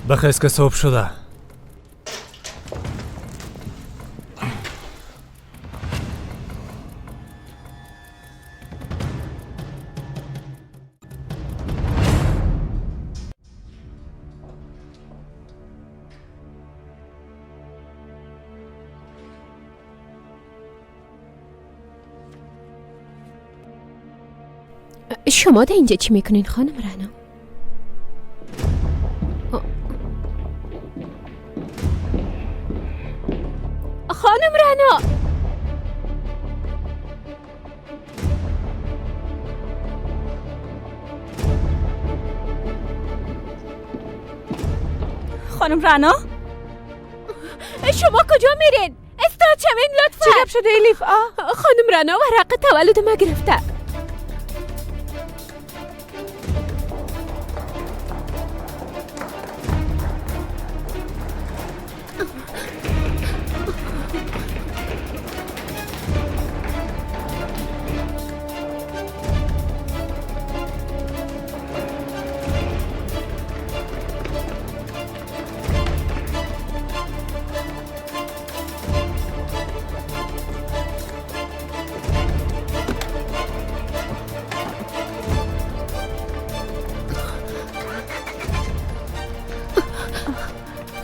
بخیز که صبح شده. شما در اینجا چی میکنین خانم رعنا؟ خانم رعنا، خانم رعنا، شما کجا میرین؟ استاد شوین لطفا. چی گپ شده الیف؟ خانم رعنا ورق تولد ما گرفته.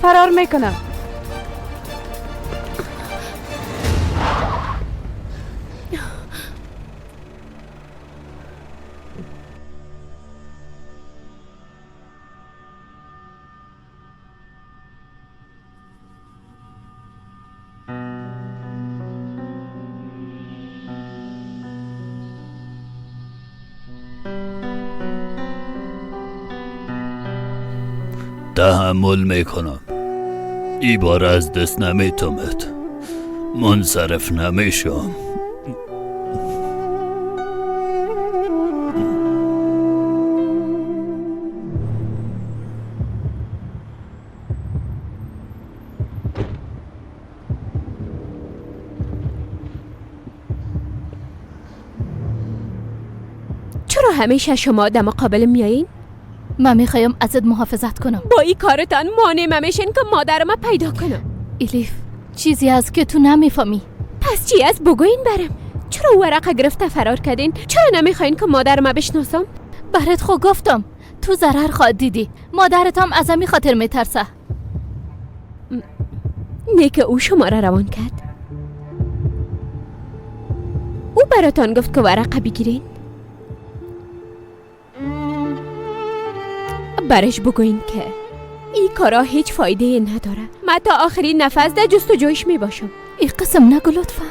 فرار میکنم. تحمل میکنم. ای بار از دست نمیتومد، منصرف نمیشم. چرا همیشه شما در مقابل میایین؟ من میخوایم ازت محافظت کنم. با این کارتان مانع میشین که مادرم پیدا کنم. الیف، چیزی هست که تو نمیفهمی. پس چی از بگوین برم؟ چرا ورقه گرفته فرار کردین؟ چرا نمیخواین که مادرم بشناسم؟ برات خو گفتم تو ضرر خواهد دیدی. مادرت هم از همین خاطر میترسه. نه که او شما را روان کرد. او براتان گفت که ورقه بگیرین. برش بگوین که این کارا هیچ فایده نداره. من تا آخرین نفس در جستجویش می باشم. این قسم نگو لطفا.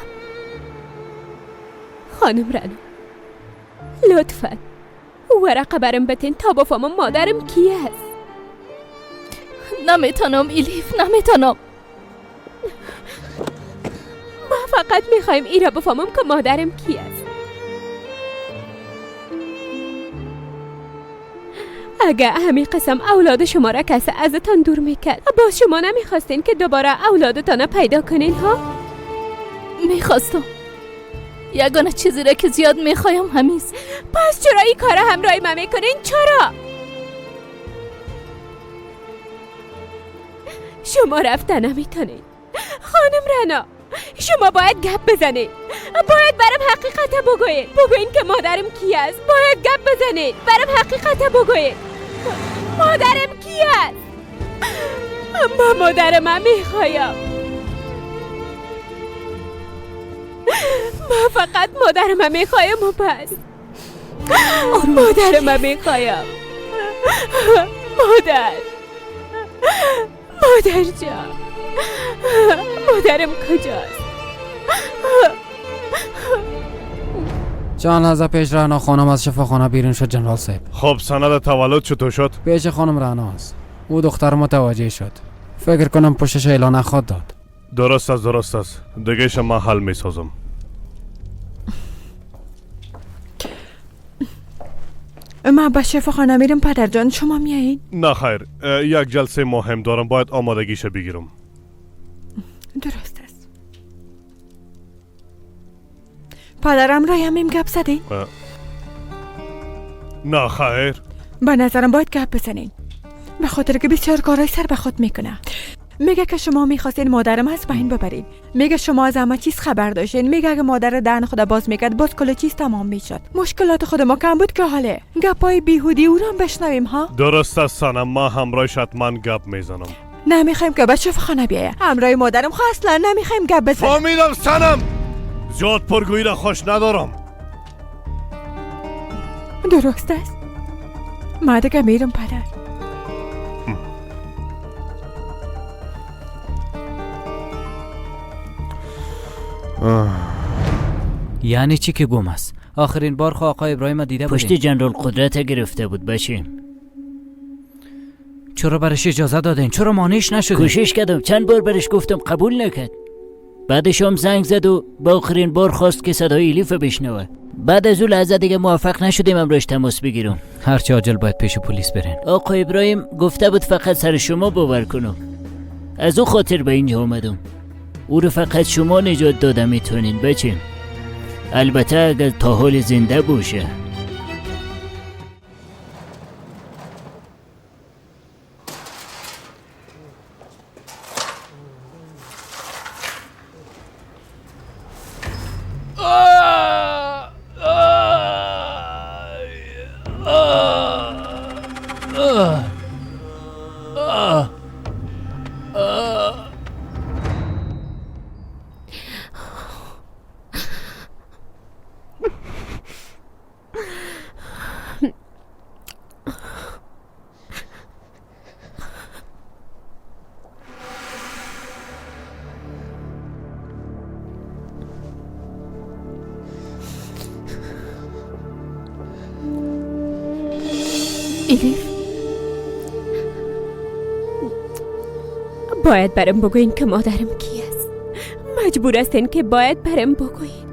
خانم رعنا، لطفا ورقه برم بتین تا بفهمم مادرم کی است. نمیتونم الیف، نمیتونم. ما فقط میخوایم ای را بفهمم که مادرم کی است. اگه همین قسم اولاد شما را کسی ازتان دور میکرد، باز شما نمیخواستین که دوباره اولادتان پیدا کنین ها؟ میخواستم. یگانه چیزی را که زیاد میخوایم همیست. پس چرا این کار همراه من میکنین؟ چرا؟ شما رفته نمیتونین خانم رعنا. شما باید گپ بزنید. باید برام حقیقت بگوین. بگوین که مادرم کی است. باید گپ بزنید. برام حقیقت بگوین. مادرم کی است؟ اما مادرم میخوایم. ما فقط مادرم میخوایم و بس. مادرم میخوایم. مادر، مادر جان، مادرم کجاست؟ چند لحظه پیش رعنا خانم از شفاخانه بیرون شد جنرال صاحب. خب سند تولد چطور شد؟ پیش خانم رعنا است. او دختر متوجه شد. فکر کنم پشتش اعلان خود داد. درست است، درست است. دیگه شما حل می سازم. من به شفاخانه میرم پدر جان، شما میایین؟ نه خیر، یک جلسه مهم دارم، باید آمادگیش بگیرم. درست است. پدرم رای همیم گپ زدین؟ نه خیر. به نظرم باید گپ بزنین. به خاطر که بسیار کارهای سر به خود میکنه. میگه که شما میخواستین مادرم از بین ببرین. میگه شما از همه چیز خبر داشتین. میگه اگه مادر دهن خود باز میکرد باز کل چیز تمام میشد. مشکلات خود ما کم بود که حاله گپای بیهودی او را بشنویم ها. درست است سنم، ما همراهش حتما گپ میزنم. نمیخوایم که به شفاخانه بیایه. همراه مادرم خو اصلا نمیخوایم گپ بزنیم. فهمیدم سنم، زیاد پرگویی را خوش ندارم. درست است، ما دیگه میرم پدر. یعنی چی که گم است؟ آخرین بار خو آقای ابراهیم دیده پشت بودیم. جنرال قدرت گرفته بود بچیم. چرا برش اجازه دادین؟ چرا مانعش نشدین؟ کوشش کردم، چند بار برش گفتم قبول نکرد. بعدش هم زنگ زد و با آخرین بار خواست که صدای الیف بشنوه. بعد از اون لحظه دیگه موفق نشدیم امروز تماس بگیرم. هرچه عاجل باید پیش پلیس برین. آقای ابراهیم گفته بود فقط سر شما باور کنم. از اون خاطر به اینجا اومدم. او رو فقط شما نجات داده میتونین بچیم. البته اگر تا حال زنده باشه. الیف، باید برم بگوین که مادرم کی است. مجبور هستین که باید برم بگوین.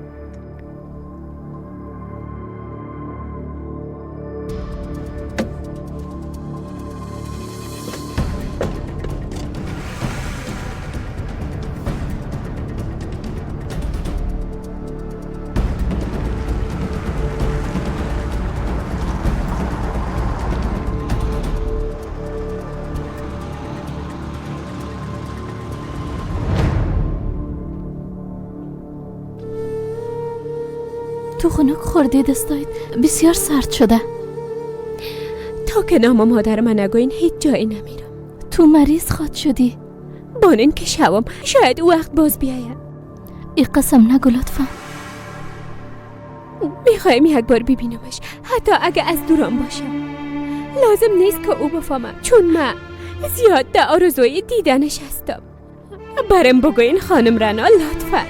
تو خنک خوردی، دستایت بسیار سرد شده. تا که نام مادر من نگوین هیچ جایی نمیرم. تو مریض خواد شدی. بانین که شوم، شاید او وقت باز بیایم. ای قسم نگو لطفا. میخوایم یک بار ببینمش، حتی اگه از دوران باشم. لازم نیست که او بفهمه، چون من زیاد در آرزوی دیدنش هستم. برم بگوین خانم رنا لطفا.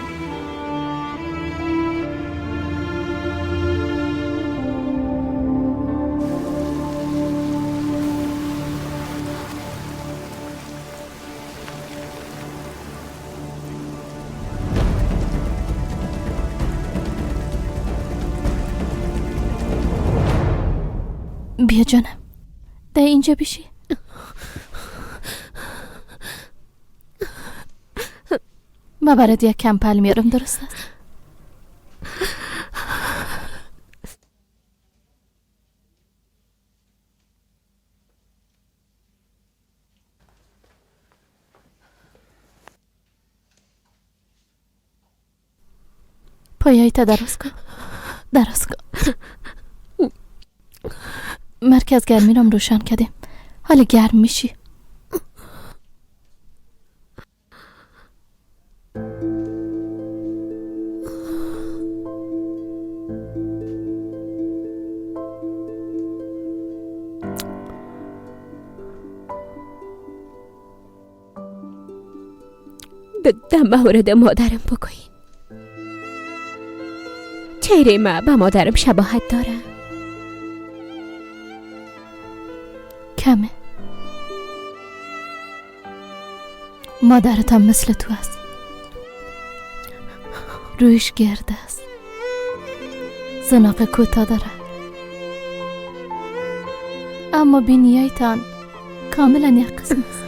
بیا جانم، در اینجا بشی. ما برات یک کمپل میارم، درست است؟ پایایت دراز کن، دراز کن. مرکز گرمی رام روشن کردیم، حالا گرم میشی. در مورد مادرم بگوین. چهره ما به مادرم شباهت داره؟ کمه. مادرت هم مثل تو است. رویش گرد است، زناق کوتاه داره، اما بینیایتان کاملا یک قسم است.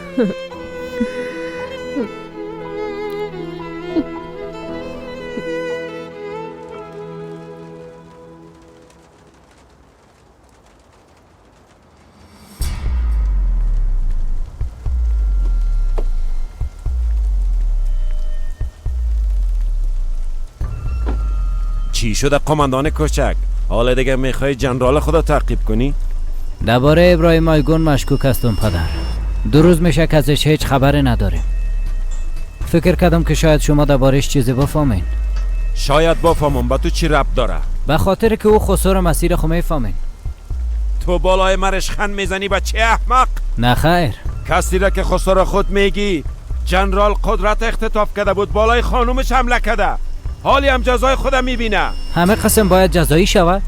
چی شده قماندان کوچک؟ حالا دیگه میخوای جنرال خدا تعقیب کنی؟ درباره ابراهیم آیگون مشکوک هستم پدر. 2 روز میشه که ازش هیچ خبری نداریم. فکر کردم که شاید شما دربارش چیزی بفهمین. شاید بفهمم، با تو چی ربط داره؟ به خاطر که او خسرو مسیر خو میفهمین. تو بالای مرش خند میزنی بچه احمق؟ نه خیر. کسی را که خسرو خود میگی جنرال قدرت اختطاف کرده بود، بالای خانومش حمله کرده، حالی هم جزای خودم میبینه. همه قسم باید جزایی شود،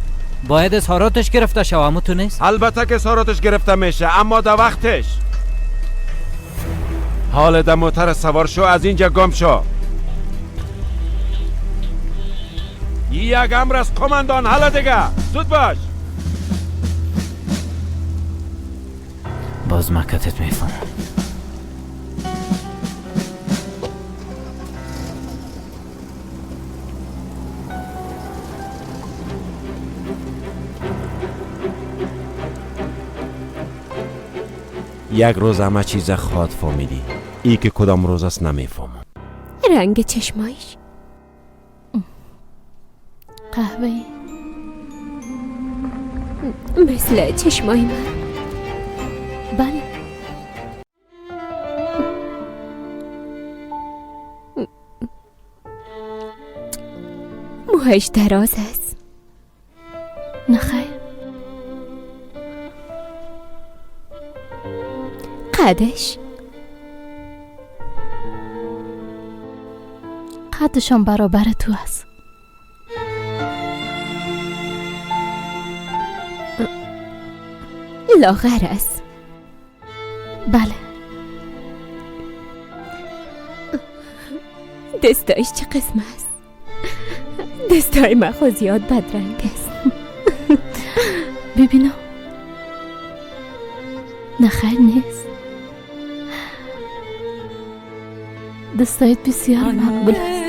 باید اظهاراتش گرفته شود. اما تو نیست. البته که اظهاراتش گرفته میشه، اما در وقتش. حال در موتر سوار شو، از اینجا گم شو. یک امر از قماندان. حالا دیگه زود باش. باز مکتت میفهمم. یک روز همه چیز خواد فهمیدی. ای که کدام روز است نمیفهمم. رنگ چشمایش قهوه‌ای مثل چشمای من. بله. موهایش دراز است. نه خیر. قدش قدشان برابر تو است. لاغر است. بله. دستایش چه قسم است؟ دستای من خو زیاد بدرنگ است. ببینم. نه خیر نیست. دستایت بسیار مقبول است.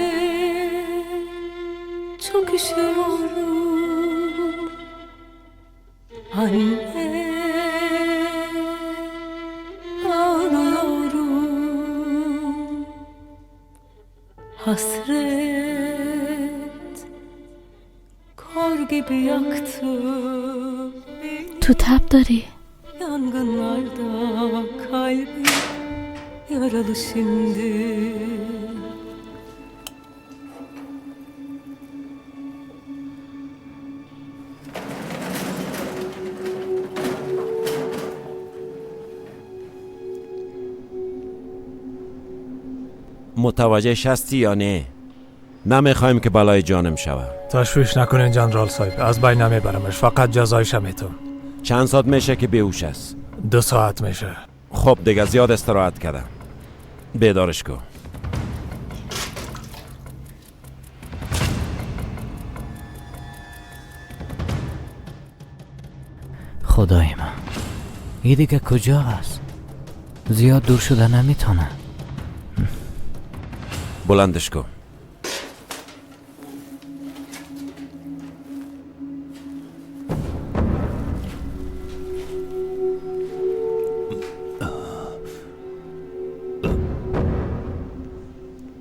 Çok üşüyorum anne, ağlıyorum hasret kor gibi yaktı beni. تو تب داری. Yangınlarda kalbim yaralı şimdi. متوجه هستی یا نه؟ نمیخوایم که بلای جانم شوه. تشویش نکنین جنرال صاحب، از بین نمیبرمش، فقط جزایش میتم. چند ساعت میشه که بیهوش است؟ 2 ساعت میشه. خب دیگه زیاد استراحت کردم، بیدارش کن. خدای من، این دیگه کجا است؟ زیاد دور شده نمیتونه. بلندش کن.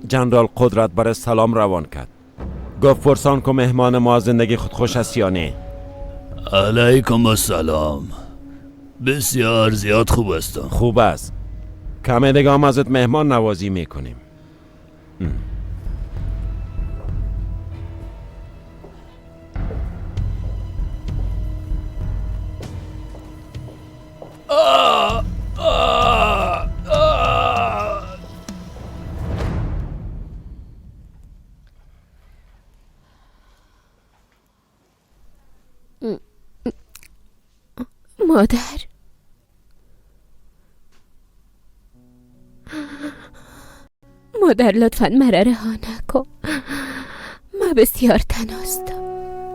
جنرال قدرت برای سلام روان کرد. گفت پرسان که مهمان ما زندگی خود خوش است یا نه. علیکم السلام. بسیار زیاد خوب هستم. خوب است. کمی دیگه هم ازت مهمان نوازی میکنیم. مادر، مادر لطفا مرا رها نکن. من بسیار تنهاستم.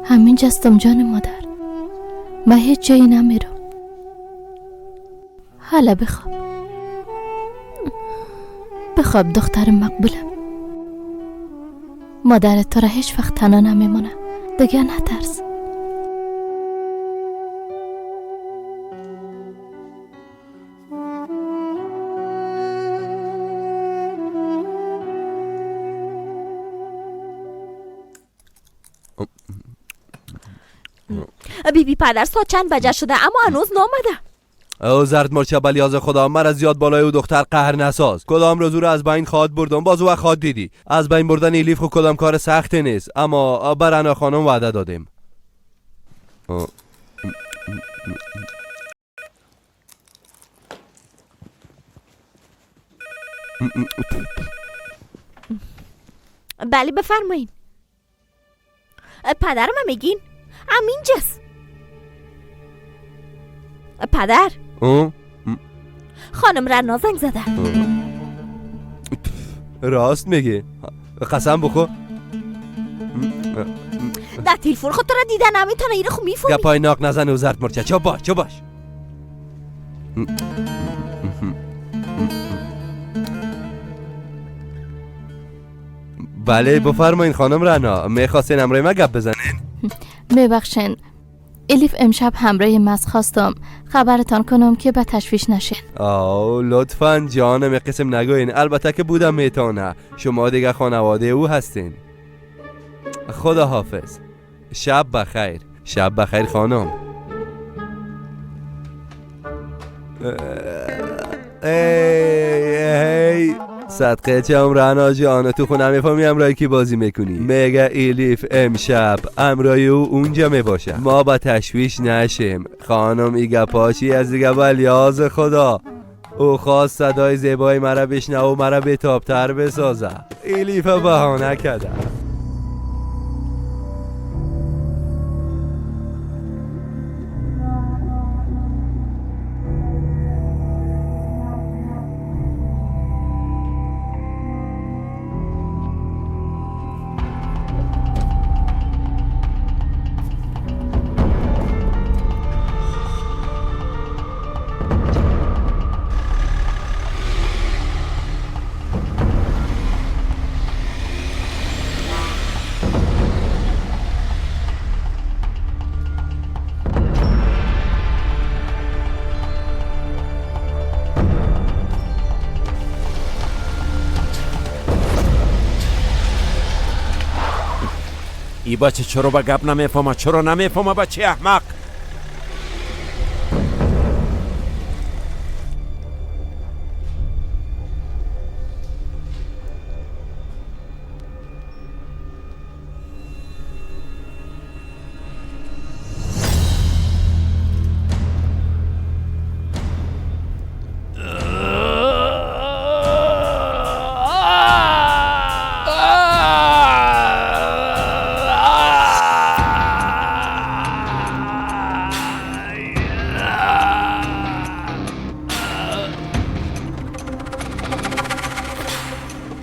همینجا هستم جان مادر، من هیچ جایی نمیرم. حالا بخواب، بخواب دختر مقبولم. مادر تو را هیچ وقت تنها نمیمانه دیگه، نترس. بی بی پدر ساعت چند بجه شده اما هنوز نامده. او زرد مرچه بلیاز خدا، مرا زیاد بالای او دختر قهر نساز. کدام روز او را از بین خواد بردم، باز او خواد دیدی. از بین بردن ایلیف خو کدام کار سختی نیست، اما بر انا خانم وعده دادیم. بله بفرمایین. پدرم میگین همینجاست. پدر خانم رنا زنگ زده. راست میگی؟ قسم بخور. در تلفن خود تو را دیده نمیتونه، ایره خو میفهمی. گپای ناق نزن و زرد مرچه. چو باش چو باش. بله بفرمایین خانم رنا، میخواستین همراه ما گپ بزنین؟ میبخشین الیف امشب همراه مز خواستم خبرتان کنم که به تشویش نشین. آو لطفا جانم قسم نگوین، البته که بودم میتونه، شما دیگه خانواده او هستین. خدا حافظ، شب بخیر. شب بخیر خانم. ای ای صدقه چم رنا جان، تو خونه میفهمی امرای کی بازی میکنی؟ میگه ایلیف امشب امرای او اونجا میباشه، ما با تشویش نشیم. خانم ای گپاشی از دیگه بلیاز خدا، او خواست صدای زیبای مرا بشنه و مرا بتابتر بسازه. ایلیف بهانه کرده. ای بچه چرا با گپ نمیفهمه؟ چرا نمیفهمه بچه احمق؟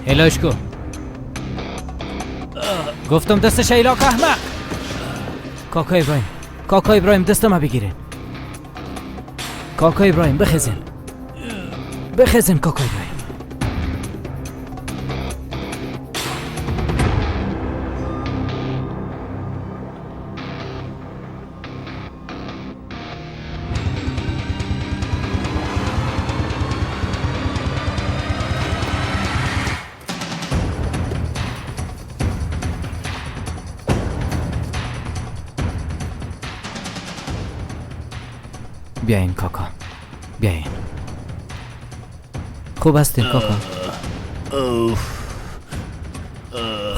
ایلاش کو. گفتم دستش ایلا که احمق. کاکا ابراهیم، کاکا ابراهیم دستم بگیرین. کاکا ابراهیم بخزین، بخزین کاکا ابراهیم. بیاین کاکا، بیاین. خوب هستین کاکا؟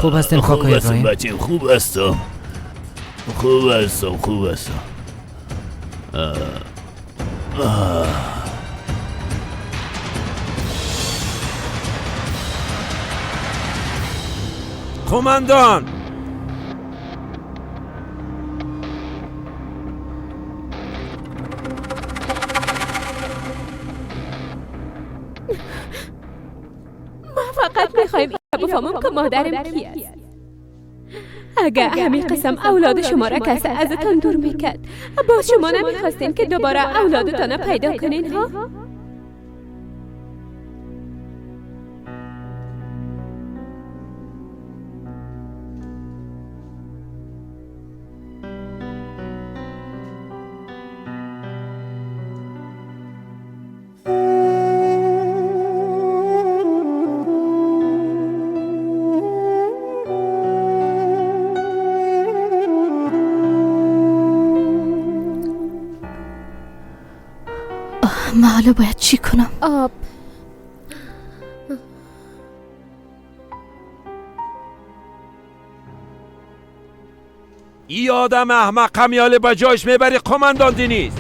خوب هستین کاکا ابراهیم؟ بچه خوب هستم، خوب هستم، خوب هستم. قماندان فقط میخوایم بفهمم که مادرم کی است. اگر همین قسم اولاد شما را کسی ازتان دور میکرد، باز شما نمیخواستین که دوباره اولادتان پیدا کنین ها؟ حالا باید چی کنم؟ آب. ای آدم احمق همیاله به جایش میبری قماندان دنیز.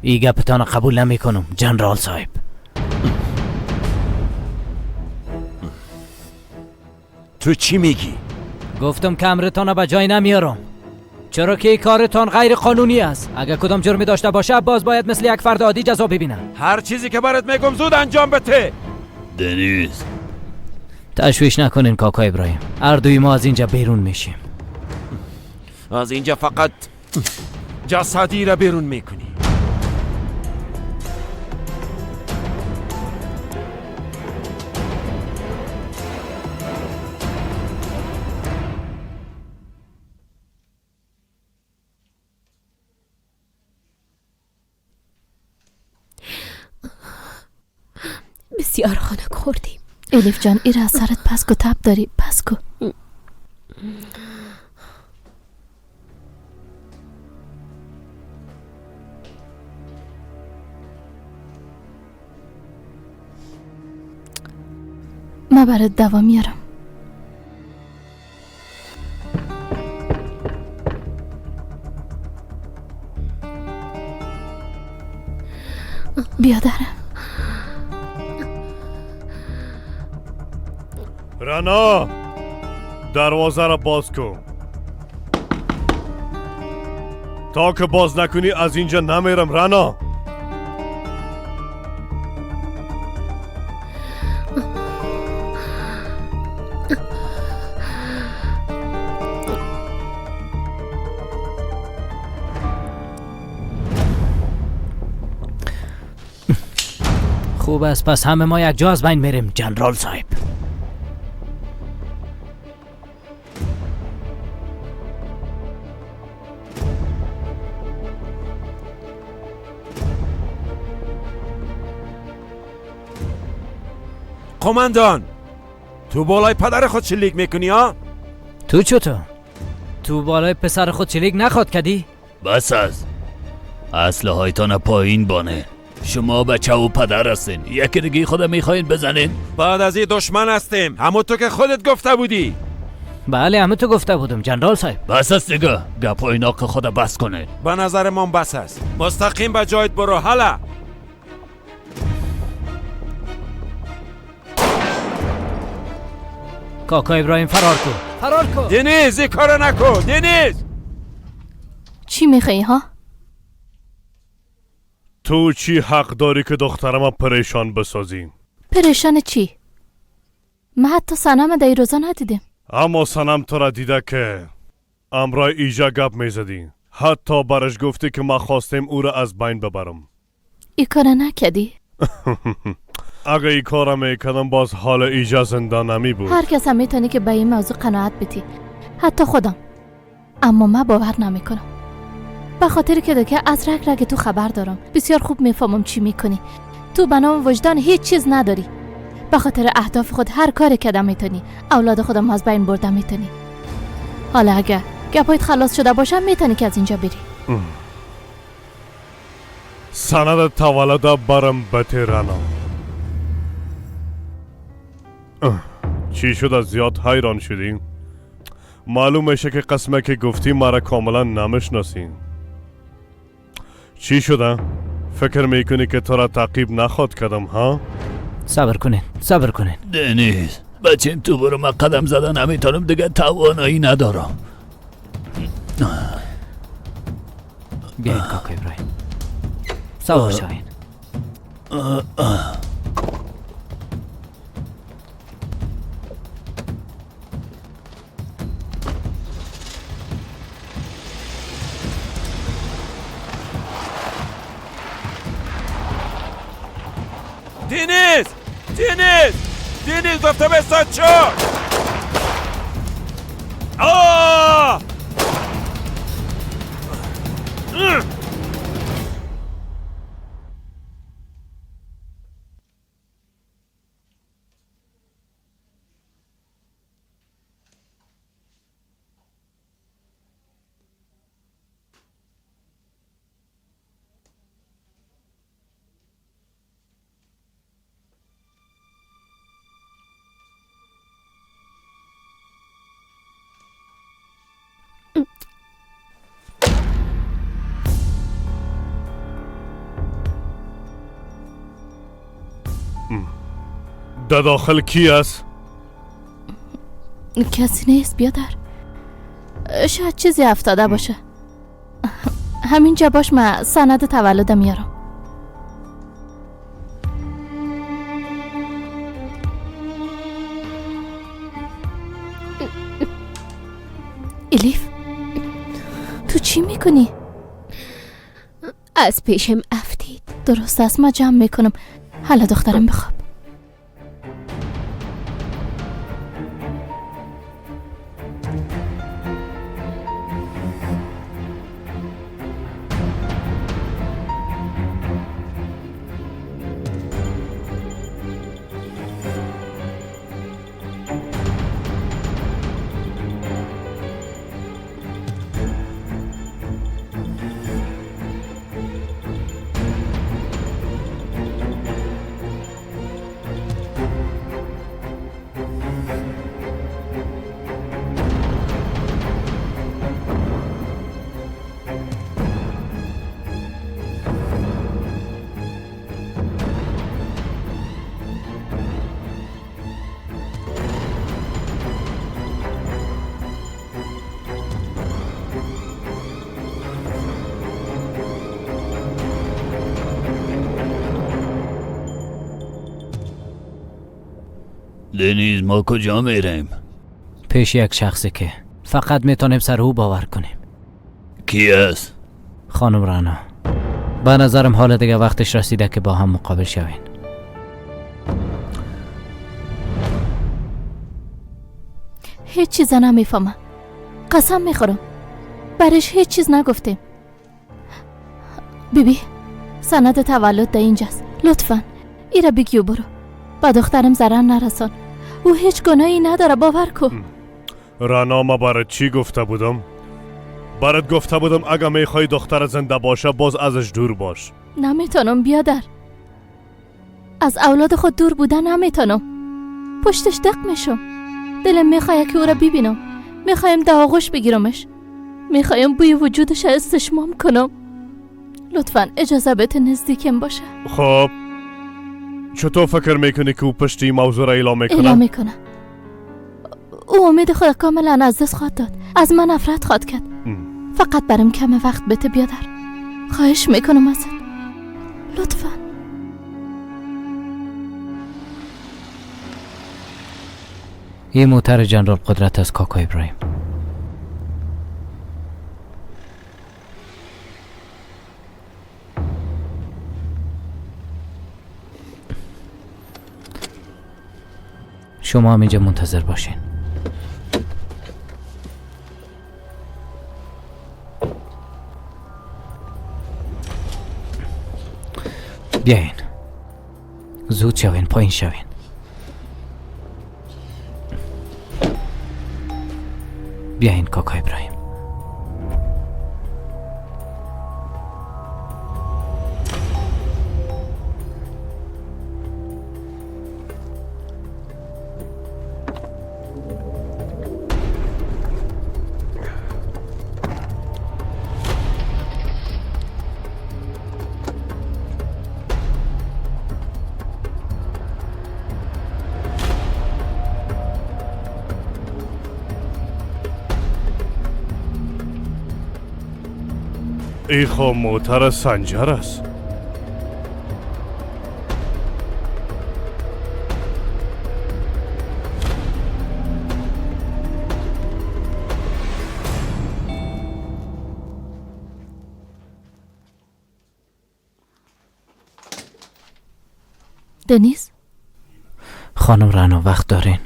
ای گپتان قبول نمی کنم جنرال صاحب. تو چی میگی؟ گفتم که امرتان به جای نمیارم، چرا که کارتان غیر قانونی است. اگر کدام جرمی داشته باشه باز باید مثل یک فرد عادی جزا ببینم. هر چیزی که برات میگم زود انجام بده. دنیز تشویش نکنین کاکا ابراهیم، هر دوی ما از اینجا بیرون میشیم. از اینجا فقط جسدی را بیرون میکنی. بسیار خنک خوردیم. الیف جان ایره از سرت پس کو، تب داری، پس کو. من برات دوا میارم. بیا دارم. رنا دروازه را باز کن. تا که باز نکنی از اینجا نمیرم رنا. خوب است، پس همه ما یک جا از بین میریم جنرال صاحب. قماندان تو بالای پدر خود شلیک میکنی ها؟ تو چطور؟ تو بالای پسر خود شلیک نخواد کدی؟ بس است، اسلحه هایتان پایین بانه. شما بچه و پدر هستین، یکی دیگه خودم میخواین بزنین؟ بعد از این دشمن هستیم، همون تو که خودت گفته بودی. بله همون تو گفته بودم جنرال صاحب. بس است دیگه، گپای ناق خود بس کنین. به نظر من بس است، مستقیم به جایت برو. حالا کاکا ابراهیم فرار کن، فرار کن. دنیز این کارو نکن. دنیز چی میخوایی ها؟ تو چی حق داری که دخترم پریشان بسازی؟ پریشان چی؟ من حتی سنم در روزا ندیدم. اما سنم تو را دیده که امرای ایجا گپ میزدی، حتی برش گفتی که ما خواستیم او را از بین ببرم. ای کار نکردی؟ اگه ای کار میکردم باز حال ایجا زنده نمی بود. هر کس هم میتونی که به این موضوع قناعت بدی، حتی خودم. اما من باور نمیکنم، به خاطر که از رگ رگ تو خبر دارم. بسیار خوب میفهمم چی میکنی. تو به نام وجدان هیچ چیز نداری. به خاطر اهداف خود هر کاری کردم میتونی. اولاد خودم از بین بردم میتونی. حالا اگه گپایت خلاص شده باشم میتونی که از اینجا بری. سند تولد برم بته رنا. چی شد از زیاد حیران شدی؟ معلوم میشه که قسمه که گفتی مرا کاملا نمیشناسی. چی شده؟ فکر میکنی که تو را تعقیب نخواد کردم ها؟ صبر کنین، صبر کنین. دنیز بچیم تو برو، من قدم زدن نمیتونم دیگه، توانایی ندارم. بیاین کاکا ابراهیم سوار شوین. دنیز! دنیز! دنیز گفته به ساعت 4. آه! در داخل کی است؟ کسی نیست بیادر. شاید چیزی افتاده باشه. همینجا باش، من سند تولدم میارم. الیف تو چی میکنی؟ از پیشم افتید. درست است، من جمع میکنم. حالا دخترم بخواب. دنیز ما کجا میریم؟ پیش یک شخصی که فقط میتونیم سر او باور کنیم. کی است؟ خانم رعنا. به نظرم حال دیگه وقتش رسیده که با هم مقابل شوین. هیچ چیز نمیفهمم. قسم میخورم برش هیچ چیز نگفتیم. بیبی سند تولد در اینجاست، لطفا ایره بگیو برو. با دخترم ضرر نرسان، او هیچ گناهی نداره، باور کن. رعنا ما برات چی گفته بودم؟ برات گفته بودم اگه میخوای دختر زنده باشه باز ازش دور باش. نمیتونم بیادر، از اولاد خود دور بودن نمیتونم. پشتش دق میشم. دلم میخواد که او را ببینم، میخوایم در آغوش بگیرمش، میخوایم بوی وجودش استشمام کنم. لطفا اجازه بده نزدیکم باشه. خب چطور فکر میکنی که او پشت این موضوع را اعلام میکنه؟ اعلام میکنه. او امید خود کاملا از دست خواهد داد، از من نفرت خواهد کرد. فقط برام کم وقت بده بیادر، خواهش میکنم ازت، لطفا. این موتر جنرال قدرت از کاکا ابراهیم. شما هم اینجا منتظر باشین. بیاین زود شوین، پایین شوین. بیاین کاکا ابراهیم. ای خو موتر سنجر است. دنیز؟ خانم رعنا وقت دارین؟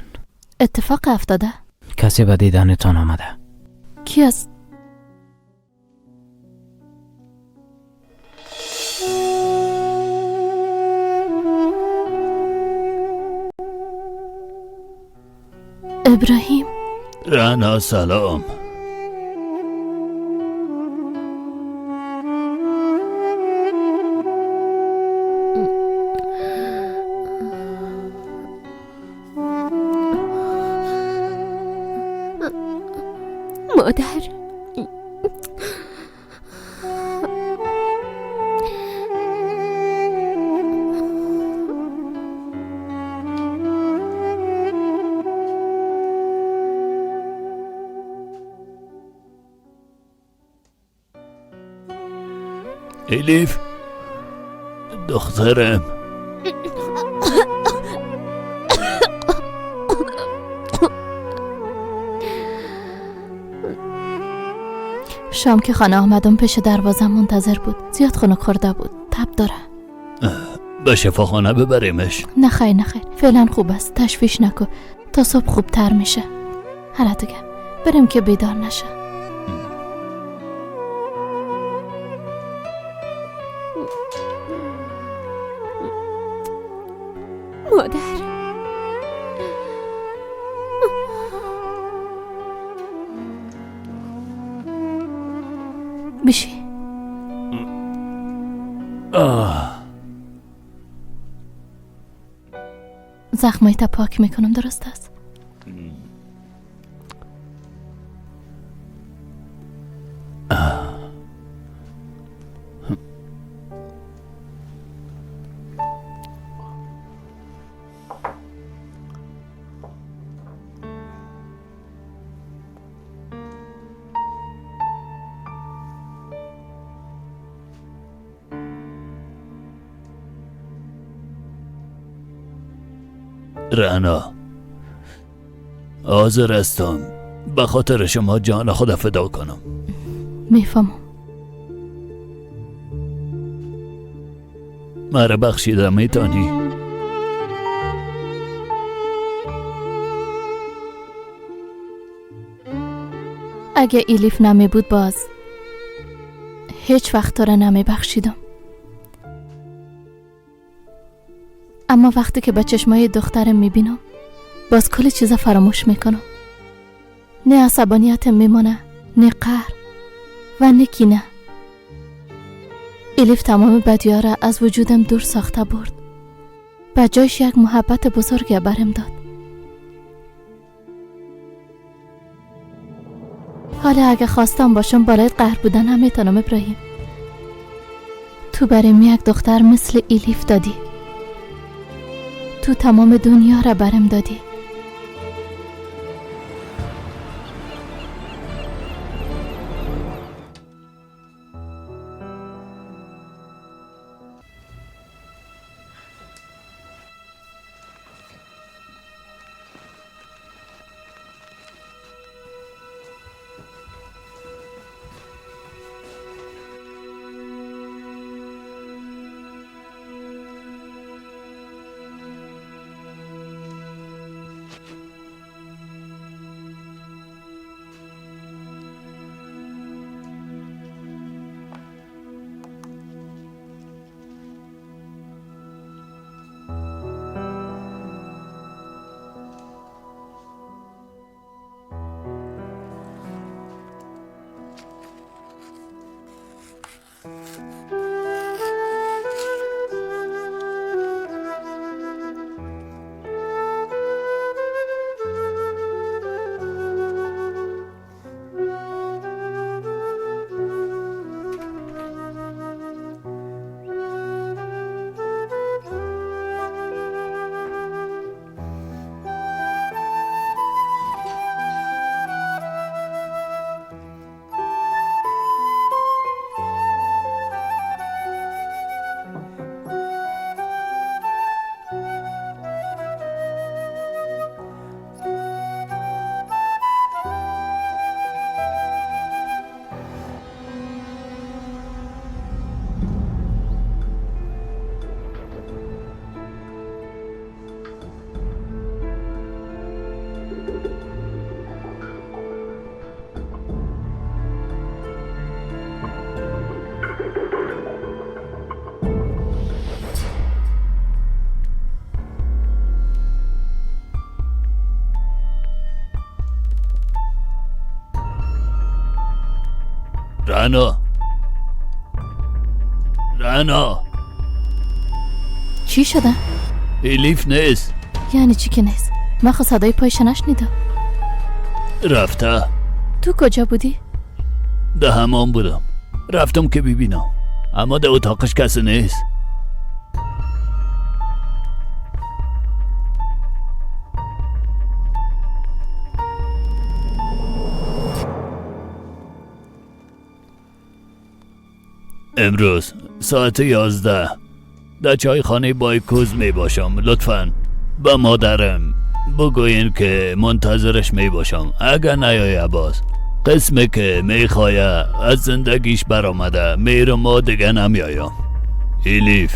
اتفاق افتاده؟ کسی به دیدنتان آمده. کی است؟ ابراهیم. رعنا سلام. مادر، الیف دخترم. شام که خانه آمدم پیش دروازه منتظر بود. زیاد خنک خورده بود. تب داره. به شفاخانه ببریمش. نه خیر نه خیر، فعلا خوب است، تشویش نکن، تا صبح خوبتر میشه. حالا دیگه بریم که بیدار نشه. مادر، بشی. زخمایت پاک میکنم، درست است؟ رعنا، حاضر هستم به خاطر شما جان خود فدا کنم. میفهمم. مرا بخشیده میتونی؟ اگه ایلیف نمی بود باز هیچ وقت تو را نمی بخشیدم. اما وقتی که به چشمای دخترم میبینم باز کل چیزا فراموش میکنم. نه عصبانیتم میمانه، نه قهر و نه کینه. الیف تمام بدی‌ها را از وجودم دور ساخته برد. به جایش یک محبت بزرگ برم داد. حالا اگه خواستم باشم بالای قهر بودن هم میتونم. ابراهیم، تو برم یک دختر مثل الیف دادی. تو تمام دنیا را برم دادی. رعنا، رعنا، چی شده؟ الیف نیست. یعنی چی که نیست؟ من خود صدای پایش نشنیدم. رفته. تو کجا بودی؟ ده همان بودم. رفتم که ببینم، اما ده اتاقش کسی نیست. امروز ساعت 11 در چایخانه بایکوز می باشم. لطفاً به مادرم بگوین که منتظرش می باشم. اگر نیای باز قسمه که میخوایه از زندگیش برآمده میرم و دیگه نمیایم. ایلیف.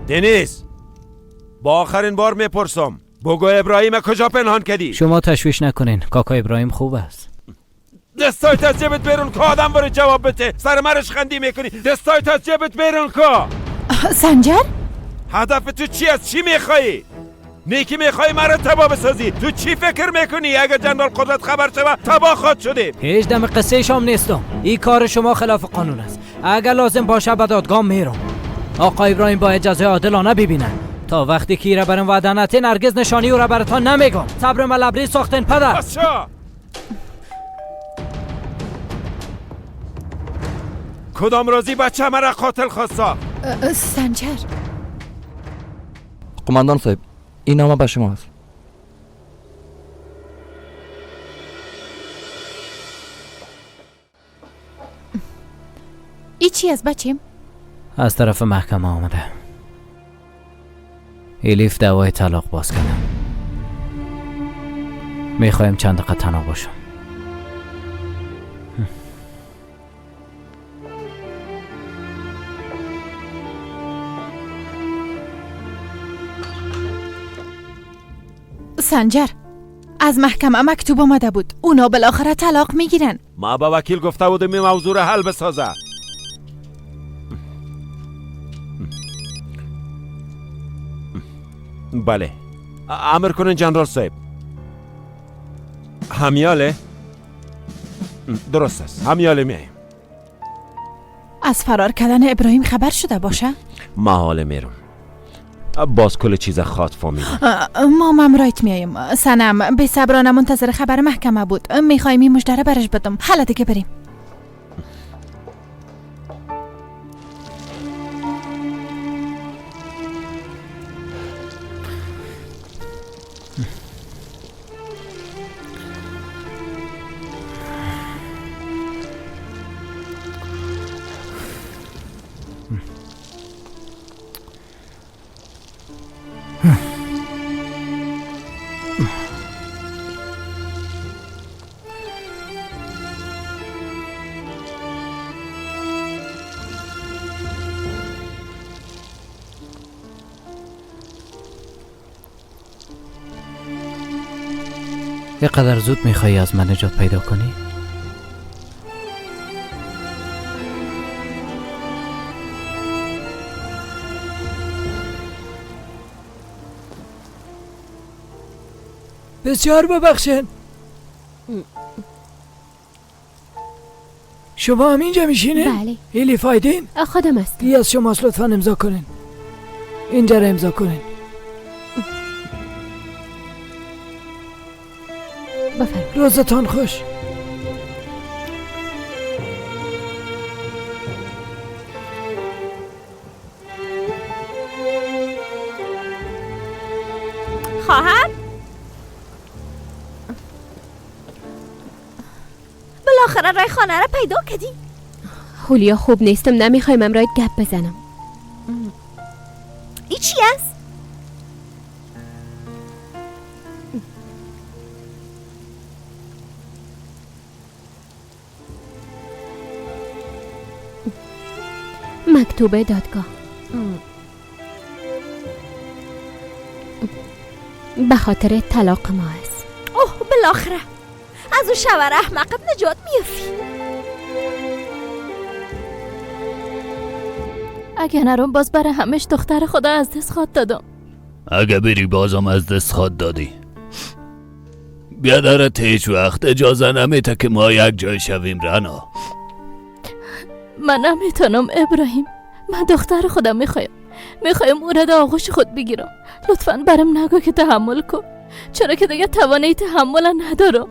دنیز، با آخرین بار میپرسم، بگو ابراهیم کجا پنهان کردی؟ شما تشویش نکنین، کاکا ابراهیم خوب است. دستایت از جیبت بیرون که آدم باره جواب بده. سر مرش خندی میکنی. دستایت از جیبت بیرون که. سنجر؟ هدف تو چی از چی میخوایی؟ نیکی میخوای مرا تباه بسازی؟ تو چی فکر میکنی؟ اگر جنرال قدرت خبر شوه تباه خواهد شده. هیچ دم قصه شام نیستم. این کار شما خلاف قانون است. اگر لازم باشه به دادگاه میرم. آقا ابراهیم باید جزای عادلانه ببینه. تا وقتی که ایره برم وعده نتین هرگز نشانی او را براتان نمیگم. صبر من لبریز ساختن پدر. کدام رازی بچه مرا قاتل خواست؟ سنجر. قماندان صاحب، این نامه به شما است. ای چی از بچیم؟ از طرف محکمه آمده. الیف دعوای طلاق باز کردم. میخوایم چند دقیقه تنها باشم. سنجر، از محکمه مکتوب آمده بود. اونا بالاخره طلاق میگیرن. ما با وکیل گفته بودم این موضوع را حل بسازه. بله، امر کنین جنرال صاحب. همیاله؟ درست است، همیاله میاییم. از فرار کردن ابراهیم خبر شده باشه؟ ما حاله میرم. باز کل چیز خواد فهمیدم. ما هم رایت میایم. سنم بی صبرانه منتظر خبر محکمه بود. میخوایم این مژده را برش بدم. حالا دیگه بریم. اینقدر زود میخوایی از من نجات پیدا کنی؟ بسیار ببخشین، شما هم اینجا میشینین؟ بله. ایلیف آیدین؟ خودم هستم. ای از شماست، لطفا امضا کنین. اینجا را امضا کنین. بفرمایید. روزتان خوش. خواهر، بالاخره رای خانه را پیدا کردی؟ هولیا خوب نیستم، نمیخوایم امرایت گپ بزنم. ای چی است؟ مکتوب دادگاه به خاطر طلاق ما است. اوه، بالاخره از اون شوهر احمقت نجات میافی. اگه نرم باز برای همش دختر خدا از دست خواد دادم. اگه بری بازم از دست خواد دادی. بیادرت هیچ وقت اجازه نمیده که ما یک جای شویم رنا. من نمیتونم ابراهیم، من دختر خودم میخوایم. میخوایم او را در آغوش خود بگیرم. لطفا برم نگو که تحمل کن، چرا که دیگه توانایی تحمل ندارم.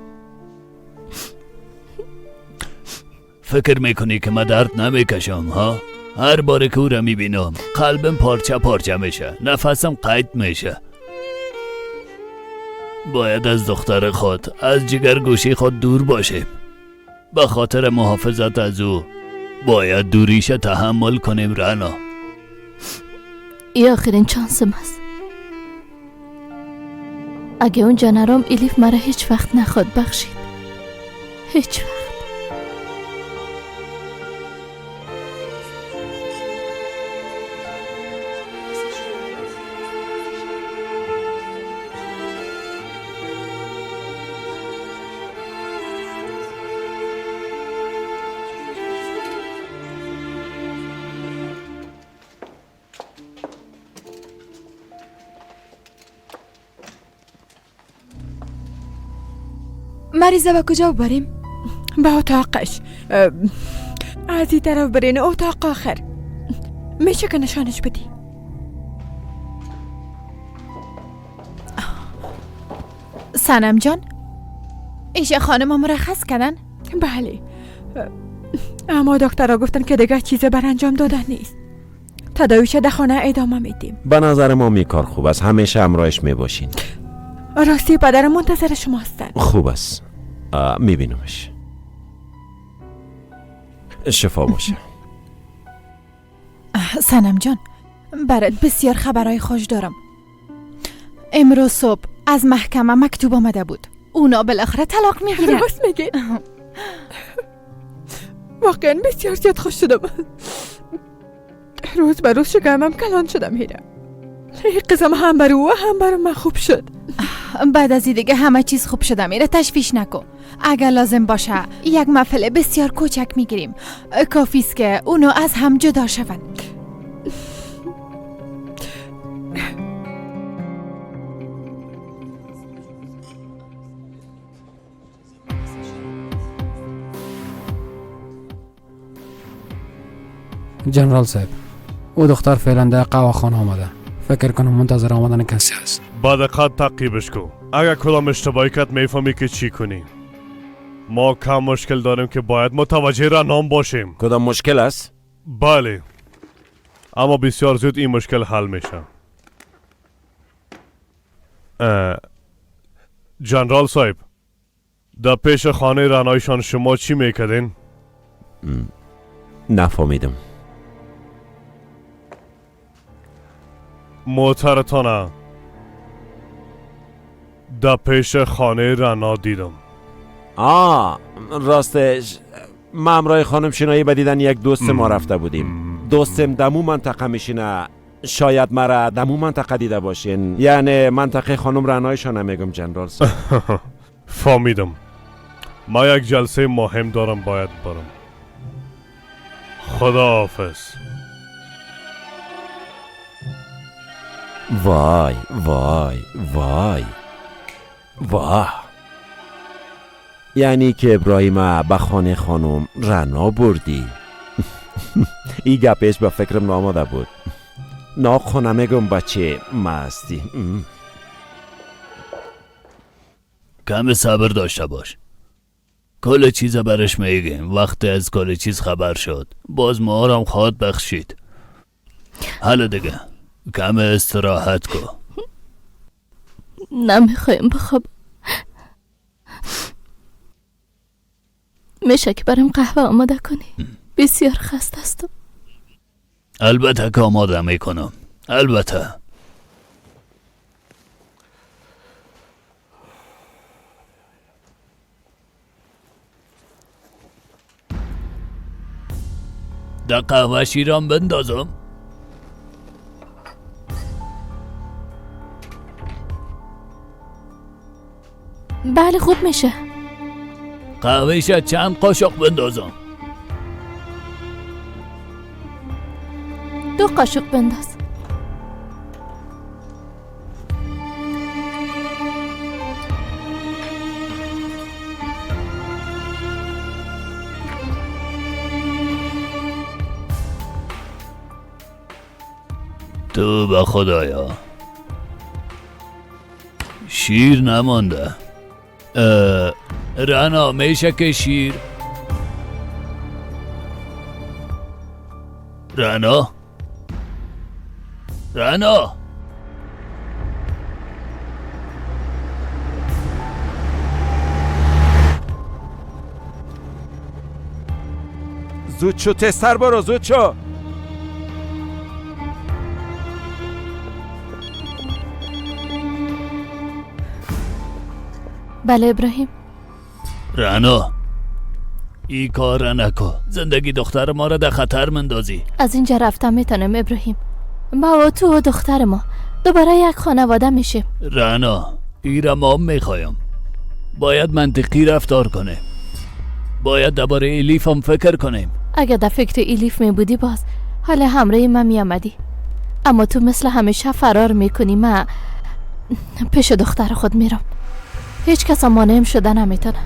فکر میکنی که من درد نمیکشم ها؟ هر بار که او را میبینم قلبم پارچه پارچه میشه، نفسم قید میشه. باید از دختر خود، از جگرگوشی خود دور باشیم. به خاطر محافظت از او باید دوریش تحمل کنیم رعنا. ای آخرین چانسم است. اگه اونجا نرم الیف مرا هیچ وقت نخواد بخشید. هیچ وقت. مریضه به کجا بریم؟ به اتاقش. از این طرف برین اتاق آخر. میشه که نشانش بدی؟ سنم جان، ایش خانم مرخص کردن؟ بله، اما دکترها گفتن که دیگه چیز بر انجام دادن نیست. تداویش در خانه ادامه میدیم. به نظر ما می کار خوب است، همیشه همراهش میباشین. راستی پدرم منتظر شما هستن. خوب است، میبینمش. شفا باشه. سنم جان، برات بسیار خبرهای خوش دارم. امروز صبح از محکمه مکتوب آمده بود. اونا بالاخره طلاق میگیرن. راست میگی؟ واقعا بسیار زیاد خوش شدم. روز به روز شکمم کلان شدم. هیرا قسم هم بر او هم بر من خوب شد. بعد از این دیگه همه چیز خوب شده. میره تشویش نکن. اگر لازم باشه یک محفل بسیار کوچک میگیریم. کافی است که اونو از هم جدا شوند. جنرال صاحب، او دختر فعلا در قهوه‌خانه آمده. فکر کنم منتظر آمدن کسی است. با دقت تعقیبش کن. اگر کدام اشتباهی کرد میفهمی که چی کنی. ما کم مشکل داریم که باید متوجه رنام باشیم. کدام مشکل است؟ بله، اما بسیار زود این مشکل حل میشه. جنرال صاحب، در پیش خانه رنایشان شما چی میکردین؟ نفهمیدم. موترتانه در پیش خانه رنا دیدم. راستش ما همراه خانم شینایی به دیدن یک دوست ما رفته بودیم. دوستم دمو منطقه میشینه. شاید مرا دمو منطقه دیده باشین، یعنی منطقه خانم رنایشان میگم جنرال صاحب. فهمیدم. ما یک جلسه مهم دارم، باید برم. خدا حافظ. وای وای وای واه، یعنی که ابراهیم به خانه خانم رنا بردی. این گپش به فکرم نامده بود. ناخونه میگم بچه مستی. کم صبر داشته باش. کل چیز برش میگیم. وقتی از کل چیز خبر شد باز ما هم خواهد بخشید. حالا دیگه کم استراحت کن. نمیخوایم بخواب. میشه که برام قهوه آماده کنی؟ بسیار خسته هستم. البته که آماده میکنم. البته. در قهوه شیرم بندازم؟ بله خوب میشه. قهوهش چند قاشق بندازم؟ 2 قاشق بنداز. تو به خدایا شیر نمانده. رنا میشه که شیر؟ رنا رنا زود شو، تستر برو، زود شو. بله ابراهیم. رعنا ای کار نکو، زندگی دختر ما را در خطر مندازی. از اینجا رفتم میتونم ابراهیم. ما و تو و دختر ما دوباره یک خانواده میشیم. رعنا ای را ما میخوایم، باید منطقی رفتار کنیم، باید درباره الیف هم فکر کنیم. اگه در فکر الیف می بودی باز حال همراه من می آمدی، اما تو مثل همیشه فرار میکنی. من پیش دختر خود میرم، هیچ کس مانعم شده نمیتونه.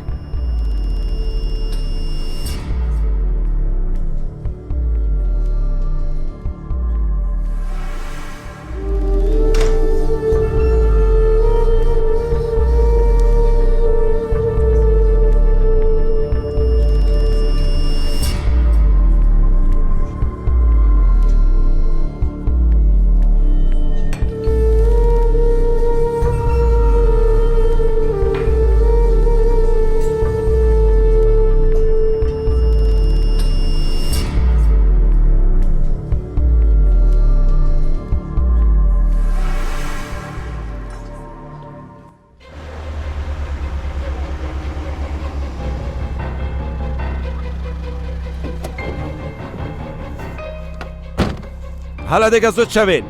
حالا دیگه زود شوین.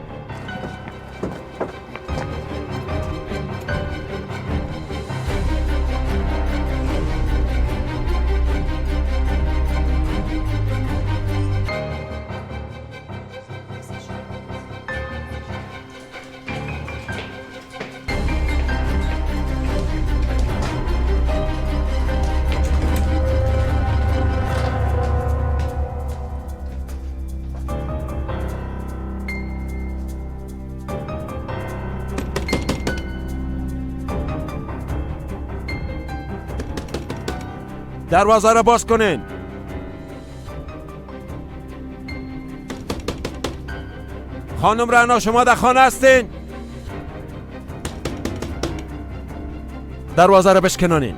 دروازه را باز کنین. خانم رعنا شما در خانه هستین؟ دروازه را بشکنانین.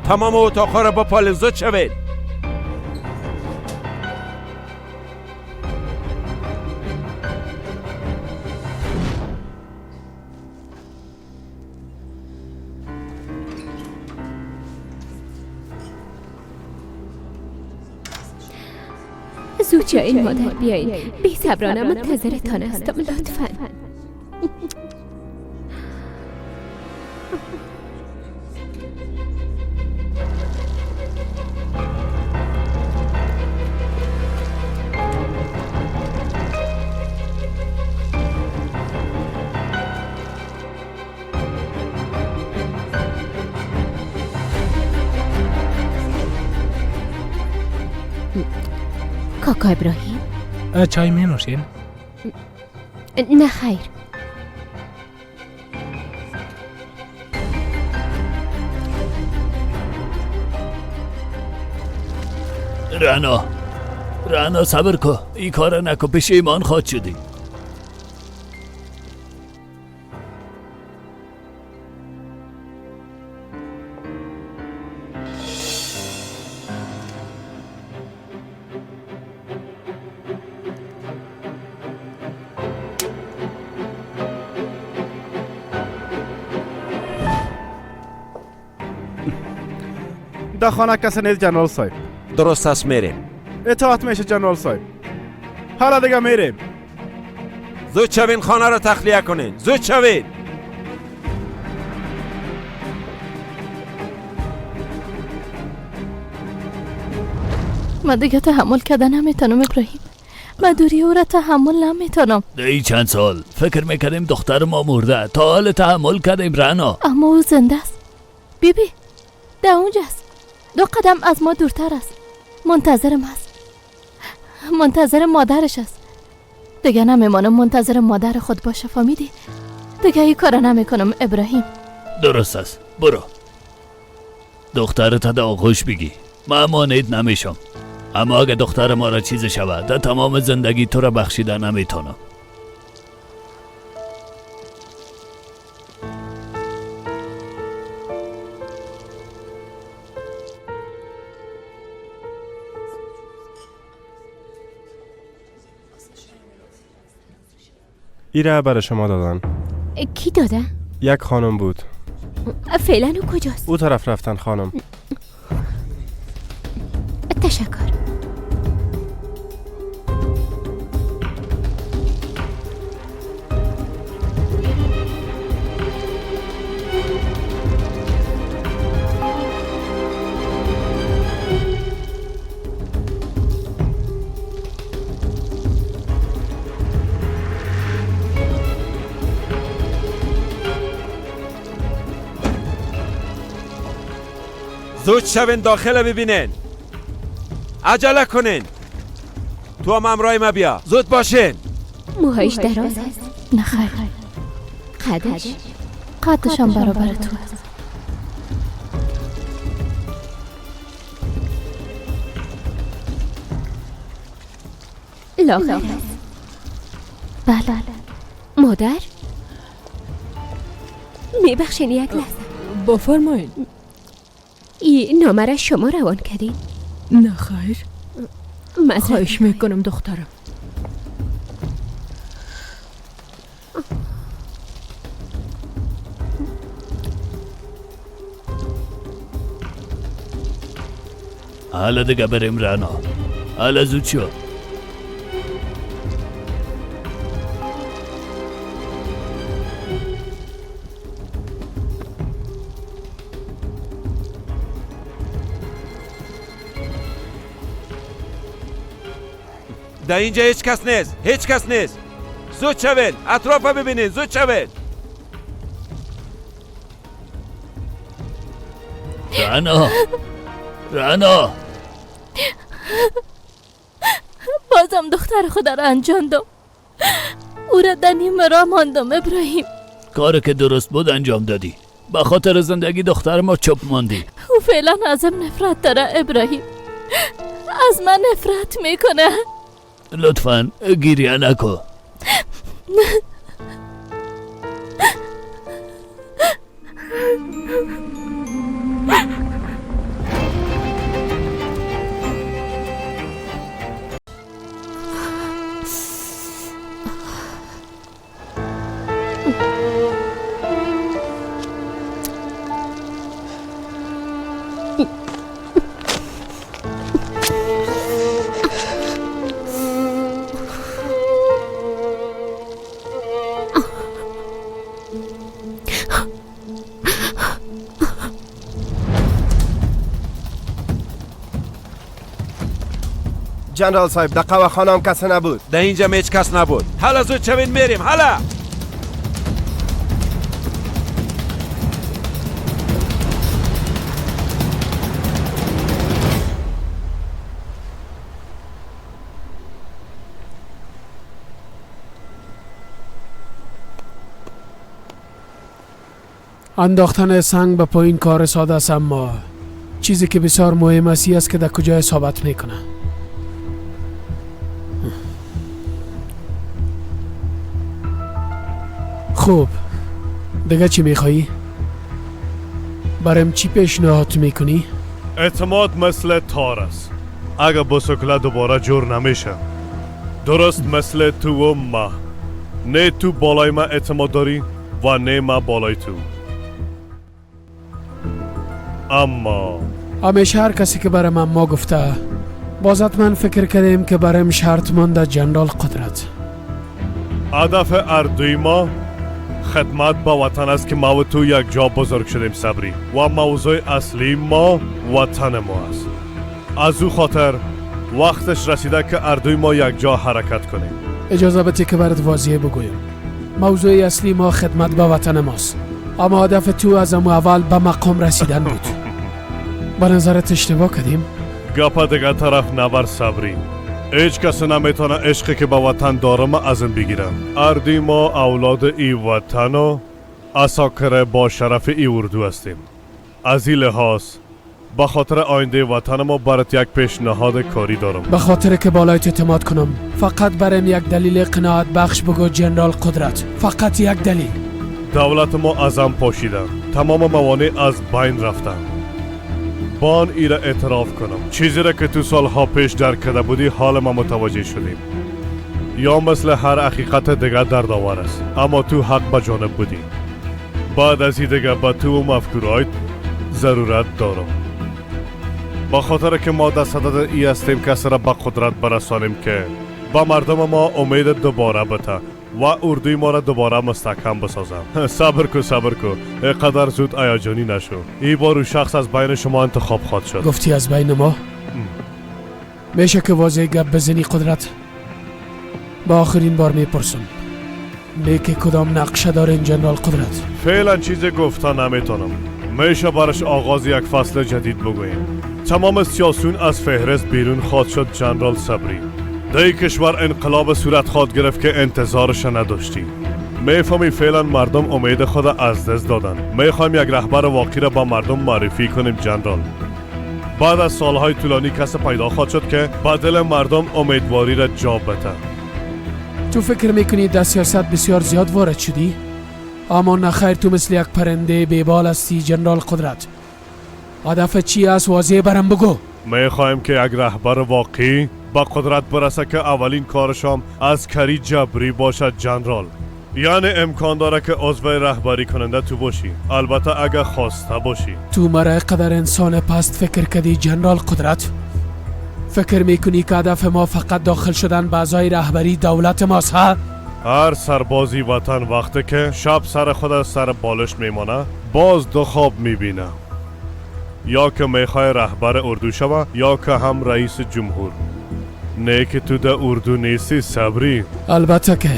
تمام اتاقها را با پالین شوید. زود جایین مادر بیایین، بی صبرانه منتظرتان هستم، لطفاً. کاکا ابراهیم چای می نوشین؟ نه خیر. رعنا رعنا صبر کن، این کار نکن، پشیمان خواهد شدی. در خانه کسی نیست جنرال صاحب. درست است، میریم. اطاعت میشه جنرال صاحب. حالا دیگه میریم. زود شوین خانه را تخلیه کنین، زود شوین. من دیگه تحمل کردن نمیتونم ابراهیم، من دوری او را تحمل نمیتونم. در این چند سال فکر میکردیم دختر ما مرده، تا حال تحمل کردیم رعنا. اما او زنده است بیبی، در اونجاست، 2 قدم از ما دورتر است. منتظرم است، منتظر مادرش است. دیگه نمیمانم منتظر مادر خود باشه، فهمیدی؟ دیگه این کارا نمیکنم ابراهیم. درست است، برو دخترت در آغوش بگی. من مانعت نمیشم، اما اگه دختر ما را چیز شود در تمام زندگی تو را بخشیده نمیتونم. ایره برای شما دادن. کی داده؟ یک خانم بود. فعلا او کجاست؟ او طرف رفتن خانم. تشکر. زود شوین داخل ببینین، عجله کنین. تو هم همراه ما بیا، زود باشین. موهایش دراز است؟ نه خیر. قدش؟ قدش هم برابر تو است. لاغر است؟ بله. مادر؟ میبخشین یک لحظه. بفرمایید. این نامه را شما روان کردین؟ نه خیر. خواهش میکنم دخترم. حالا دیگه بریم رعنا. حالا زود شو. در اینجا هیچ کس نیست، هیچ کس نیست. زود شوین، اطراف ببینین، زود شوین. رعنا، رعنا، بازم دختر خود را انجاندم، او را در نیمه راه ماندم ابراهیم. کاری که درست بود انجام دادی، به خاطر زندگی دختر ما چپ ماندی. او فعلا ازم نفرت داره ابراهیم، از من نفرت میکنه. لطفاً گریه نکن. جنرال صاحب، در قهوه هم کسی نبود. در اینجا هیچ کس نبود. حالا زود شوین میریم. حالا انداختن سنگ به پایین کار ساده است، اما چیزی که بسیار مهم است است که در کجا اصابت میکنه. خوب، دیگه چی میخوایی؟ برایم چی پیشنهاد میکنی؟ اعتماد مثل تار است، اگه بسکله دوباره جور نمیشه. درست مثل تو و ما، نه تو بالای ما اعتماد داری و نه ما بالای تو. اما همیشه هر کسی که برای من ما گفته، باز من فکر کردیم که برایم شرط مانده جنرال قدرت. هدف اردوی ما خدمت به وطن است که ما و تو یک جا بزرگ شدیم صبری، و موضوع اصلی ما وطن ما است. از او خاطر وقتش رسیده که اردوی ما یک جا حرکت کنیم. اجازه بده که برات واضح بگویم، موضوع اصلی ما خدمت به وطن ماست، اما هدف تو از اول به مقام رسیدن بود. به نظرت اشتباه کردیم؟ گپ دیگه طرف نبر صبری. هیچ کس نمیتونه عشقی که به وطن دارم ازم بگیرم. اردی ما اولاد ای وطن و عساکر با شرف ای اردو هستیم. از این لحاظ به خاطر آینده وطن ما برات یک پیشنهاد کاری دارم. به خاطر که بالایت اعتماد کنم فقط برم یک دلیل قناعت بخش بگو جنرال قدرت، فقط یک دلیل. دولت ما ازم پاشیده، تمام موانع از بین رفتن. بان ای را اعتراف کنم، چیزی را که تو سالها پیش درک کرده بودی حال ما متوجه شدیم. یا مثل هر حقیقت دیگر دردآور است، اما تو حق به جانب بودی. بعد از این دیگه به تو و مفکورایت ضرورت دارم. با خاطر که ما در صدد ای هستیم کسی را به قدرت برسانیم که با مردم ما امید دوباره بته و اردوی ما را دوباره مستحکم بسازم. صبر کو صبر کو، اینقدر زود هیجانی نشو. ای بار او شخص از بین شما انتخاب خواهد شد. گفتی از بین ما؟ میشه که واضح گپ بزنی قدرت؟ با آخرین بار میپرسم، نیک کدام نقشه دارین جنرال قدرت؟ فعلا چیز گفته نمیتونم. میشه برش آغاز یک فصل جدید بگوییم. تمام سیاسیون از فهرست بیرون خواهد شد جنرال صبری. در کشور انقلاب صورت خواهد گرفت که انتظارش نداشتیم. میفهمی فعلا مردم امید خود از دست دادن. میخوایم یک رهبر واقعی را با مردم معرفی کنیم جنرال. بعد از سالهای طولانی کس پیدا خواهد شد که با دل مردم امیدواری را جا بده. تو فکر میکنی در سیاست بسیار زیاد وارد شدی؟ اما نخیر، تو مثل یک پرنده بیبال هستی جنرال قدرت. هدف چی است واضح برم بگو. میخوایم که یک رهبر واقعی با قدرت برسه که اولین کارشام از کری جبری باشد جنرال. یعنی امکان داره که عضو رهبری کننده تو باشی، البته اگه خواسته باشی. تو مرا قدر انسان پست فکر کردی جنرال قدرت؟ فکر میکنی که هدف ما فقط داخل شدن به اعضای رهبری دولت ماست ها؟ هر سربازی وطن وقتی که شب سر خود از سر بالش میمانه باز دو خواب میبینه، یا که میخوای رهبر اردو شوه یا که هم رئیس جمهور. نه که تو در اردو نیستی صبری. البته که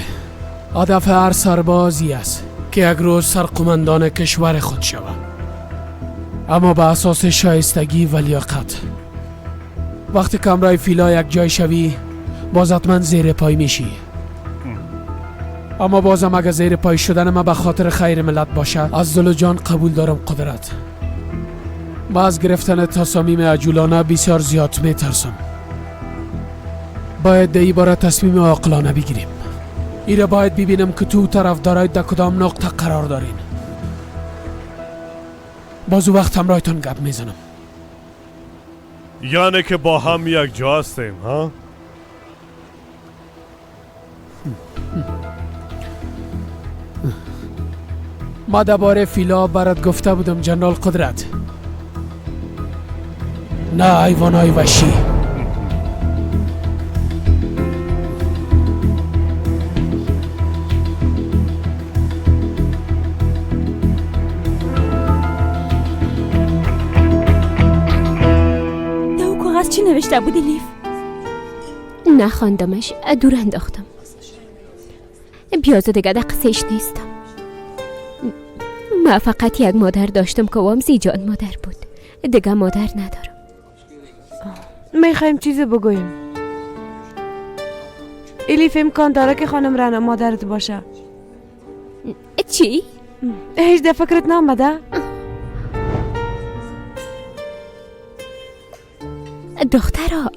هدف هر سربازی است که یک روز سرقمندان کشور خود شود، اما به اساس شایستگی و لیاقت. وقتی که همراه فیلا یک جای شوی باز حتما زیر پای میشی، اما بازم اگه زیر پای شدن ما به خاطر خیر ملت باشه از دل و جان قبول دارم قدرت. با از گرفتن تصامیم عجولانه بسیار زیاد میترسم. باید در این باره تصمیم عاقلانه بگیریم. ایره باید ببینم که تو طرف دارای در کدام نقطه قرار دارین. باز وقت همراهتان گپ میزنم. یعنی که با هم یک جا هستیم ها؟ ما درباره فیلا برات گفته بودم جنرال قدرت. نه حیوانای وحشی. در کاغذ چی نوشته بودی لیف؟ نخواندمش، دور انداختم. بیازو دیگه در قصهش نیستم. من فقط یک مادر داشتم که وام زی جان مادر بود، دیگه مادر ندارم. میخوایم چیزی بگوییم. الیف امکان داره که خانم رنا مادرت باشه. چی؟ هیچ در فکرت نامده؟ دخترا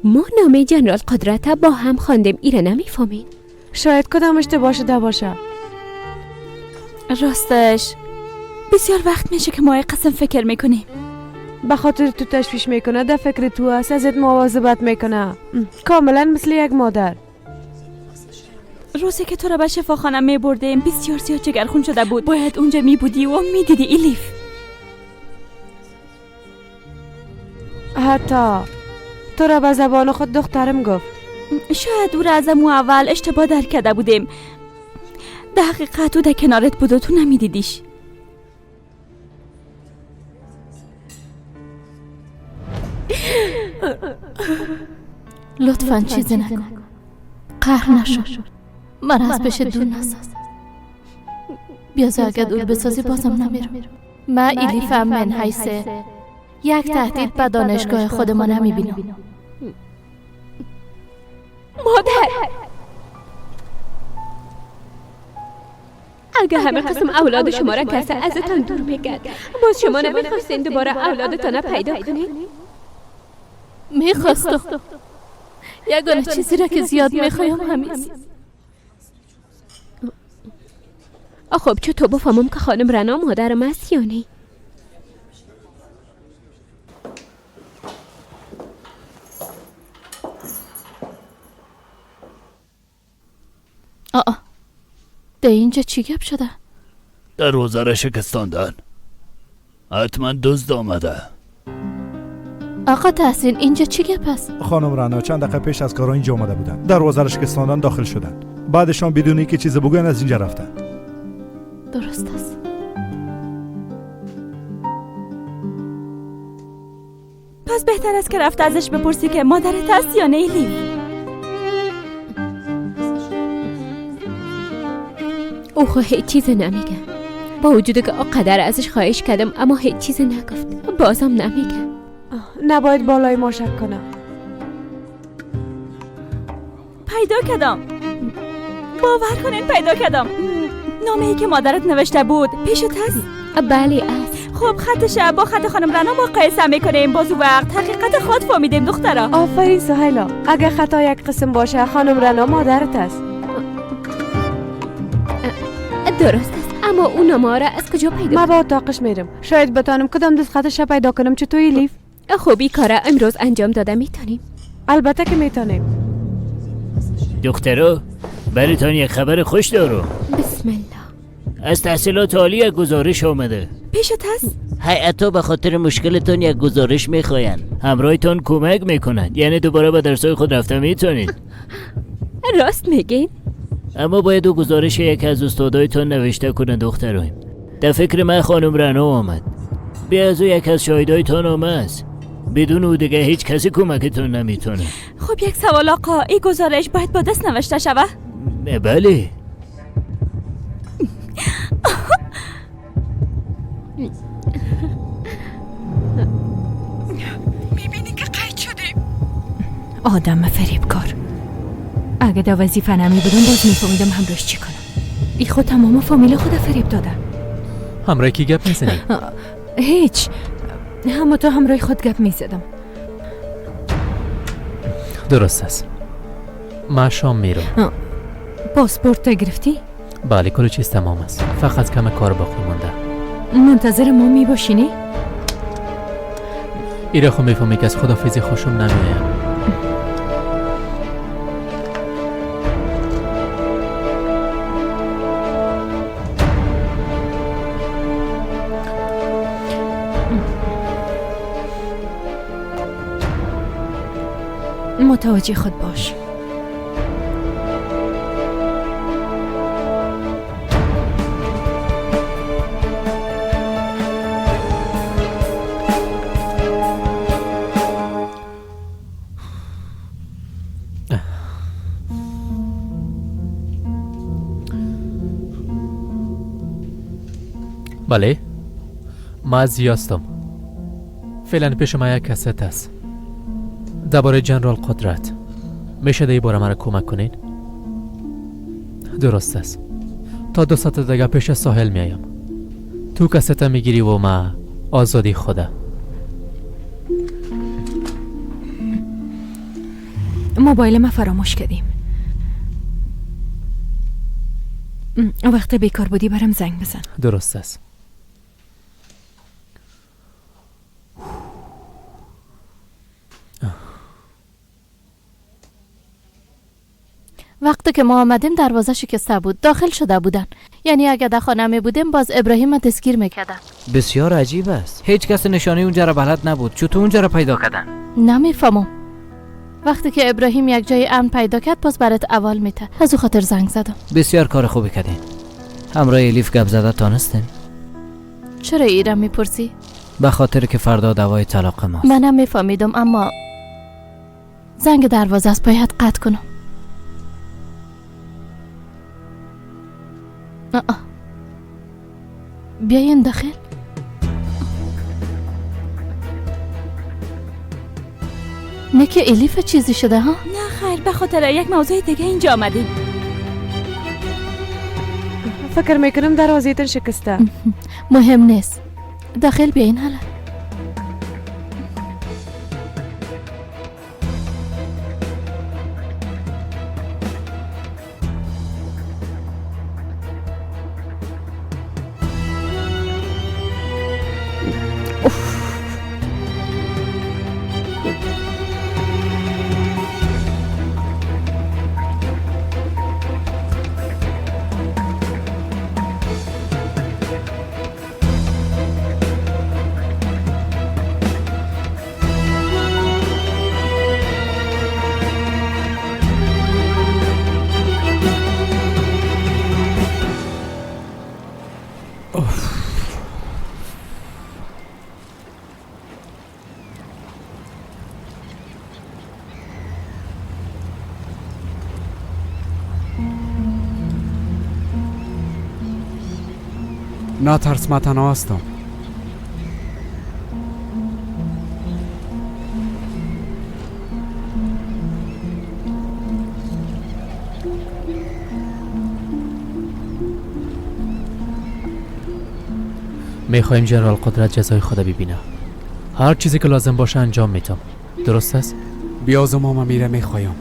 ما نامه جنرال قدرت با هم خواندیم، ایره نمیفهمین. شاید کدام اشتباه شده باشه. راستش بسیار وقت میشه که ما قسم فکر میکنیم. به خاطر تو تشویش میکنه، در فکر تو است، ازت مواظبت میکنه، کاملا مثل یک مادر. روزی که تو را به شفاخانه میبردیم بسیار زیاد جگرخون شده بود. باید اونجا میبودی و میدیدی الیف. حتی تو را به زبان خود دخترم گفت. شاید او را از امو اول اشتباه درک کرده بودیم. در حقیقت او در کنارت بود و تو نمیدیدیش. لطفا چیزی نکن، قهر نشو، من از پیش دور نساز. بیازو اگه دور بسازی بازم نمیرم. من الیفم من حیث یک تهدید به دانشگاه خود ما نمیبینم. مادر، اگه همه قسم اولاد شما را کسی ازتان دور میکرد، باز شما نمیخواستین دوباره اولادتان پیدا کنید؟ میخواستم. یگانه چیزی را که زیاد میخوایم همیست. خب چطور بفهمم که خانم رنا مادرم است یا نه؟ آه، ده اینجا چی گپ شده؟ دروازه را شکستاندن. حتما دزد آمده. آقا تحسین، اینجا چی گپ است؟ خانم رنا چند دقیقه پیش از کارا اینجا آمده بودن. دروازه را شکستاندن، داخل شدن. بعدشان بدون اینکه چیز بگوین از اینجا رفتن. درست است. پس بهتر است که رفته ازش بپرسی که مادرت است یا نه الیف. او خو هیچ چیز نمیگه. با وجود که آقدر ازش خواهش کردم اما هیچ چیز نگفت. بازم نمیگه. نباید بالای ما شک کنم. پیدا کردم. باور کنین پیدا کردم. نامه ای که مادرت نوشته بود پیشت هست؟ بله است. خب خطش با خط خانم رنا مقایسه میکنیم. باز وقت حقیقت خود فهمیدیم دخترا. آفرین سهیلا، اگه خطا یک قسم باشه خانم رنا مادرت است. درست است، اما اون نامه را از کجا پیدا؟ ما با اتاقش میرم، شاید بتانم کدام دست خطش پیدا کنم. چطور الیف؟ خب این کار امروز انجام داده میتونیم؟ البته که میتونیم. دخترا براتون یک خبر خوش دارم. بسم الله. از تحصیلات عالی یک گزارش آمده. پیشت هست؟ هیئت‌ها به خاطر مشکلتون یک گزارش میخواین. همراهتون کمک میکنن، یعنی دوباره به درسای خود رفته میتونید. راست میگین؟ اما باید دو گزارش یک از استادایتون نوشته کنن دخترایم. در فکر من خانم رنا آمد. بیا از او یک از شاهدایتون آمد. بدون او دیگه هیچ کسی کمکتون نمیتونه. خب یک سوال آقا، این گزارش باید با دست نوشته شوه؟ بله. میبینی که قید شدیم. آدم فریبکار. اگه در وظیفه نمی بودم باز میفهمیدم همراهش چی کنم. ای خود تمام فامیل خود فریب داده. همراه کی گپ میزنی؟ هیچ، همه تو همراه خود گپ میزدم. درست است. من شام میرم. پاسپورت گرفتی؟ بله، کل چیز تمام است. فقط کم کار باقی مونده. منتظر ما میباشینی؟ ایره خو میفهمی که از خدافیزی خوشم نمیایم. متوجه خود باش. بله، ما زیاستم. فعلا پیش ما یک کست است درباره جنرال قدرت. میشه در باره مرا کمک کنین؟ درست است. تا 2 ساعت دیگه پیش ساحل میایم. تو کست میگیری و ما آزادی خوده. موبایل ما فراموش کردیم. وقت بیکار بودی برام زنگ بزن. درست است. وقتی که ما آمدیم دروازه شکسته بود، داخل شده بودن. یعنی اگه در خانه می بودیم باز ابراهیم دستگیر میکردن. بسیار عجیب است. هیچ کس نشانی اونجا را بلد نبود. چطور اونجا را پیدا کردن؟ نمیفهمم. وقتی که ابراهیم یک جای امن پیدا کرد باز برات اول میته. از او خاطر زنگ زدم. بسیار کار خوبی کردین. همراه الیف گپ زده تانستین؟ چرا ایرم میپرسی؟ به خاطر که فردا دوای طلاق ماست. منم میفهمیدم، اما زنگ دروازه است، باید قطع کنم. بیاین داخل. نه که الیف چیزی شده ها؟ نه خیر، به خاطر یک موضوع دیگه اینجا آمدیم. فکر میکنم دروازه‌تون شکسته. مهم نیست، داخل بیاین. حالا نترس، من تنها هستم. میخوایم جنرال قدرت جزای خدا ببینه. هر چیزی که لازم باشه انجام میتم. درست است؟ بیازم ما میره میخوایم.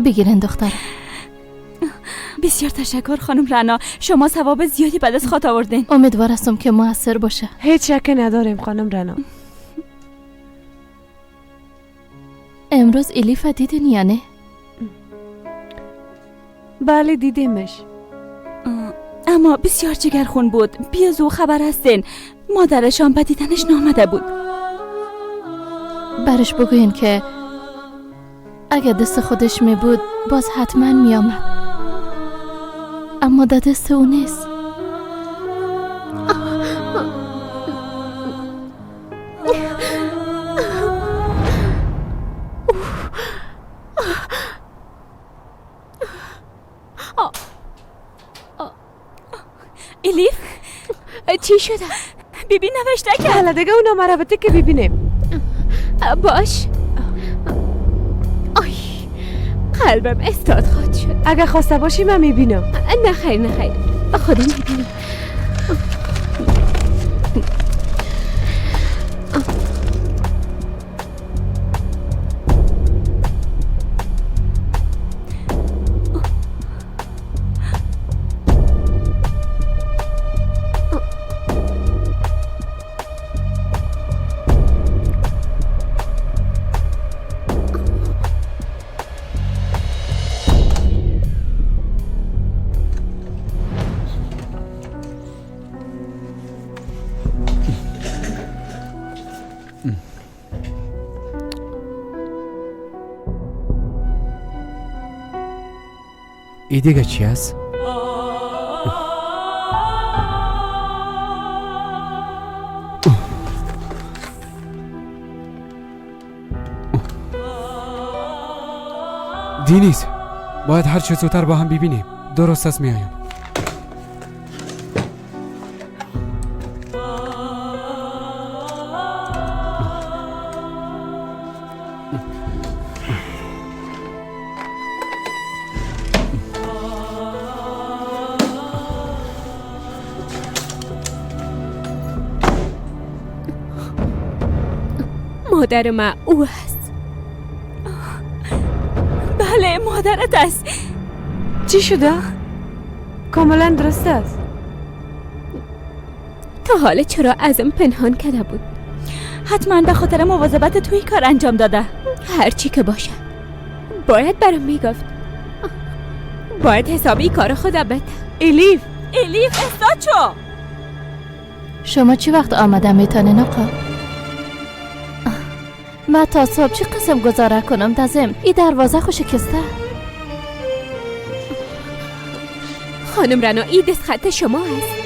بگیرن دختر. بسیار تشکر خانم رعنا، شما ثواب زیادی بعد از خاط آوردین. امیدوار هستم که موثر باشه. هیچ شکی نداریم خانم رعنا. امروز الیف دیدین یا نه؟ بله دیدیمش، اما بسیار جگرخون بود. بیازو او خبر هستین، مادرشان به دیدنش نامده بود. برش بگوین که اگه دست خودش می بود باز حتما می آمد، اما در دست او نیست. الیف چی شده؟ بیبی نوشته کرد. حالا دیگه اونا مرا بده که ببینیم. باش. آی قلبم استاد خواهد شد. اگه خواسته باشی من میبینم. نه خیر نه خیر، خودم میبینم. ای دیگه چی است؟ دینیز، باید هر چه زودتر با هم ببینیم. درست است، میایم. مادر ما او است. بله مادرت است. چی شده؟ کاملا درست است. تا حالا چرا ازم پنهان کرده بود؟ حتما به خاطر مواظبت توی کار انجام داده. هرچی که باشه باید برام میگفت. باید حسابی کار خدا بده. الیف، الیف استاد شو. شما چی وقت آمده میتونین آقا؟ من تا صبح چی قسم گذاره کنم دزم؟ ای دروازه خو شکسته. خانم رنا ای دست خط شما است.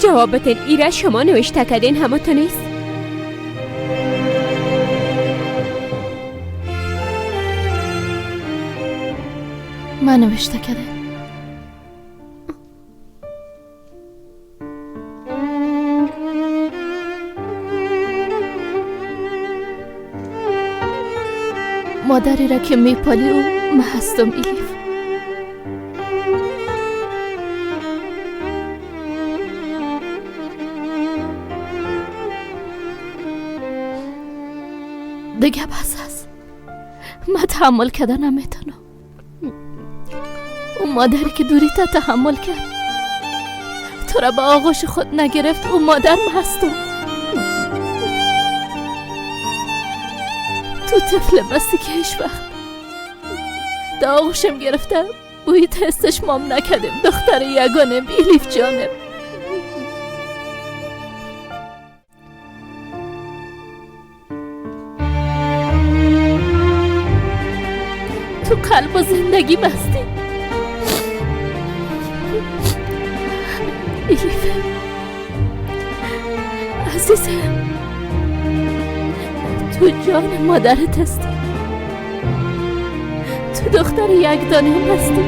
جواب بتین. ایره شما نوشته کردین همه تو نیست؟ من نوشته کردم. مادری را که میپالی او من هستم ایلیف. دیگه بس است، من تحمل کردن نمیتونم. اون مادری که دوری تا تحمل کرد، تو را به آغوش خود نگرفت، اون مادر من هستم. تو طفل بستی که هیچ وقت در آغوشم گرفته بوی تستش مام نکردیم. دختر یگانم ایلیف جانم. تو قلب و زندگی بستی ایلیف عزیزم. تو جان مادرت هستی، تو دختر یک دانه هستی.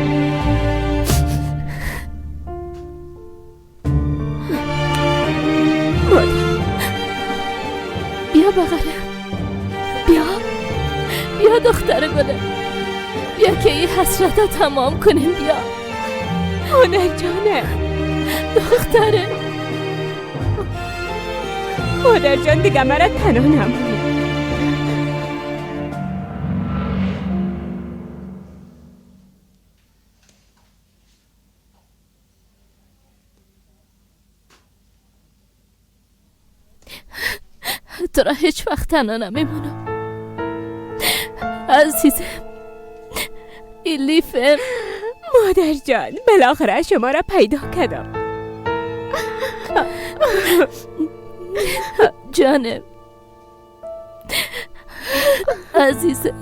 مادر بیا بغلم، بیا بیا دختر گلم، بیا که این حسرت تمام کنیم. بیا مادر جانم، دختره. مادر جان دیگه مرا تنها نمونی. تو را هیچ وقت تنها نمیمونم عزیزم ایلیفم. مادر جان بالاخره شما را پیدا کردم. جانم عزیزم.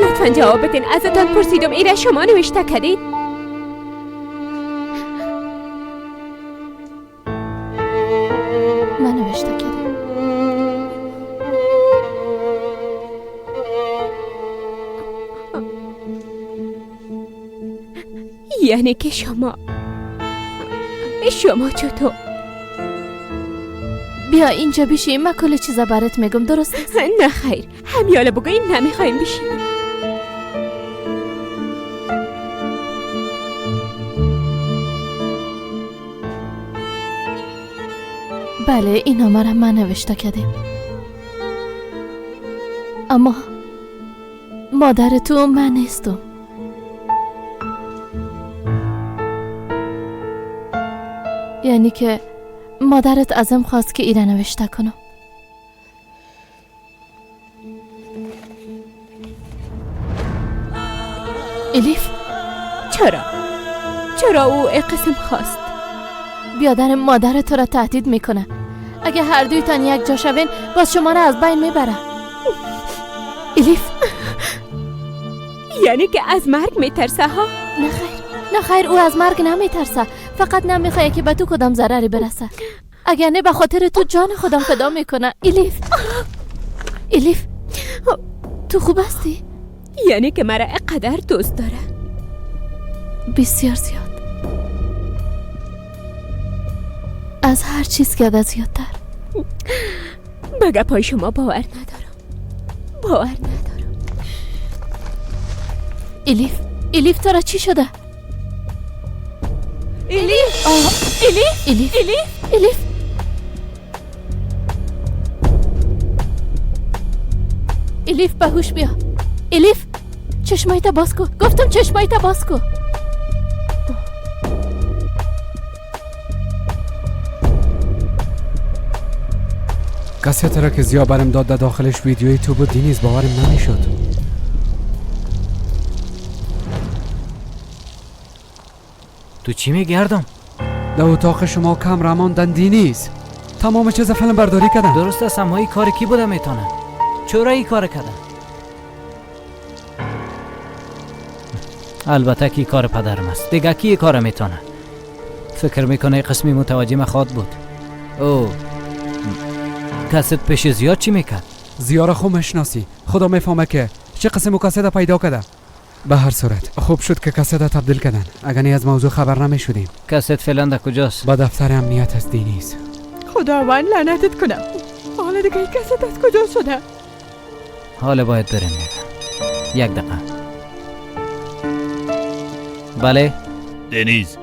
لطفا جواب بدین. ازتان پرسیدم ایره شما نوشته کردید؟ من نوشته کردم. یعنی که شما چطور؟ بیا اینجا بشین، من کل چیزا برات میگم، درست است؟ نه خیر، همیاله بگوییم نمیخوایم بشینیم. بله این نامه را من نوشته کردیم، اما مادر تو من نیستم. یعنی که مادرت ازم خواست که ایره نوشته کنم. الیف چرا او قسم خواست؟ بیادر مادر تو را تهدید میکنه. اگه هر دویتان یک جا شوین باز شما را از بین میبره. الیف یعنی که از مرگ میترسه ها؟ نه خیر نه خیر، او از مرگ نمیترسه، فقط نمیخواد که به تو کدام ضرری برسه. اگر نه به خاطر تو جان خودم فدا میکنه. الیف الیف تو خوب هستی؟ یعنی که مرا اقدر دوست داره؟ بسیار زیاد، از هر چیز که زیادتر. به گپای شما باور ندارم، باور ندارم. الیف الیف تو را چی شده؟ الیف الیف الیف الیف الیف الیف به هوش بیا. الیف چشمایت باز کو، گفتم چشمایت باز کو. کست را که زیا برم داد در داخلش ویدیوی تو بود دینیز، باورم نمیشد. تو چی میگردم؟ در اتاق شما کمره ماندن دینیز. تمام چیز فیلم برداری کردن. درست است، اما این کار کی بوده میتونه؟ چرا این کار کردن؟ البته که کار پدرم است. دیگه کی کار میتونه؟ فکر میکنه قسمی متوجه مخواد بود. او کست پیش زیاد چی میکرد؟ زیاره خو میشناسی. خدا میفهمه که چه قسم کست پیدا کرده. به هر صورت خوب شد که کست تبدیل کردن، اگر نه از موضوع خبر نمیشدیم. کست فعلا در کجاست؟ با دفتر امنیت است دینیز. خداوند لعنتت کنم. حالا دیگه کست از کجا شده؟ حالا باید بریم. یک دقیقه. بله دنیز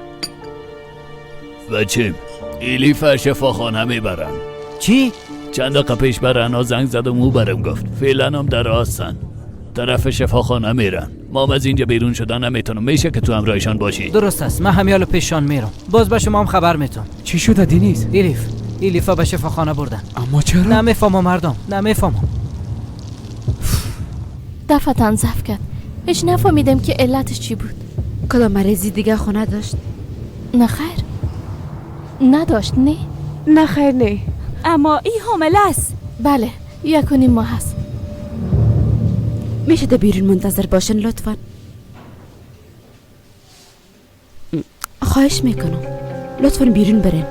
بچه ایلیف شفاخانه میبرن. چی؟ چند دقیقه پیش برنا زنگ زدم، او برم گفت فعلا هم در راستن، طرف شفاخانه میرن. ما از اینجا بیرون شدن نمیتونم. میشه که تو همراهشان باشی؟ درست است، من همیالو پیشان میرم. باز به شما هم خبر میتونم. چی شده دنیز؟ ایلیفا به شفاخانه بردن. اما چرا؟ نمیفهمم مردم، نمیفهمم. دفعتا ضعف کرد. هیچ نفهمیدم که علتش چی بود. کدام مریضی دیگه خونه داشت؟ نه خیر نداشت. نه نه خیر نه. اما ای حامله است. بله 1.5 ماه است. میشه ده بیرون منتظر باشن لطفا؟ خواهش میکنم لطفا بیرون برین.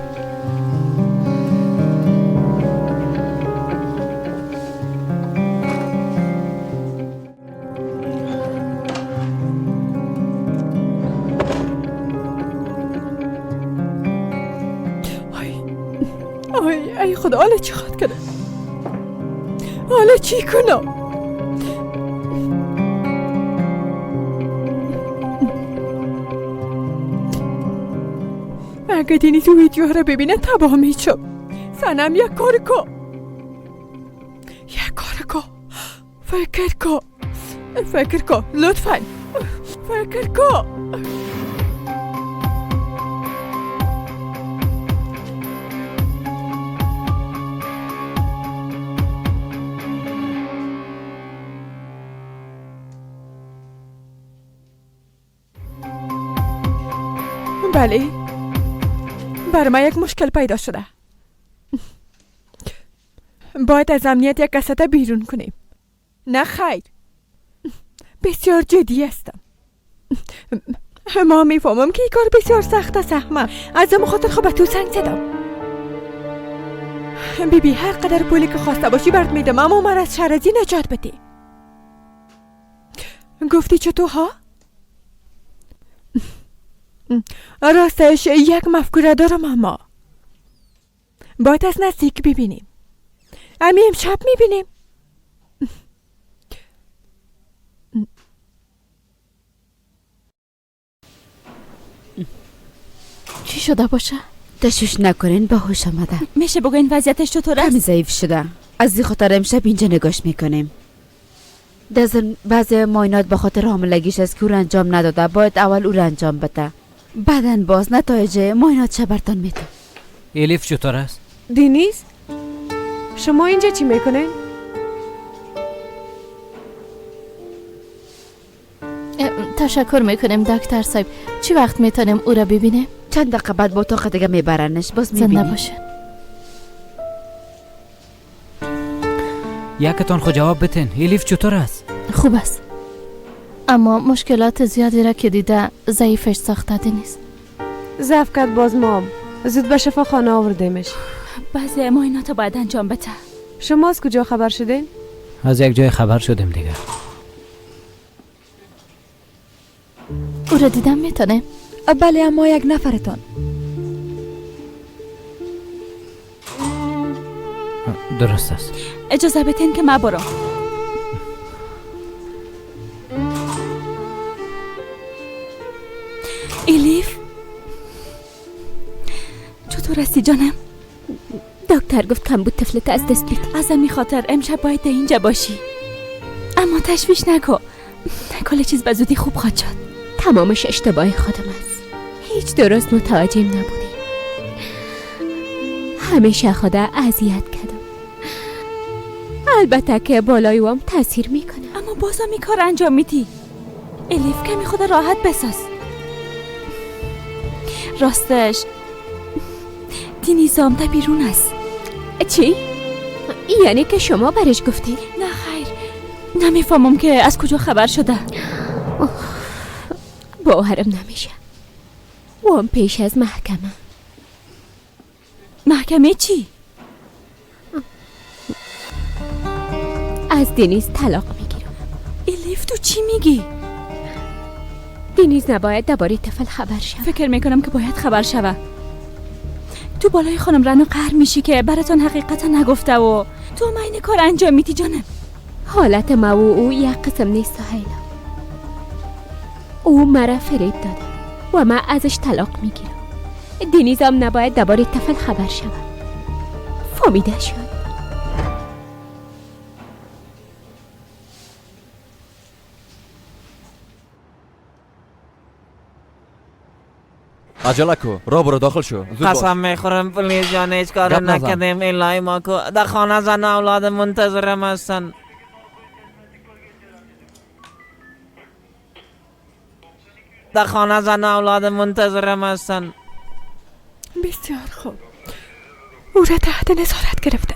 ای خدا، حالا چی خواد کنم؟ حالا چی کنم؟ اگه دینی تو ویدیو را ببینه تباه میشم. سنم یک کار کن، یک کار کن، فکر کن، فکر کن، لطفا فکر کن. بله، بر من یک مشکل پیدا شده. باید از امنیت یک کسته بیرون کنیم. نه خیر، بسیار جدی هستم. ما میفهمم که این کار بسیار سخت است احمد. از اون خاطر خب به تو سنگ زدم. بی بی هر قدر پولی که خواسته باشی برات میدم، اما من از شرزی نجات بده. گفتی چطور ها؟ راستش یک مفکوره دارم، اما باید از نزدیک ببینیم. امی امشب میبینیم. چی شده باشه؟ تشویش نکنین، به هوش آمده. میشه بگوین وضعیتش چطور است؟ کمی ضعیف شده. از این خاطر امشب اینجا نگاش میکنیم. دزن بعضی معاینات به خاطر حاملگیش است که او را انجام نداده. باید اول او را انجام بده، بعدن باز نتایج معاینات برتان میده. الیف چطور است؟ دینیز شما اینجا چی میکنین؟ تشکر میکنیم دکتر صاحب. چی وقت میتونیم او را ببینیم؟ چند دقیقه بعد با اتاق دیگه میبرنش، باز میبینیم. زنده باشه. یکتان خود جواب بتین. الیف چطور است؟ خوب است، اما مشکلات زیادی را که دیده ضعیفش ساخته. دینیز ضعف کرد. باز ما زود به شفاخانه آوردیمش. بعضی معاینات باید انجام بده. شما از کجا خبر شدین؟ از یک جای خبر شدیم دیگه. او را دیدم میتونه؟ بله، اما یک نفرتان. درست است. اجازه بدین که من برم. الیف چطور هستی جانم؟ دکتر گفت کم بود طفلت از دست بدی. از همین خاطر امشب باید اینجا باشی. اما تشویش نکن، کل چیز به زودی خوب خواهد شد. تمامش اشتباه خودم است. هیچ درست متوجه نبودیم. همیشه خدا اذیت کردم. البته که بالای وام تاثیر میکنه. اما بازم این کار انجام میدی. الیف کمی خود راحت بساز. راستش دینیز آمده بیرون است. چی؟ یعنی که شما برش گفتی؟ نه خیر، نمیفهمم که از کجا خبر شده. باورم نمیشه. و پیش از محکمه. محکمه چی؟ از دنیز طلاق میگیرم. الیف تو چی میگی؟ دنیز نباید درباره طفل خبر شود. فکر میکنم که باید خبر شوه. تو بالای خانم رنا قهر میشی که براتون حقیقتا نگفته و تو هم این کار انجام میدی جانم. حالت ما و او یک قسم نیست سهیلا. او مرا فریب داده و من ازش طلاق میگیرم. دنیز هم نباید درباره طفل خبر شود. فهمیده شد. عجله کو، را برو داخل شو. قسم میخورم پلیس جان هیچ کار نکردیم. الهی ما کو در خانه زن اولاد منتظرم هستن. در خانه زن اولاد منتظرم هستن. بسیار خوب، او را تحت نظارت گرفتن.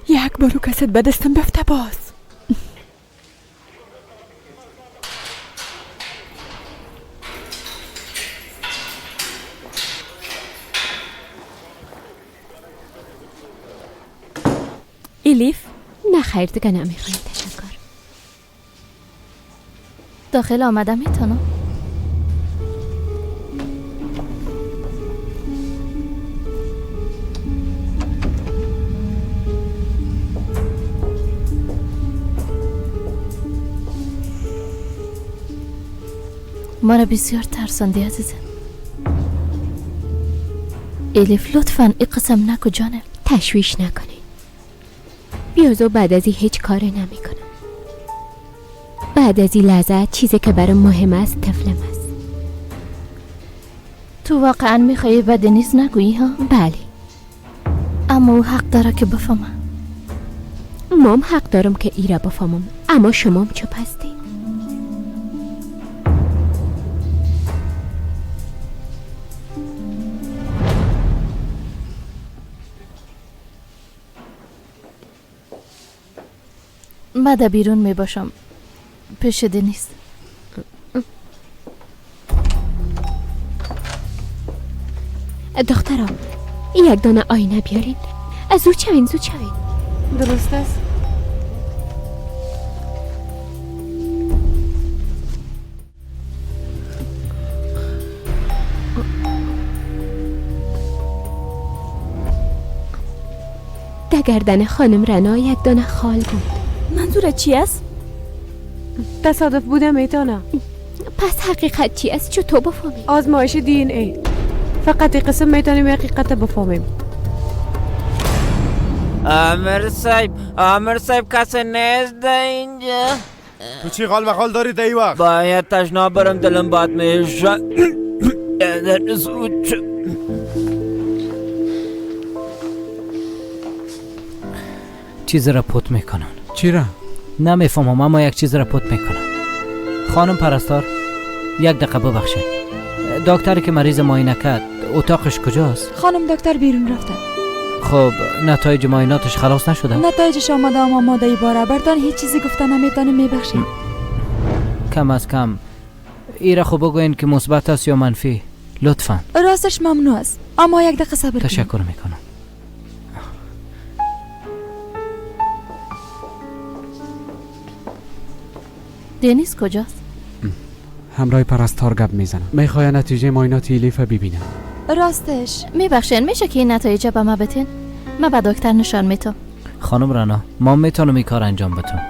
یک بارو کست به دستم بفته باز. الیف؟ نه خیر دیگه نمیخوایم، تشکر. داخل آمدم میتونم؟ ما را بسیار ترساندی عزیزم. الیف لطفاً ای قسم نکو جانم. تشویش نکنی. بیازو بعد از این هیچ کاری نمی کنم. بعد از این لحظه چیزی که برام مهم است طفلم است. تو واقعا میخوایی به دنیز نگویی ها؟ بله. اما او حق داره که بفهمه. مام حق دارم که ایرا بفهمم، اما شما هم چپ هستی. من در بیرون می باشم پیش دنیز. دخترم یک دانه آینه بیارین. زود شوین زود شوین. درست است. در گردن خانم رنا یک دانه خال بود. منظورت چی است؟ تصادف بوده میتونه. پس حقیقت چی است؟ چطور بفهمیم؟ آزمایش دی ان ای. فقط قسم میتونیم حقیقت بفهمیم. آمر صاحب، آمر صاحب کسی نیست در اینجا. تو چی غال و غال داری در این وقت؟ باید تشناب برم، دلم باد میشه. چیز را پت میکنن. چی را؟ نمیفهمم اما یک چیز را پت میکنن. خانم پرستار یک دقیقه ببخشید. دکتری که مریض معاینه کرد اتاقش کجاست؟ خانم دکتر بیرون رفتن. خب نتایج معایناتش خلاص نشده؟ نتایجش آمده اما آماده باره. برتان هیچ چیزی گفته نمیتونه. میبخشید. کم از کم ایره خب بگوین که مثبت است یا منفی لطفا. راستش ممنوع است اما یک دقیقه صبر. تشکر میکنم. دنیز کجاست؟ همراه پرستار گپ میزنم. میخوای نتیجه معاینات الیف ببینم. راستش میبخشین میشه که این نتایج به ما بتین؟ من به دکتر نشان میتم. خانم رنا ما میتونم این کار انجام بدم.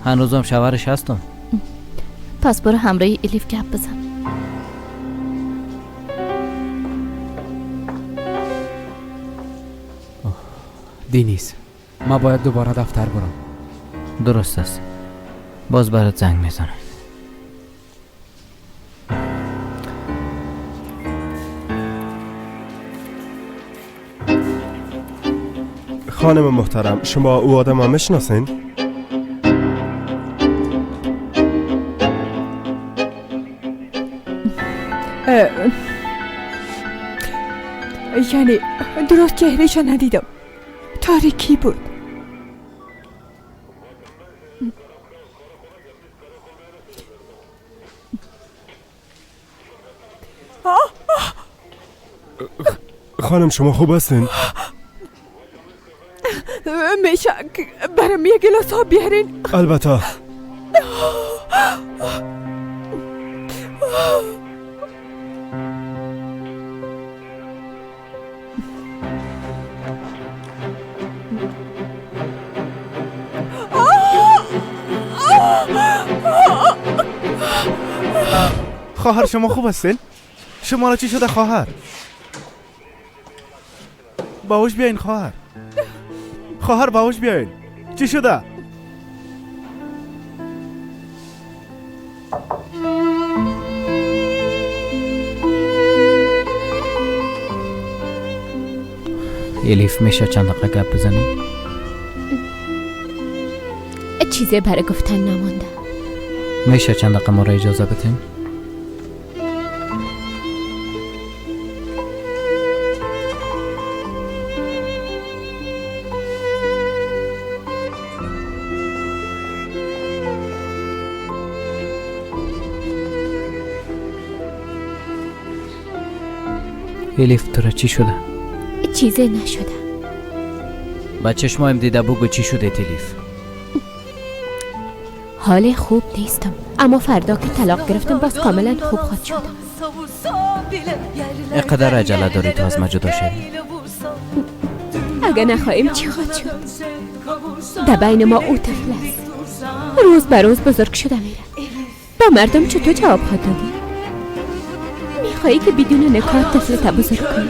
هنوزم شوهرش هستم. پس برو همراه الیف گپ بزن. دینیز ما باید دوباره دفتر برم. درست است. باز برات زنگ میزنم. خانم محترم شما او آدم ها میشناسین؟ یعنی درست چهرهشو ندیدم، تاریکی بود. خانم شما خوب هستین؟ میشه برام یه گلاس آب بیارین؟ البته. خواهر شما خوب هستین؟ شما را چی شده خواهر؟ باهوش بیاین خواهر. خواهر باهوش بیاین. چی شده؟ الیف میشه چند دقیقه گپ بزنیم؟ چیزی برای گفتن نمانده. میشه چند دقیقه ما را اجازه بدین؟ الیف تو را چی شده؟ چیزی نشده. با چشمایم دیده بگو چی شده الیف. حال خوب نیستم، اما فردا که طلاق گرفتم باز کاملا خوب خواهد شدم. اینقدر عجله داری تو از ما جدا شوی؟ اگه نخواهیم چی خواهد شد؟ در بین ما او طفل است، روز به روز بزرگ شده میره. با مردم چطور جواب خواهد دادی؟ میخوایی که بدون نکاح طفل تا بزرگ کنی؟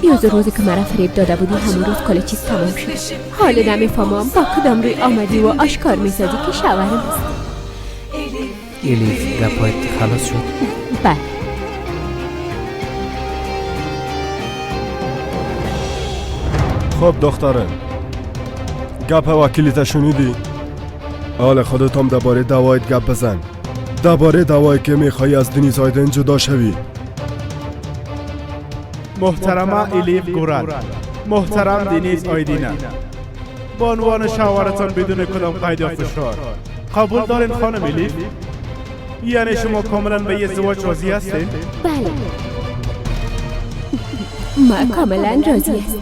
یوز روزی که مرا فریب داده بودی همون روز کل چیز تمام شد. حال نمیفهمم با کدام روی آمدی و آشکار میسازی که شوهرم است. الیف گپایت خلاص شد؟ بله. خب دختره، گپ وکیلت شنیدی؟ حال خودت هم درباره دوایت گپ بزن، درباره دوایی که میخوای از دنیز آیدن جدا شوی. محترمه الیف گورل، محترم دنیز آیدینه، به عنوان شوهرتان بدون کدام قید یا فشار قبول دارین خانم الیف؟ یعنی شما کاملا به ازدواج راضی هستین؟ بله، ما کاملا راضی هستم.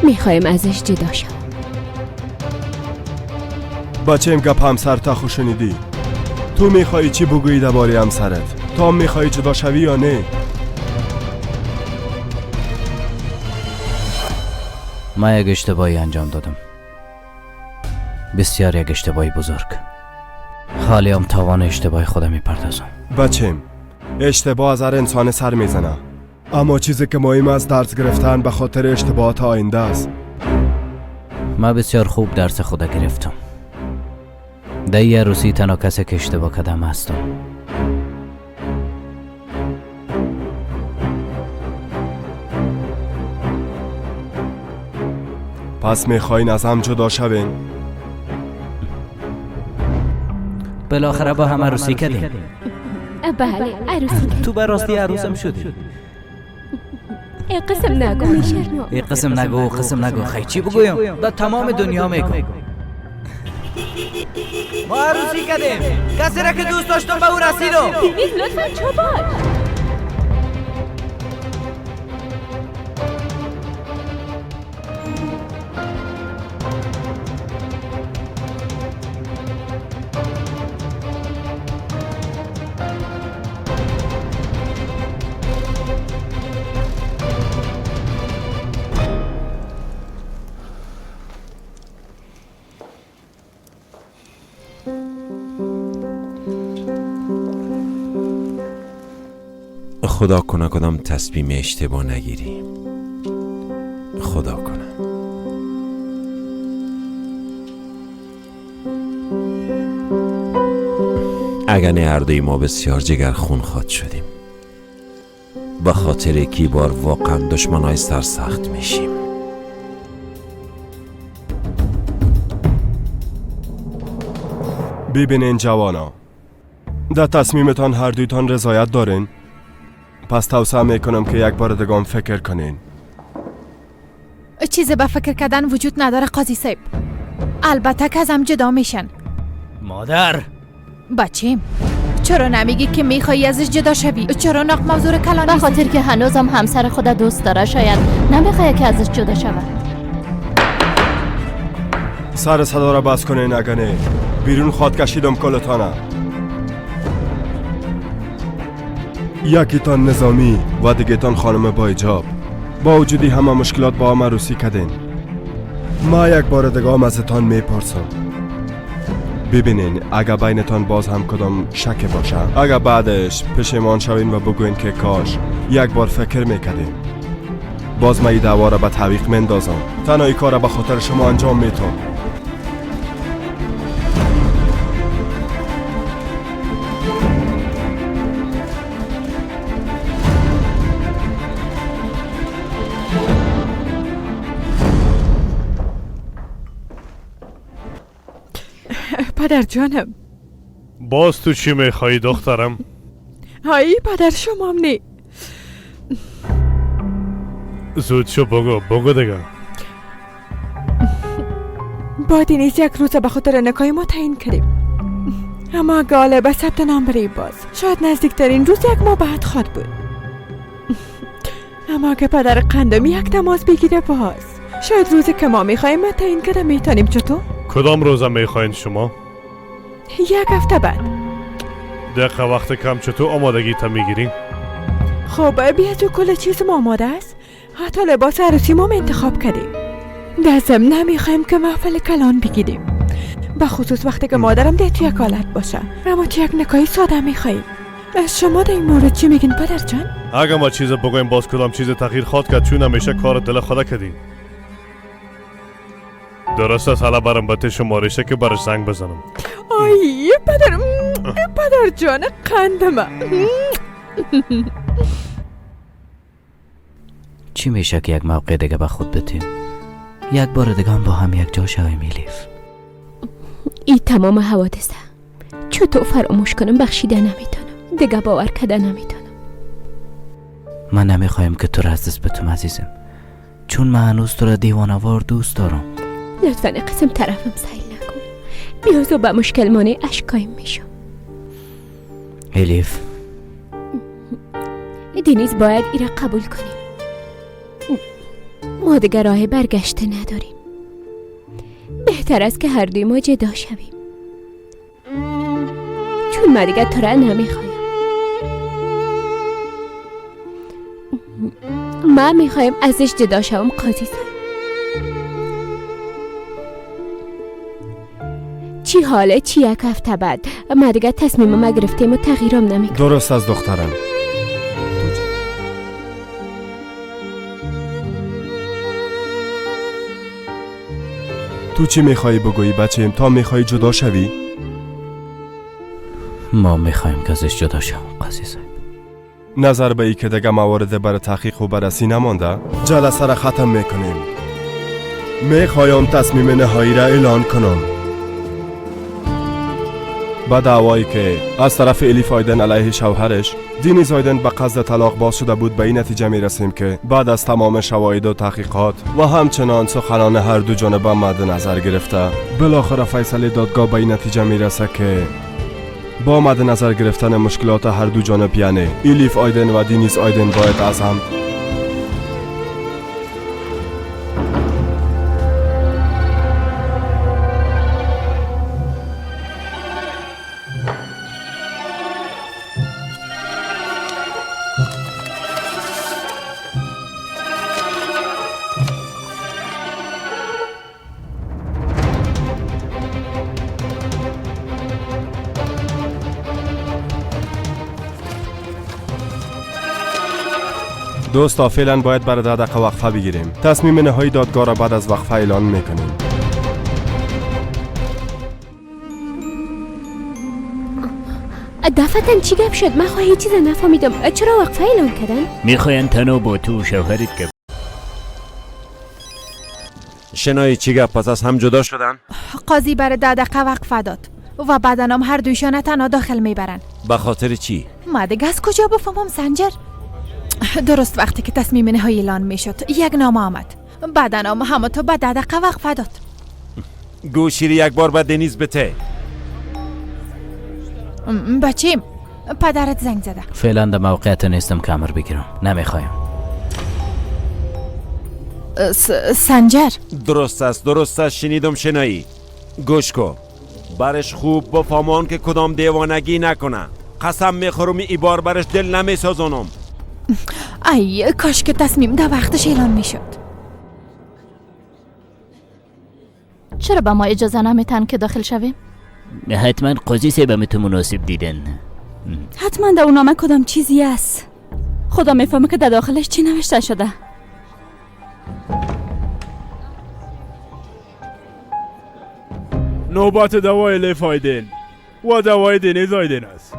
میخوایم ازش جدا شم. بچه‌م گپ همسرت خو شنیدی؟ تو میخوای چی بگویی درباره همسرت؟ تو هم میخوای جدا شوی یا نه؟ من یک اشتباهی انجام دادم، بسیار یک اشتباهی بزرگ. حالی هم تاوان اشتباه خودم میپردازم. بچه‌م اشتباه از هر انسان سر میزنه، اما چیزی که مهم از درس گرفتن به خاطر اشتباهات آینده است. من بسیار خوب درس خود گرفتم. در این عروسی تنها کسی که اشتباه کردم هستم. پس میخواین از هم جدا شوین؟ بالاخره با هم عروسی کردیم. بله عروسی کردیم. تو به راستی عروسم شدی. ای قسم نگو میشرمم. ای قسم نگو قسم نگو. خیلی چی بگویم؟ به تمام دنیا میگم ما عروسی کردیم. کسی را که دوست داشتم به او رسیدم. دنیز لطفا چو باش. خدا کنه کدام تصمیم اشتباه نگیری. خدا کنه. اگر نه هر دوی ما بسیار جگر خون خواد شدیم. به خاطر کی بار واقعا دشمنای سرسخت میشیم. ببینین جوانا، در تصمیمتان هر دویتان رضایت دارین؟ پس توصیه میکنم که یک بار دیگه فکر کنین. چیز به فکر کردن وجود نداره قاضی صاحب. البته که ازم جدا میشن. مادر بچیم، چرا نمیگی که میخوایی ازش جدا شوی؟ چرا نق موضوع کلان؟ به خاطر که هنوزم همسر خود دوست داره، شاید نمیخواد که ازش جدا شود. سر صدا را بس کنین، اگه نه بیرون خواد کشیدم کلتانه. یکیتان نظامی و دیگهتان خانم با حجاب. با وجودی همه مشکلات با هم عروسی کردین. ما یک بار دیگه هم ازتان میپرسم. ببینین اگه بینتان باز هم کدام شک باشه، اگه بعدش پشیمان شوین و بگوین که کاش یک بار فکر میکردیم، باز من این دعوا را به تعویق مندازم. تنها این کار را به خاطر شما انجام میتم. پدر جانم، باز تو چی میخوایی دخترم؟ های پدر شما هم نی. زود شو بگو دیگه. با دینیز یک روز به خاطر نکای ما تعیین کردیم، اما گاله به ثبت نام بری باز شاید نزدیکترین روز یک ماه بعد خواد بود. اما اگه پدر قندم یک تماس بگیره باز شاید روزی که ما میخوایم ما تعیین کرده میتونیم. چطور؟ کدام روزم میخواین شما؟ یک هفته بعد. دقیقه وقت کم، چطور آمادگی تا میگیریم؟ خب بیا تو کل چیز ما آماده است، حتی لباس عروسی ما انتخاب کردیم. در ضمن نمیخوایم که محفل کلان بگیریم، به خصوص وقتی که مادرم ده تو یک حالت باشه، اما تو یک نکاحی ساده میخوایم. شما در این مورد چی میگین پدر جان؟ اگه ما چیز بگویم باز کدام چیز تغییر خواد کرد، چون همیشه کار دل خدا کردیم. درست است. حالا برم به شمارشه که برش زنگ بزنم. آی پدر، پدر جان قندم. چی میشه که یک موقع دیگه به خود بتیم؟ یک بار دیگه هم با هم یک جا شویم الیف. ای تمام حوادثه چطور فراموش کنم؟ بخشیده نمیتونم، دیگه باور کرده نمیتونم. من نمیخوایم که تو را از دست بتم عزیزم، چون من هنوز تو را دیوانه‌وار دوست دارم. لطفا قسم طرفم سیل نکن، بیازو به مشکل مانع اشکایم میشم. الیف، دینیز باید ای را قبول کنیم. ما دیگه راه برگشت نداریم. بهتر است که هر دوی ما جدا شویم، چون ما دیگه تو را نمیخوایم. ما میخوایم ازش جدا شوم قاضی صاحب. چی حاله چی یک هفته بعد ما دیگه تصمیم ما گرفتیم و تغییرم نمیکنیم. درست از دخترم. تو چی میخوایی بگویی بچه‌م؟ تا میخوایی جدا شوی؟ ما میخوایم که ازش جدا شوم قاضی صاحب. نظر به ای که دیگه موارد برای تحقیق و بررسی نمانده، جلسه را ختم میکنیم. میخوایم تصمیم نهایی را اعلان کنم. با دعوایی که از طرف الیف آیدن علیه شوهرش دینیز آیدن به قصد طلاق باز شده بود، به این نتیجه می رسیم که بعد از تمام شواهد و تحقیقات و همچنان سخنان هر دو جانب مد نظر گرفته، بالاخره فیصله دادگاه به این نتیجه می رسه که با مد نظر گرفتن مشکلات هر دو جانب، یعنی الیف آیدن و دینیز آیدن، باید از هم دوستا فعلا باید برای 10 دقیقه وقفه بگیریم. تصمیم نهایی دادگاه را بعد از وقفه اعلان میکنیم. دفعتا چی گپ شد؟ من خواهی چیز نفهمیدم. چرا وقفه اعلان کردن؟ میخواین تنها با تو و شوهرت گپ. شنایی چی گپ؟ پس از هم جدا شدن؟ قاضی برای 10 دقیقه وقفه داد و بعدا هم هر دویشان تنها داخل میبرن. به خاطر چی؟ ما دیگه از کجا بفهمم سنجر؟ درست وقتی که تصمیم نهایی اعلان میشد یک نامه آمد. بعدا هم همه تو به 10 دقیقه وقفه داد. گوشیری یک بار به دنیز بته. بچیم پدرت زنگ زده. فعلا در موقعیت نیستم که امر بگیرم. نمیخوایم. سنجر درست است، درست است. شنیدم شنایی. گوش کو، برش خوب بفهمان که کدام دیوانگی نکنه. قسم میخورم ای بار برش دل نمیسازانم. ای کاش که تصمیم در وقتش اعلان میشد. چرا به ما اجازه نمیتن که داخل شویم؟ حتما قاضی صاحب تو مناسب دیدن. حتما در اون نامه کدام چیزی است. خدا میفهمه که در داخلش چی نوشته شده. نوبت دوای الیف آیدین و دوای دنیز آیدین است.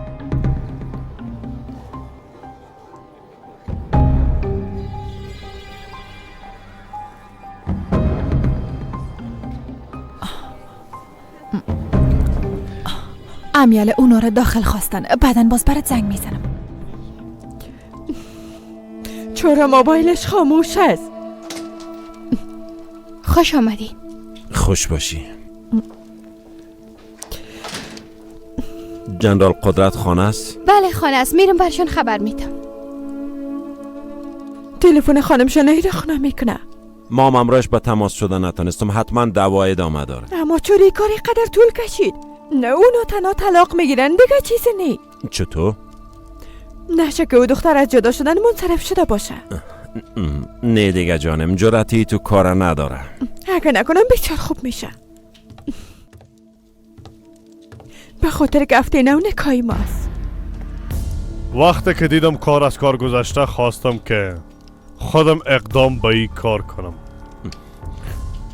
امیال اونا را داخل خواستن. بعدن باز برات زنگ میزنم. چرا موبایلش خاموش است؟ خوش آمدی. خوش باشی. جنرال قدرت خانه است؟ بله خانه است. میرم برشون خبر میدم. تلفن خانم شنایی را خونه میکنه. ما امراش به تماس شده نتونستم. حتما دعوا ادامه داره. اما چرا این کار قدر طول کشید؟ نه اونا تنها طلاق میگیرن دیگه چیزی نی. چطور؟ نشه که او دختر از جدا شدن منصرف شده باشه. نه دیگه جانم، جرأتی تو کار نداره. اگه نکنم بسیار خوب میشه. به خاطر که هفته نو نکای ماست. وقتی که دیدم کار از کار گذشته خواستم که خودم اقدام به این کار کنم.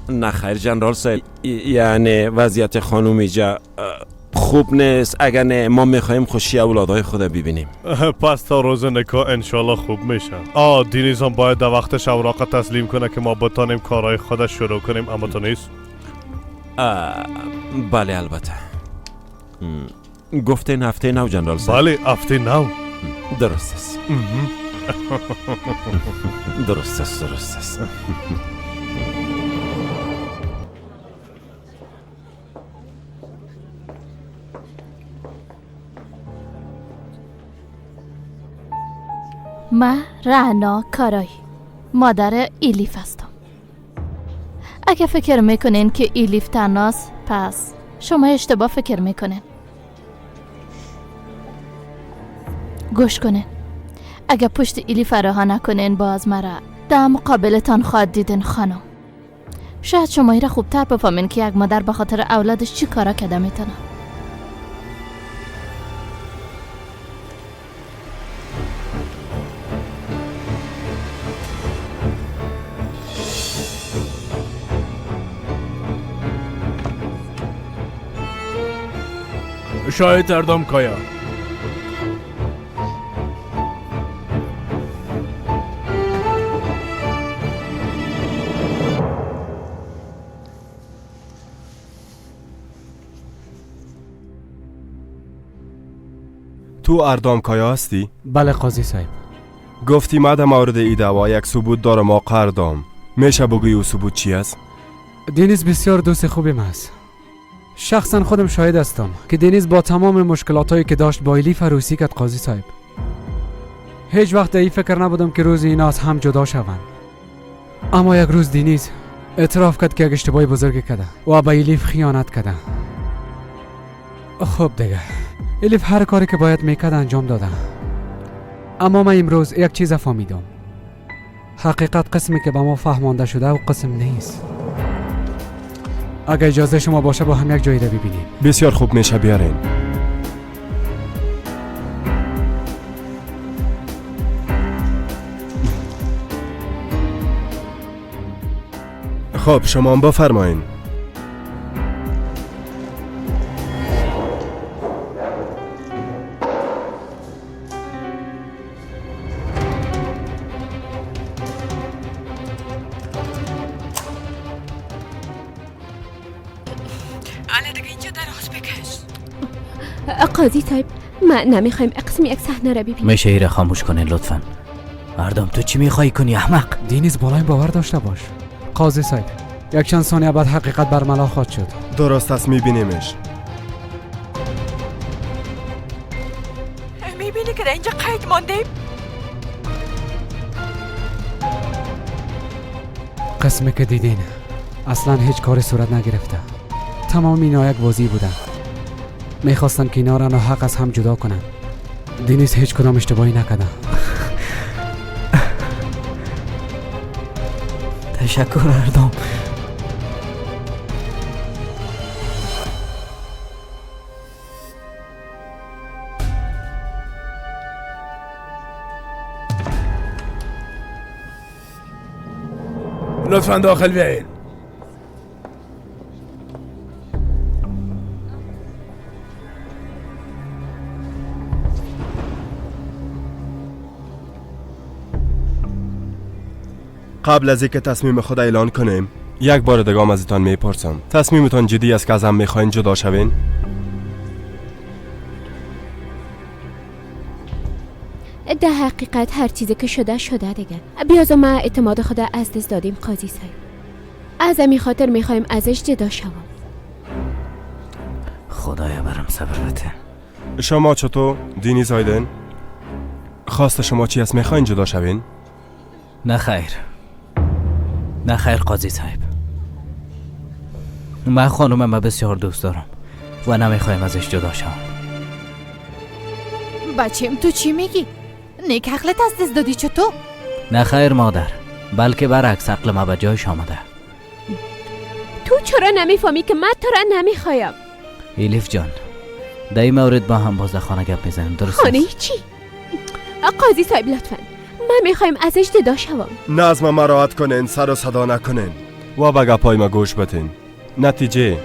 نه خیر جنرال صاحب، یعنی وضعیت خانوم اینجا خوب نیست. اگر نه ما میخوایم خوشی اولادهای خود ببینیم. پس تا روز نکاح انشالله خوب میشه. دینیز هم باید در وقتش اوراق تسلیم کنه که ما بتانیم کارهای خودش شروع کنیم. اما تو نیست؟ بله البته. گفتین هفته نو جنرال صاحب؟ بله هفته نو. درست است. درست است، درست است. من رعنا کارایی، مادر ایلیف هستم. اگه فکر میکنین که ایلیف تناس، پس شما اشتباه فکر میکنین. گوش کنین، اگه پشت ایلیف رها نکنین باز مرا در مقابلتان خواهد دیدن خانم. شاید شما را خوبتر بفهمین که یک مادر به خاطر اولادش چی کارا کرده میتونه. شاید اردام کایا. تو اردام کایا هستی؟ بله قاضی صاحب. گفتی ما در مورد ای دعوا یک ثبوت دارم آقا اردام. میشه بگویی او ثبوت چی است؟ دنیز بسیار دوست خوبی است. شخصا خودم شاهد هستم که دنیز با تمام مشکلاتایی که داشت با ایلیف عروسی کرد قاضی صاحب. هیچ وقت این فکر نبودم که روز اینا از هم جدا شوند. اما یک روز دنیز اعتراف کرد که یک اشتباه بزرگ کرده و به ایلیف خیانت کرده. خب دیگه ایلیف هر کاری که باید میکرد انجام داده. اما من امروز یک چیز فهمیدم. حقیقت قسمی که به ما فهمانده شده و قسم نیست. اگه اجازه شما باشه با هم یک جایی را ببینیم. بسیار خوب میشه، بیارین. خب شما هم بفرمایین. قاضی صاحب، ما نمیخوایم قسم یک صحنه را ببینیم. میشه ایره خاموش کنین لطفا. مردم تو چی میخوای کنی احمق؟ دینیز بالای باور داشته باش. قاضی صاحب، یک چند ثانیه بعد حقیقت برملا خواهد شد. درست است، میبینیمش. میبینی که در اینجا قید ماندیم؟ قسمی که دیدین اصلا هیچ کاری صورت نگرفته. تمام اینا یک بازی بودن. میخواستن که اینا را ناحق از هم جدا کنن. دینیز هیچ کدام اشتباهی نکردن. تشکر اردام. لطفا داخل بیاین. قبل از اینکه تصمیم خود اعلان کنیم، یک بار دیگه هم ازتان میپرسم، تصمیمتان جدی است که از هم میخواین جدا شوین؟ در حقیقت هر چیزی که شده شده دیگه. بیازم ما اعتماد خود از دست دادیم قاضی صاحب. از همین خاطر میخوایم ازش جدا شوم. خدایا برم صبر بده. شما چطور دینیز آیدن؟ خواست شما چی است؟ میخواین جدا شوین؟ نه خیر، نه خیر قاضی صاحب. من خانومم من بسیار دوست دارم و نمیخوایم ازش جدا شوم. بچیم تو چی میگی؟ نیک عقلت از دست دادی چطور؟ نه خیر مادر، بلکه برعکس عقل ما به جایش آمده. تو چرا نمیفهمی که من تو را نمیخوایم؟ ایلیف جان، در این مورد با هم باز در خانه گپ میزنیم، درست؟ خانه چی؟ قاضی صاحب لطفا، من میخوایم ازش جدا شوم. نظم مراعات کنین، سر و صدا نکنین و به گپای ما گوش بتین. نتیجه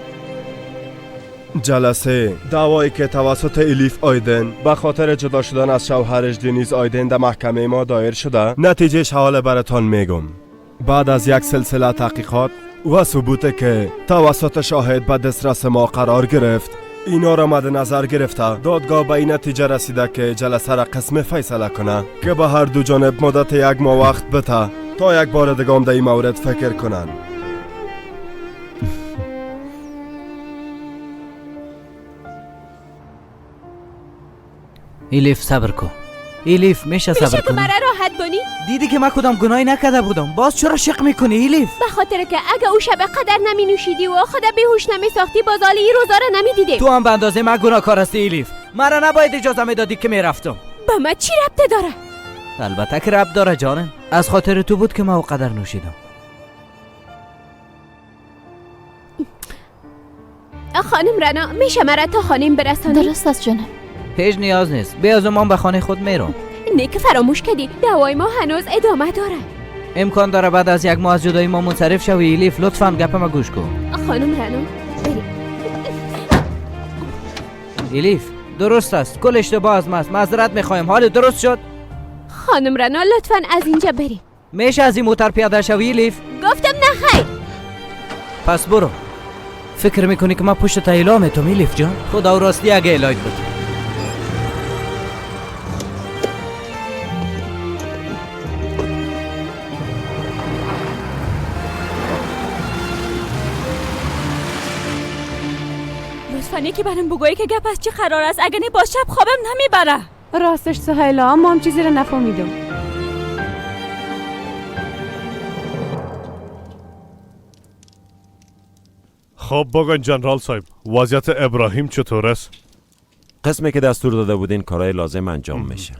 جلسه دعوایی که توسط الیف آیدن به خاطر جدا شدن از شوهرش دینیز آیدن در محکمه ما دایر شده، نتیجهش حالا براتان میگم. بعد از یک سلسله تحقیقات و ثبوت که توسط شاهد به دسترس ما قرار گرفت، اینا را مد نظر گرفته، دادگاه به این نتیجه رسیده که جلسه را قسم فیصله کنه که به هر دو جانب مدت یک ماه وقت بده تا یک بار دیگه هم در این مورد فکر کنن. ایلیف صبر کن. ایلیف میشه صبر کنی؟ میشه مرا راحت بانی؟ دیدی که من کدام گناهی نکرده بودم، باز چرا شک میکنی ایلیف؟ به خاطر که اگه او شب قدر نمی نوشیدی و خدا بیهوش نمی ساختی، باز حالی این روزا را نمی دیدیم. تو هم به اندازه من گناهکار هستی ایلیف. مرا نباید اجازه میدادی که میرفتم. با من چی ربط داره؟ البته که ربط داره جانم. از خاطر تو بود که من او قدر نوشیدم. خانم رنا، میشه مرا تا خانم برسانی؟ درست است جانم. هیچ نیاز نیست. بیا من به خانه خود میرم. نه که فراموش کردی، دعوای ما هنوز ادامه داره. امکان داره بعد از یک ماه از جدایی ما منصرف شوی ایلیف. لطفاً گپ ما گوش کن. خانم رنا بریم. ایلیف درست است، کل اشتباه از ماست، معذرت میخوایم. حال درست شد؟ خانم رنا لطفاً از اینجا بریم. میشه از این موتر پیاده شوی ایلیف؟ گفتم نه خیر. پس برو. فکر میکنی که من پشت تایلام تو ایلیف جان؟ خدا و راستی اگه الایت بود. لطفاً یکی برام بگویی که گپ از چه قرار است، اگه نه با شب خوابم نمیبره. راستش سهیلا اما هم چیزی رو نفهمیدم. خب بگن جنرال صاحب، وضعیت ابراهیم چطور است؟ قسمی که دستور داده بودین کارهای لازم انجام میشه.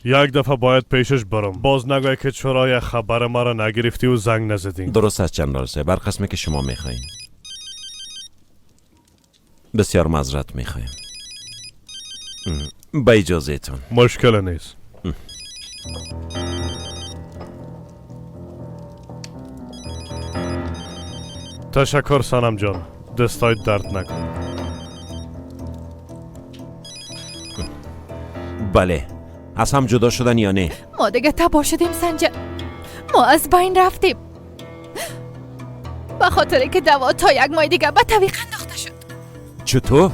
یک دفعه باید پیشش برم، باز نگوی که چرا یک خبر مرا نگرفتی و زنگ نزدی. درست است جنرال صاحب، بر قسمی که شما میخواین. بسیار معذرت میخوایم. با اجازه تون. مشکل نیست. تشکر سنم جان، دستایت درد نکن. بله، از هم جدا شدن یا نه؟ ما دیگه تباه شدیم سنجر، ما از بین رفتیم به خاطر که دوا تا یک ماه دیگه به تعویق انداخته شد. چطور؟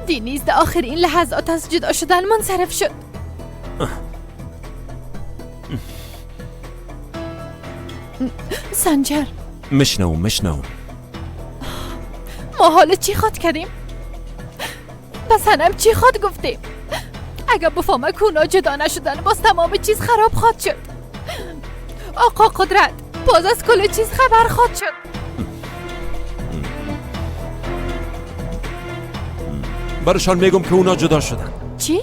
دینیز در آخرین لحظات از جدا شدن منصرف شد. سنجر مشنو. ما حالا چی خواد کردیم؟ به سنم چی خواد گفتیم؟ اگه بفهمه که اونا جدا نشدن باز تمام چیز خراب خواد شد. آقا قدرت باز از کل چیز خبر خواد شد. برشان میگم که اونا جدا شدن. چی؟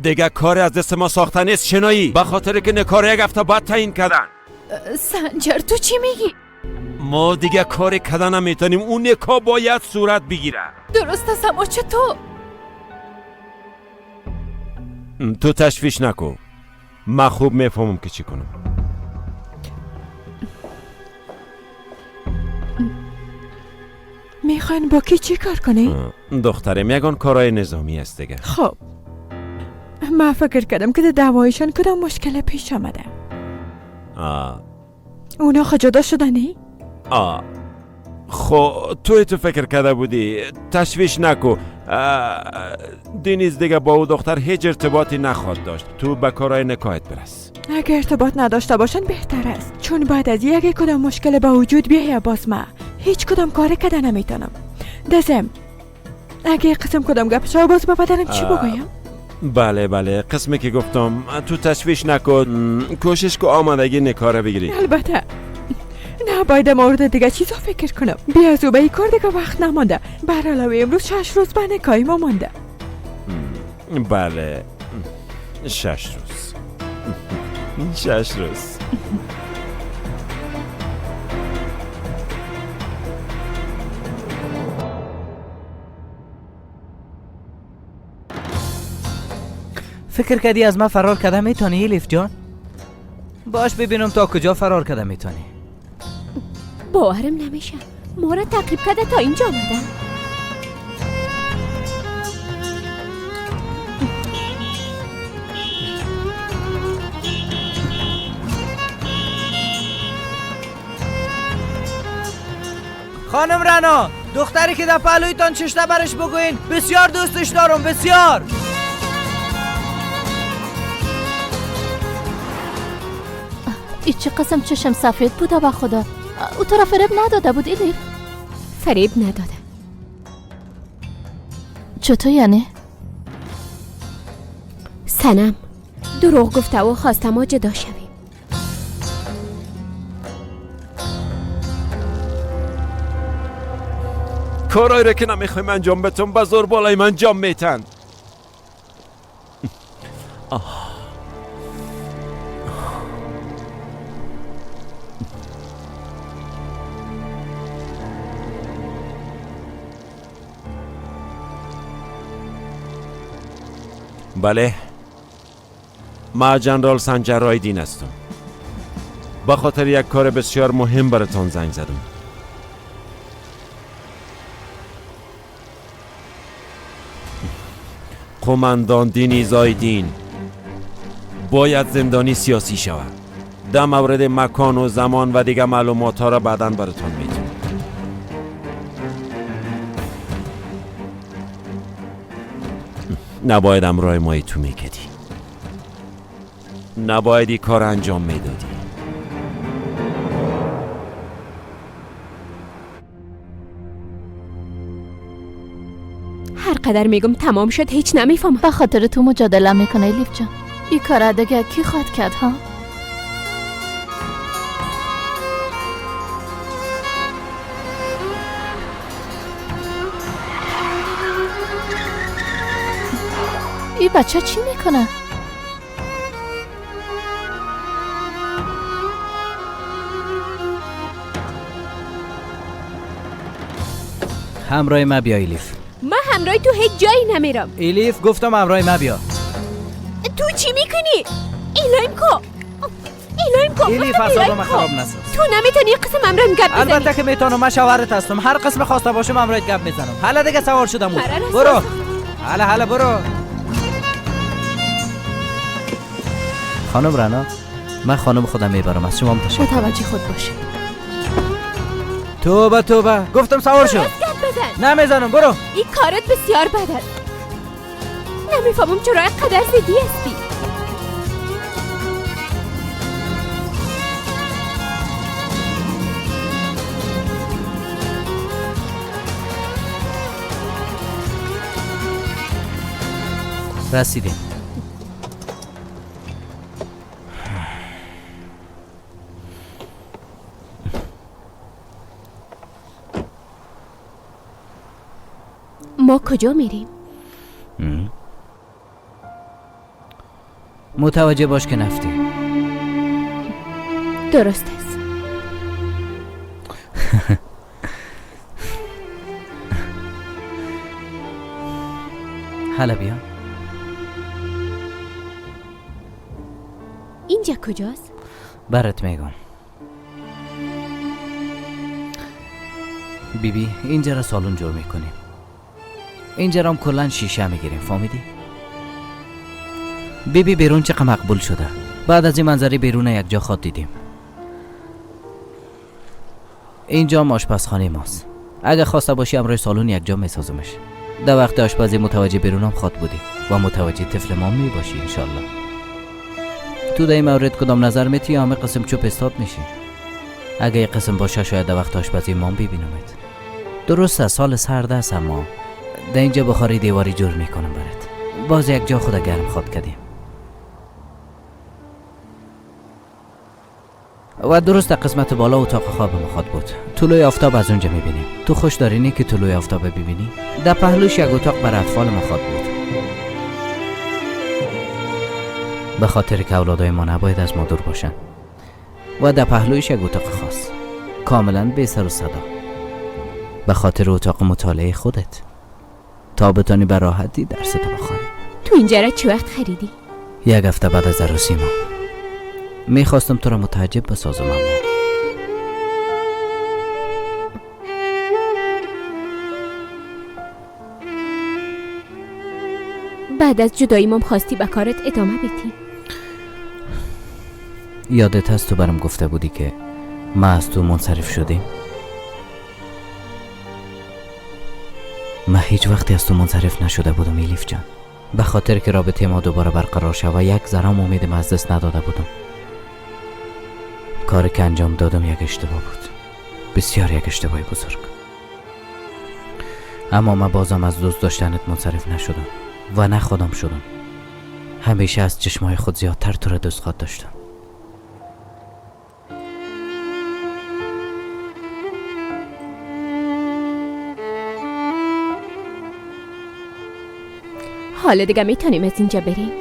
دیگه کاری از دست ما ساخته نیست شنایی، به خاطر که نکار یک هفته بعد تعیین کردن. سنجر تو چی میگی؟ ما دیگه کاری کردن نمیتونیم، اون نکاح باید صورت بگیره. درست است، اما چطور؟ تو تشویش نکن، من خوب میفهمم که چی کنم. میخواین با کی چی کار کنی؟ دخترم یگان کارای نظامی است دیگه. خب من فکر کردم که در دعوایشان کدام مشکل پیش آمده. اونا خود جدا شدنی؟ خب تو فکر کرده بودی. تشویش نکو، دینیز دیگه با او دختر هیچ ارتباطی نخواد داشت. تو به کارای نکاحت برس. اگه ارتباط نداشته باشن بهتر است، چون بعد از یک کدام مشکل به وجود بیایه باز ما هیچ کدام کار کده نمیتونم. دزم اگه قسم کدام گپ شو باز به پدرم چی بگویم؟ بله قسمی که گفتم، تو تشویش نکن، کوشش کو آمادگی نکاره بگیری. البته نه، باید مورد دیگه چیزا فکر کنم. بیا از او به این کار دیگه وقت نمانده. بر علاوه امروز 6 روز به نکاح ما مانده. بله 6 روز. 6 روز. فکر کردی از من فرار کرده میتونی الیف جان؟ باش ببینم تا کجا فرار کرده میتونی. باورم نمیشه، ما را تعقیب کرده تا اینجا آمده. خانم رنا، دختری که در پهلویتان چشته برش بگوین بسیار دوستش دارم، بسیار. ای چه قسم چشم سفید بوده با خدا. او تو را فریب نداده بود الیف؟ فریب نداده. چطور یعنی؟ سنم دروغ گفته و خواسته ما جدا شویم. کارایی را که نمیخوایم انجام بتون به زور بالای من انجام میتن. بله، ما جنرال سنجر آیدین هستم. با خاطر یک کار بسیار مهم براتان زنگ زدم. قماندان دینیز آیدین باید زندانی سیاسی شود. در مورد مکان و زمان و دیگه معلومات ها را بعدا براتان میدم. نباید امرای مایی تو میکدی. نباید این کار انجام میدادی. هر قدر میگم تمام شد هیچ نمیفهمم. به خاطر تو مجادله میکنه الیف جان. این کار دیگه کی خواد کرد ها؟ این بچه چی میکنه؟ همراه ما بیا الیف. من همراه تو هیچ جایی نمیرم. الیف گفتم همراه ما بیا. تو چی میکنی؟ ایلایم کو. الهیم کن. ایلیف اعصاب ما خراب نساز. تو نمیتونی قسم امرم گپ بزنی. البته که میتونم، من شوهرت هستم، هر قسم خواسته باشم امرایت گپ میزنم. حالا دیگه سوار شدم. برو حالا حالا برو. خانم رنا، من خانم خودم میبرم، از شما تشکر. متوجه خود باشه. توبه توبه، گفتم سوار شو. نمیزنم، برو. این کارت بسیار بد است. نمیفهمم چرا اینقدر زدی هستی. رسیدیم. ما کجا میریم؟ متوجه باش که نفتی. درست است. حالا بیا. اینجا کجاست؟ برات میگم. بیبی اینجا را سالن جور میکنیم. اینجا را هم کلا شیشه میگیریم، فهمیدی؟ بیبی بیرون چقدر مقبول شده. بعد از این منظره بیرون یک جا خواد دیدیم. اینجا آشپزخانه ماست. اگه خواسته باشی امروز سالن یک جا میسازمش. در وقت آشپزی متوجه بیرونم خواد بودی و متوجه طفل ما میباشی انشالله. تو در این مورد کدام نظر میتی یا همه قسم چوب استاد میشی؟ اگه یک قسم باشه شاید در وقت آشپزی مام ببینمت. درست است سال سرد است، اما در اینجا بخاری دیواری جور میکنم برات. باز یک جا خود گرم خواد کردیم. و درست در قسمت بالا اتاق خواب ما خواد بود. طلوع آفتاب از اونجا میبینیم. تو خوش داری نه که طلوع آفتاب ببینی؟ در پهلوش یک اتاق برای اطفال ما خواد بود. به خاطر که اولادای ما نباید از ما دور باشن. و در پهلویش یک اتاق خاص، کاملا بی سر و صدا، به خاطر اتاق مطالعه خودت، تا بتانی به راحتی درست بخوانی. تو اینجا را چه وقت خریدی؟ یک هفته بعد از عروسی ما. میخواستم تو را متعجب بسازم، اما بعد از جدایی مام خواستی به کارت ادامه بدی. یادت هست تو برام گفته بودی که ما از تو منصرف شدیم؟ من هیچ وقتی از تو منصرف نشده بودم ایلیف جان. به خاطر که رابطه ما دوباره برقرار شود و یک ذره امیدم از دست نداده بودم. کاری که انجام دادم یک اشتباه بود، بسیار یک اشتباه بزرگ. اما من بازم از دوست داشتنت منصرف نشدم و نه خودم شدم. همیشه از چشمای خود زیادتر تو را دوست خواد داشتم. حالا دیگه میتونیم از اینجا بریم؟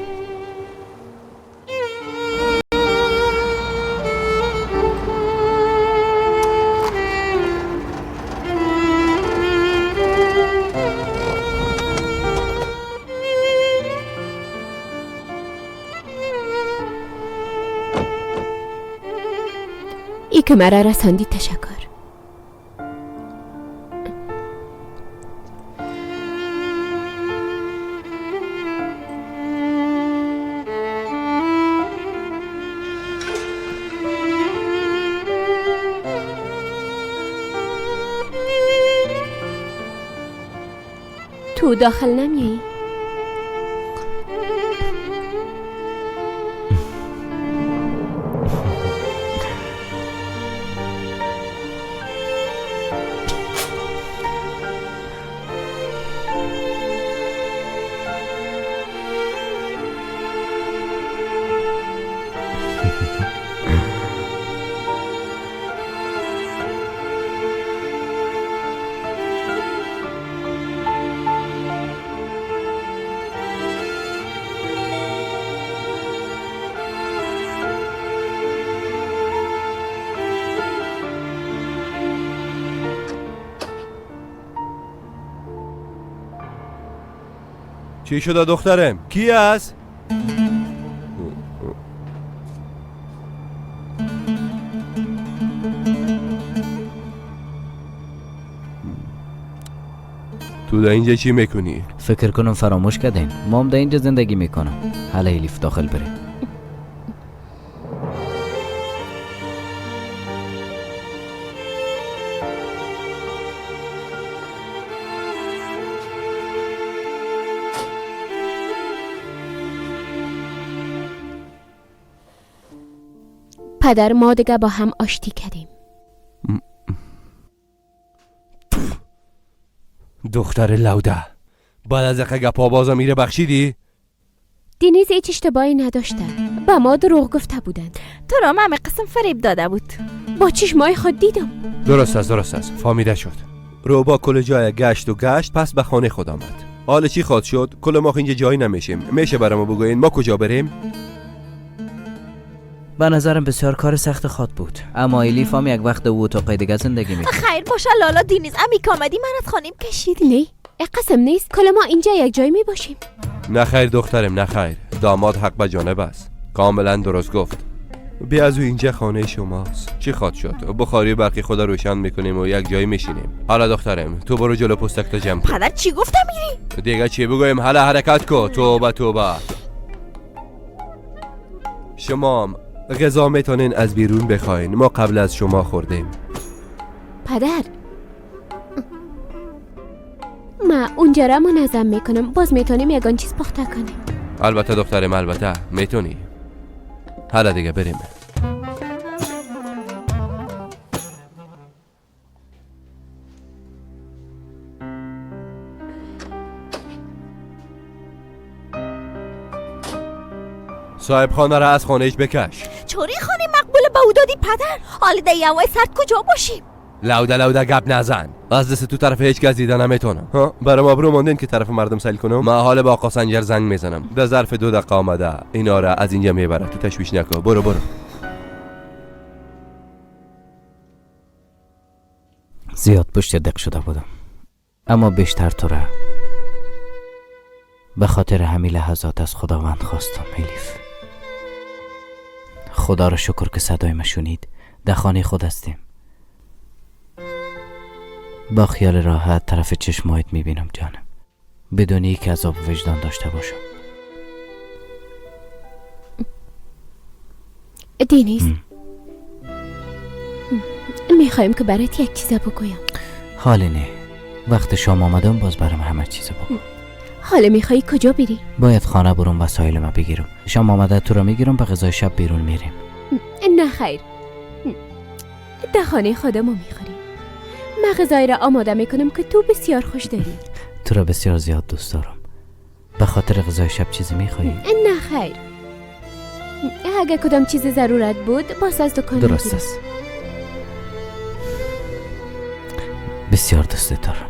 ای که مرا رساندی تشکر. تو داخل نمیایی؟ چی شده دخترم؟ کی است؟ تو در اینجا چی میکنی؟ فکر کنم فراموش کردین، ما هم در اینجا زندگی میکنم. حالا الیف داخل بریم. پدر ما دیگه با هم آشتی کردیم. دختر لوده، بعد از اقا گپا بازم میره بخشیدی؟ دینیز هیچ اشتباهی نداشته، به ما دروغ گفته بودند. تو را همه قسم فریب داده بود. با چشمای خود دیدم. درست است، فهمیده شد. روبا کل جای گشت و گشت، پس به خانه خود آمد. حالا چی خواد شد؟ کل ما اینجا جایی نمیشیم. میشه برای ما بگوین ما کجا بریم؟ به نظرم بسیار کار سخت خواد بود، اما الیف هم یک وقت او اتاق دیگه زندگی میکنه. خیر باشه لالا دینیز، امی که آمدی من از خانیم کشیدی. نه قسم نیست، کل ما اینجا یک جای می باشیم. نه خیر دخترم، نه خیر، داماد حق به جانب است. کاملا درست گفت. بیا از اینجا خانه شماست. چی خواد شد؟ بخاری برقی خدا روشن میکنیم و یک جایی میشینیم. حالا دخترم تو برو جلو پستک تا جمع کن. پدر چی گفتم میری؟ دیگه چی بگویم؟ حالا حرکت کو. توبه توبه. شما غذا میتونین از بیرون بخواین، ما قبل از شما خوردیم. پدر ما اونجا را منظم میکنم، باز میتونیم یگان چیز پخته کنیم. البته دخترم، البته میتونی. حالا دیگه بریم. صاحب خانه را از خانهش بکش. چوری خانه مقبول به او دادی پدر؟ حالا در هوای سرد کجا باشیم؟ لوده لوده گپ نزن. از دست تو طرف هیچ کس دیده نمیتونم. برام آبرو ماندین که طرف مردم سیل کنم. من حال با آقا سنجر زنگ میزنم. در ظرف 2 دقیقه آمده اینا را از اینجا میبره. تو تشویش نکن، برو برو. زیاد پشت دق شده بودم، اما بیشتر تو را به خاطر همین لحظات از خداوند خواستم. الیف، خدا را شکر که صدای ما شنید. در خانه خود هستیم. با خیال راحت طرف چشمایت میبینم جانم، بدون اینکه عذاب وجدان داشته باشم. دینیز، میخوایم که برات یک چیز بگویم. حال نه، وقت شام آمدم باز برام همه چیز بگو. حالا میخوایی کجا بری؟ باید خانه برم وسایل ما بگیرم. شام آمده تو را میگیرم، به غذای شب بیرون میریم. نه خیر، در خانه خودمو میخوریم. من غذای را آماده میکنم که تو بسیار خوش داری. تو را بسیار زیاد دوست دارم. به خاطر غذای شب چیزی میخوایی؟ نه خیر، اگر کدام چیز ضرورت بود باز از دکان. درست است، بسیار دوست دارم.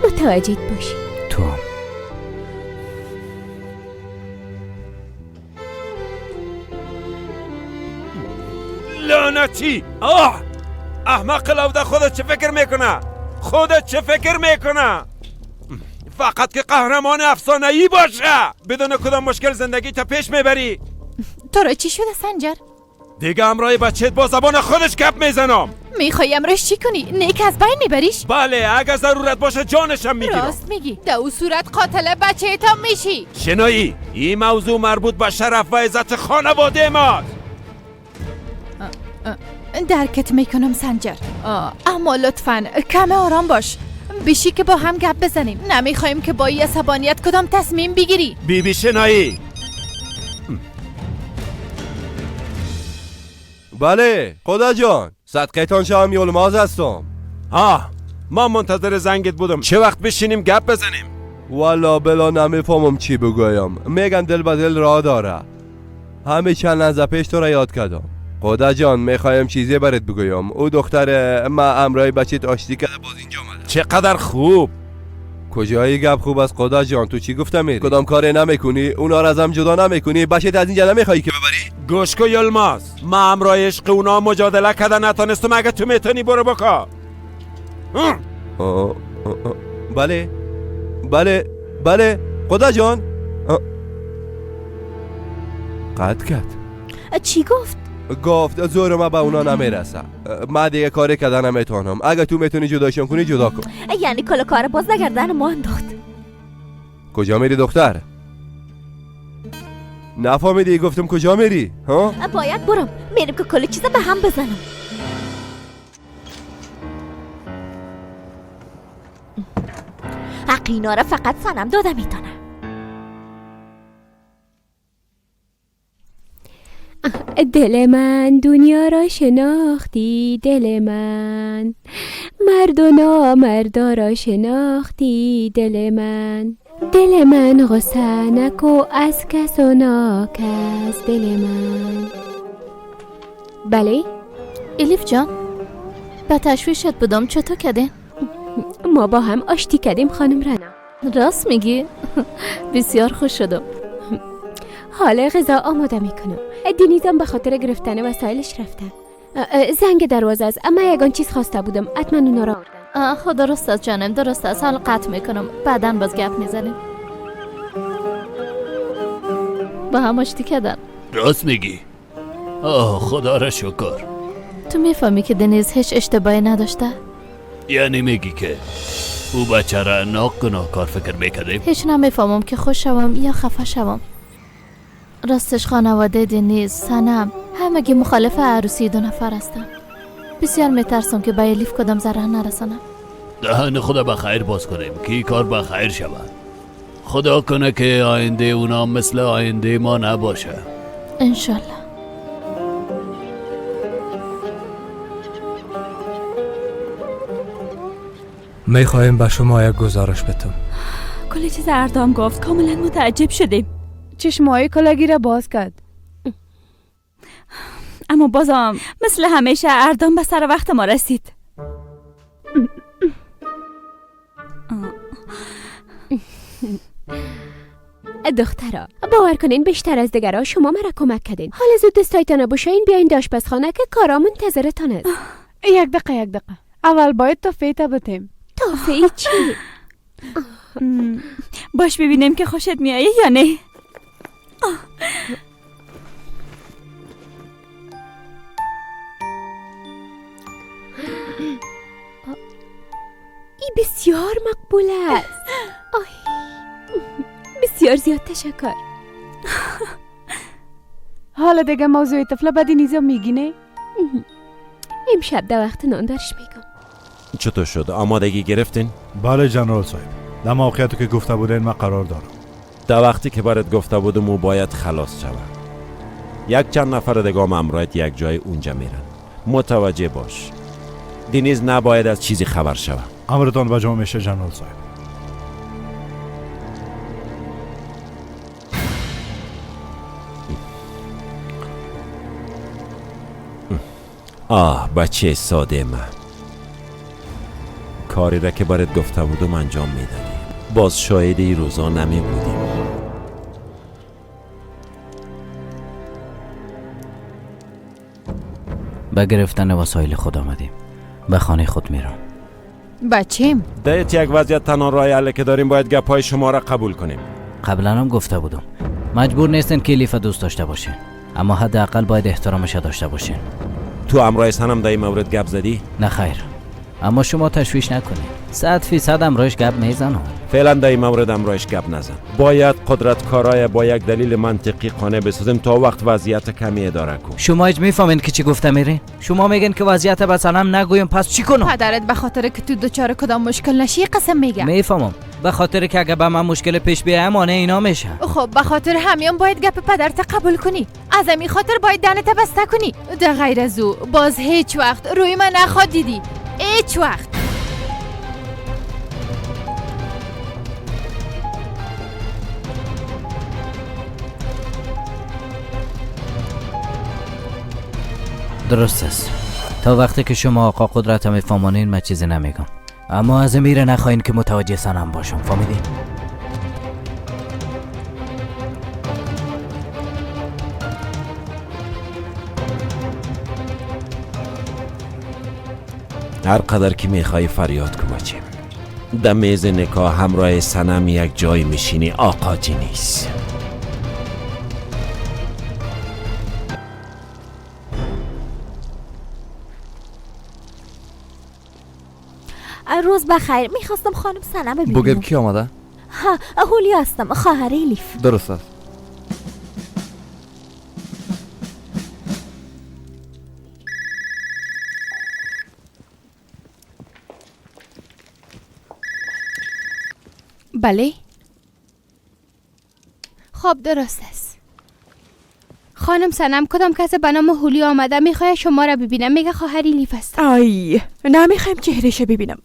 متوجه باشی. تو هم. لعنتی! آه! احمق لوده، خودت چه فکر میکنه؟ خودت چه فکر میکنه؟ فقط که قهرمان افسانه‌ای باشه، بدون کدام مشکل زندگی تا پیش میبری. تو را چی شده سنجر؟ دیگه امرای بچهت با زبان خودش گپ میزنم. میخوای امرش چی کنی؟ نیک از بین میبریش؟ بله، اگه ضرورت باشه جانشم میگیرم. راست میگی، در او صورت قاتل بچه تا میشی. شنایی، این موضوع مربوط به شرف و عزت خانواده ماست. درکت میکنم سنجر، اما لطفاً کم آرام باش. بیشی که با هم گپ بزنیم. نمیخوایم که با عصبانیت کدام تصمیم بگیری. بیبی شنایی. بله خدا جان، صدقه‌تان شام یلماز هستم. ها، ما منتظر زنگت بودم. چه وقت بشینیم گپ بزنیم؟ والا بلا نمیفهمم چی بگویم. میگن دل به دل راه داره. همه چند لحظه پیش تو را یاد کردم. خدا جان میخوایم چیزی برات بگویم. او دختر ما امرای بچیت آشتی کرده، باز اینجا آمده. چقدر خوب. کجایی گپ خوب است خدا جان؟ تو چی گفتم میری؟ کدام کاری نمیکنی؟ اونا را ازم جدا نمیکنی؟ بچیت از اینجا نمیخوای که ببری؟ گوش کو یلماز، ما امرای عشق اونا مجادله کرده نتونستم. اگه تو میتونی برو بکا. بله بله بله خدا جان. قطع کرد. چی گفت؟ گفت زور ما به اونا نمیرسه. من دیگه کاری کردن نمیتونم. اگه تو میتونی جداشون کنی جدا کن. یعنی کل کار باز نگردن ما انداخت. کجا میری دختر؟ نفهمیدی گفتم کجا میری؟ ها؟ باید برم. میرم که کل چیزا به هم بزنم. حق اینا را فقط سنم داده میتونه. دل من دنیا را شناختی، دل من مرد و نامردا را شناختی، دل من دل من غصه نکو از کس و ناکس، دل من. بله الیف جان، به تشویشت بودم. چطور کردین؟ ما با هم آشتی کردیم خانم رنا. راست میگی؟ بسیار خوش شدم. حالا غذا آماده میکنم. دینیزم به خاطر گرفتن وسایلش رفته. زنگ دروازه است، اما یگان چیز خواسته بودم، حتما اونا را آوردم. خب درست است جانم، درست است. حالا قطع میکنم، بعدا باز گپ میزنیم. با هم آشتی کردن. راست میگی؟ آه خدا را شکر. تو میفهمی که دنیز هیچ اشتباهی نداشته؟ یعنی میگی که او بچه را ناگناهکار فکر میکردیم؟ هیچ نمیفهمم که خوش شوم یا خفه شوم. راستش خانواده دنیز، سنم، همگی مخالف عروسی دو نفر هستم. بسیار میترسم که به الیف کدام ضرر نرسانم. دهن خدا به خیر باز کنیم که کار به خیر شود. خدا کنه که آینده اونا مثل آینده ما نباشه. انشالله. میخواهیم به شما یک گزارش بدم. کل چیز اردام گفت، کاملا متعجب شدیم. چشمای کلاگی را باز کرد. اما بازم مثل همیشه اردام به سر وقت ما رسید. دخترا باور کنین بیشتر از دیگرها شما مرا کمک کردین. حالا زود دستایتان بشوین بیاین در آشپزخانه که کارا منتظرتان است. یک دقیقه یک دقیقه، اول باید تحفه تا بتیم. تحفه چی؟ باش ببینیم که خوشت میایه یا نه. ای بسیار مقبول است. آی بسیار زیاد تشکر. حالا دیگه موضوع طفل بدی نیزم میگی نه؟ امشب در وقت نان دارش میگم. چطور شد؟ آمادگی گرفتین؟ بله جنرال صاحب، در موقعیتی که گفته بودین من قرار دارم. در وقتی که برات گفته بودم او باید خلاص شود. یک چند نفر دیگه هم همراهت یک جای اونجا میرن. متوجه باش، دنیز نباید از چیزی خبر شود. امرتان به جا میشه جنرال صاحب. آه بچه ساده من، کاری را که برات گفته بودم انجام میدادی. باز شاهد این روزا نمی بودیم. به گرفتن وسایل خود آمدیم. به خانه خود میرم. بچیم دیت یک وضعیت تنها راه حل که داریم باید گپای شما را قبول کنیم. قبلا هم گفته بودم مجبور نیستین که الیف دوست داشته باشین، اما حداقل باید احترامش داشته باشین. تو همراه سنم در این مورد گپ زدی؟ نه خیر، اما شما تشویش نکنید. 100% همراهش گپ میزنم. فعلا در این مورد همراهش گپ نزن. باید قدرت کارای با یک دلیل منطقی قانع بسازیم تا وقت وضعیت کمی اداره کن. شما هیچ میفهمین که چی گفته میرین؟ شما میگین که وضعیت به سنم نگویم، پس چی کنم؟ پدرت به خاطر که تو دوچار کدام مشکل نشی قسم میگه. میفهمم، به خاطر که اگه به من مشکل پیش بیایم مانع اینا میشه. خب به خاطر همیان باید گپ پدرت قبول کنی. از همین خاطر باید دهنت بسته کنی. در غیر از او باز هیچ وقت روی من نخواد دیدی. هیچ وقت. درست است. تا وقتی که شما آقا قدرت میفهمانین من چیزی نمیگم، اما از میره نخواین که متوجه سنم باشم. فهمیدین؟ هر قدر که میخوای فریاد کو بچه. در میز نکاح همراه سنم یک جای میشینی آقا نیست. روز بخیر، میخواستم خانم سنم ببینم. بگم کی آمده؟ ها، هولیا هستم، خواهر الیف. درست است. بله. خب درست است. خانم سنم، کدام کس به نام هولی آمده میخواد شما را ببینم، میگه خواهر الیف است. آی نمیخوایم چهرهش ببینم،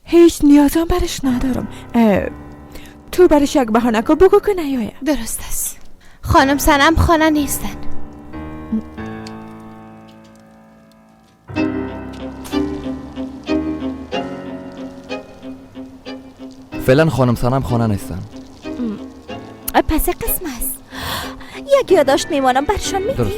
هیچ نیازم برش ندارم. تو برش یک بهانه کو، بگو که نیایه. درست است. خانم سنم خانه نیستن. فعلا خانم سنم خانه نیستن. پس قسم است. یک یادداشت میمانم برشان میدی؟ درست.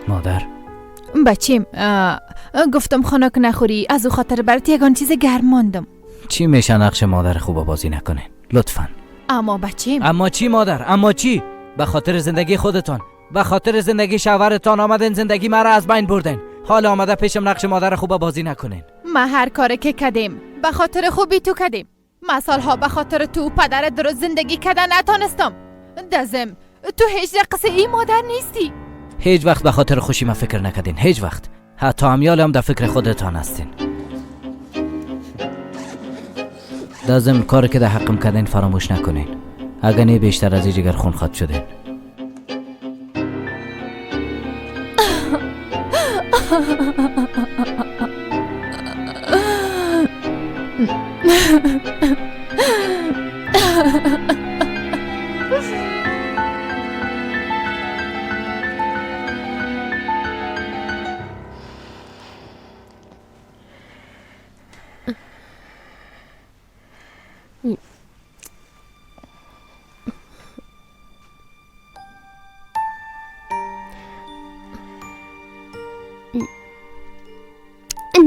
مادر. بچیم گفتم خنک نخوری، از او خاطر برات یگان چیز گرم ماندم. چی میشه نقش مادر خوب بازی نکنه لطفا؟ اما بچیم. اما چی مادر؟ اما چی؟ به خاطر زندگی خودتان، به خاطر زندگی شوهرتان آمدن زندگی مرا از بین بردن. حالا آمده پیشم نقش مادر خوب بازی نکنین. ما هر کاری که کردیم به خاطر خوبی تو کردیم. ما سالها به خاطر تو پدر درست زندگی کردن نتانستم. دزم تو هیچ رقص ای مادر نیستی. هیچ وقت به خاطر خوشی ما فکر نکردین، هیچ وقت. حتی امیال هم در فکر خودتان هستین. در ضمن کاری که در حقم کردین فراموش نکنین، اگر نه بیشتر از این جگر خون خواد شدین.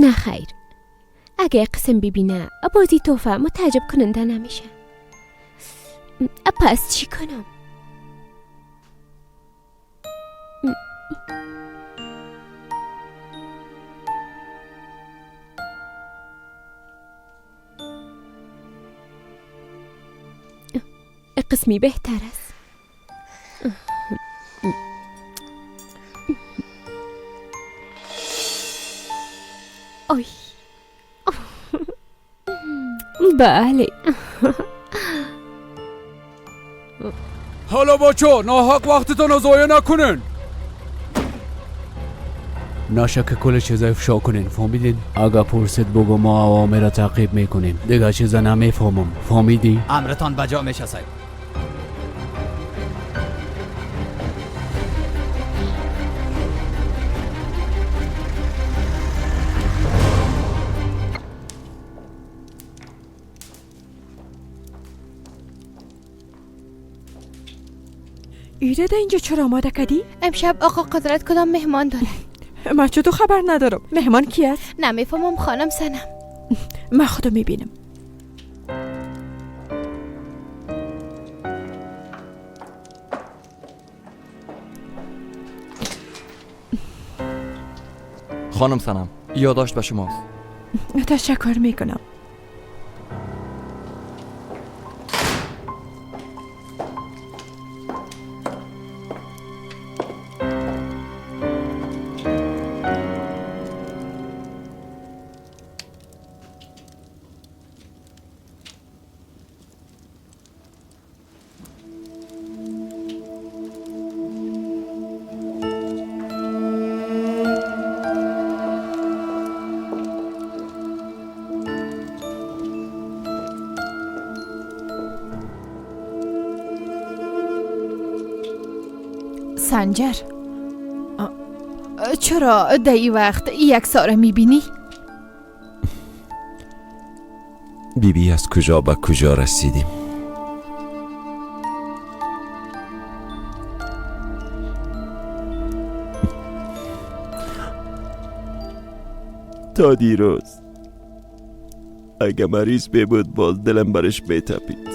نه خیر، اگه قسم ببینه بازی توفه متعجب کننده نمیشه. پس چی کنم؟ قسمی بهتر است. آی بله. حالا بچه ناحق وقتتان رو ضایع نکنین. نشه که کل چیزای افشا کنین، فهمیدین؟ اگه پرسید بگو ما عوامل را تعقیب میکنیم، دیگه چیزا نمیفهمم، فهمیدی؟ امرتان بجا میشه صاحب. ایره ده اینجا چرا آماده کردی؟ امشب آقا قدرت کدام مهمان داره؟ من چطور خبر ندارم. مهمان کی است؟ نمیفهمم خانم سنم. من خودم میبینم. خانم سنم، یادداشت به شماست. تشکر میکنم. سنجر، چرا در این وقت یک ساره میبینی؟ بی بی از کجا به کجا رسیدیم؟ تا دیروز اگه مریض بود باز دلم برش میتپید،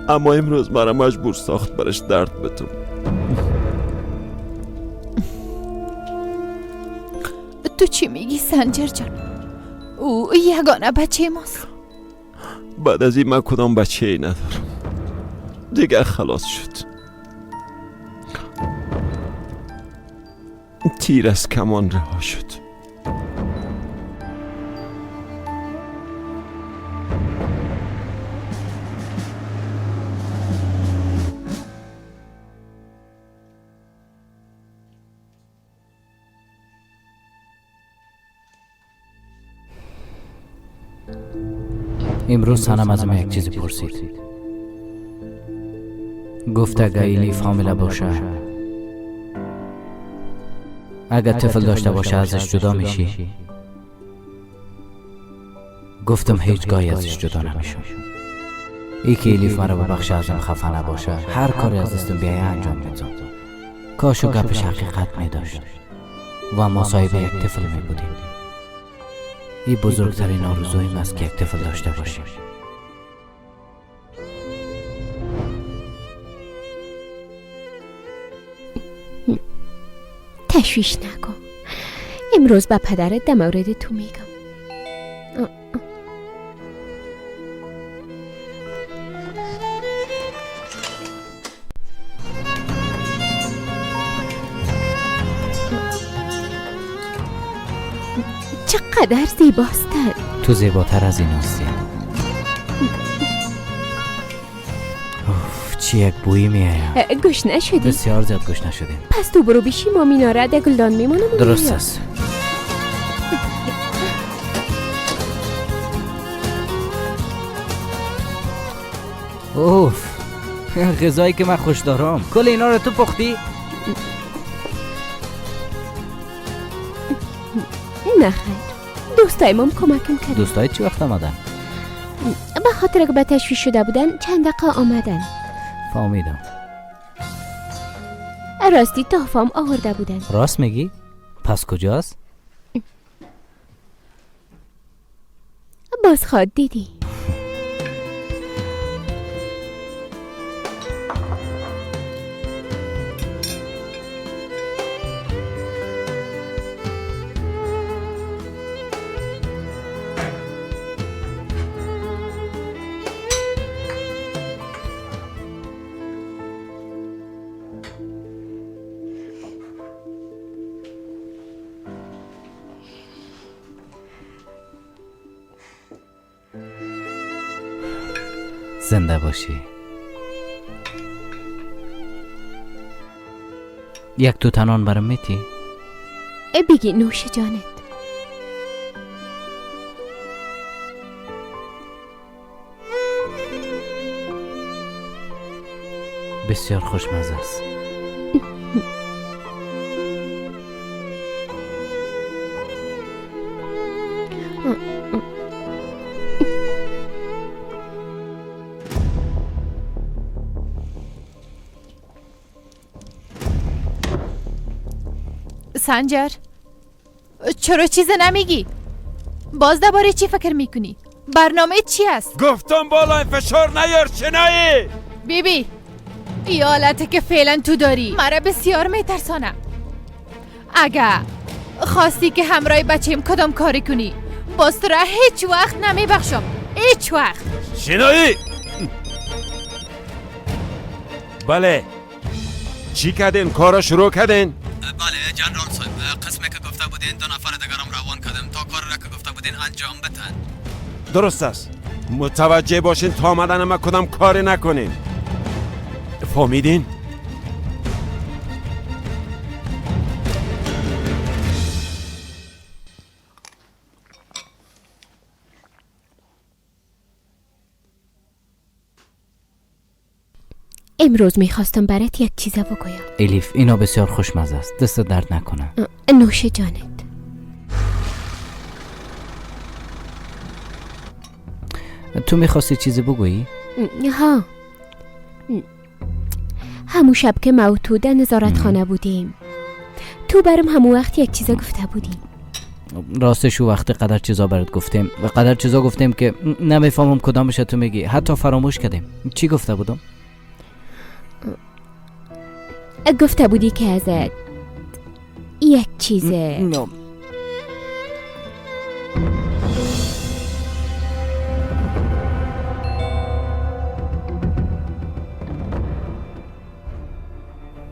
اما امروز مرا مجبور ساخت برش درد بتم. تو چی میگی سنجر جان؟ او یگانه بچه ماست. بعد از این من کدام بچه ای ندارم دیگه، خلاص شد. تیر از کمان رها شد. امروز سنم از من یک چیزی پرسید. گفت اگه ایلیف حامله باشه، اگه طفل داشته باشه ازش جدا میشی؟ گفتم هیچگاهی ازش جدا نمیشم. ای که ایلیف مرا ببخشه، ازم خفه نباشه، هر کاری از دستم بیایه انجام میدم. کاش و گپش حقیقت میداشت و ما صاحب یک طفل میبودیم. این بزرگترین آرزویم است که یک طفل داشته باشیم. تشویش نکن، امروز به پدرت در مورد تو میگم. چقدر زیباستن. تو زیباتر از این هستی. اوف، چی یک بویی میآید. گشنه شدی؟ بسیار زیاد گشنه شدیم. پس تو برو بشی، ما میناره در گلدان میمانم. درست است. اوف، غذایی که من خوش دارم. کل اینا رو تو پختی؟ نه خیر، دوستای مام کمکم کردن. دوستای چی وقت آمدن؟ به خاطر که به تشویش شده بودن چند دقیقه آمدن. فهمیدم. راستی تحفام آورده بودن. راست میگی؟ پس کجاست؟ باز خواد دیدی. زنده باشی. یک تو تنان برام میتی؟ بگی نوش جانت. بسیار خوشمزه است. سنجر، چرا چیز نمیگی؟ باز درباره چی فکر میکنی؟ برنامه چی است؟ گفتم بالا فشار نیار چنایی. بی بی، این حالتی که فعلا تو داری مرا بسیار میترسانه. اگه خواستی که همراه بچیم کدام کاری کنی، باز تو را هیچ وقت نمیبخشم. هیچ وقت. شنایی. بله، چی کردین؟ کارا شروع کردین؟ بله جنرال صاحب، قسمی که گفته بودین 2 نفر دیگرم روان کردم تا کار را که گفته بودین انجام بدن. درست است. متوجه باشین تا آمدن ما کدام کاری نکنین. فهمیدین؟ امروز میخواستم برات یک چیز بگویم. الیف، اینا بسیار خوشمزه است. دست درد نکنه. نوش جانت. تو میخواستی چیزی بگویی؟ ها، همون شب که ما و تو در نظارت خانه بودیم، تو برم همون وقت یک چیزا گفته بودی. راستش او وقت قدر چیزا برات گفتیم و قدر چیزا گفتیم که نمیفهمم کدامش تو میگی، حتی فراموش کردیم. چی گفته بودم؟ گفته بودی که ازت یک چیزه.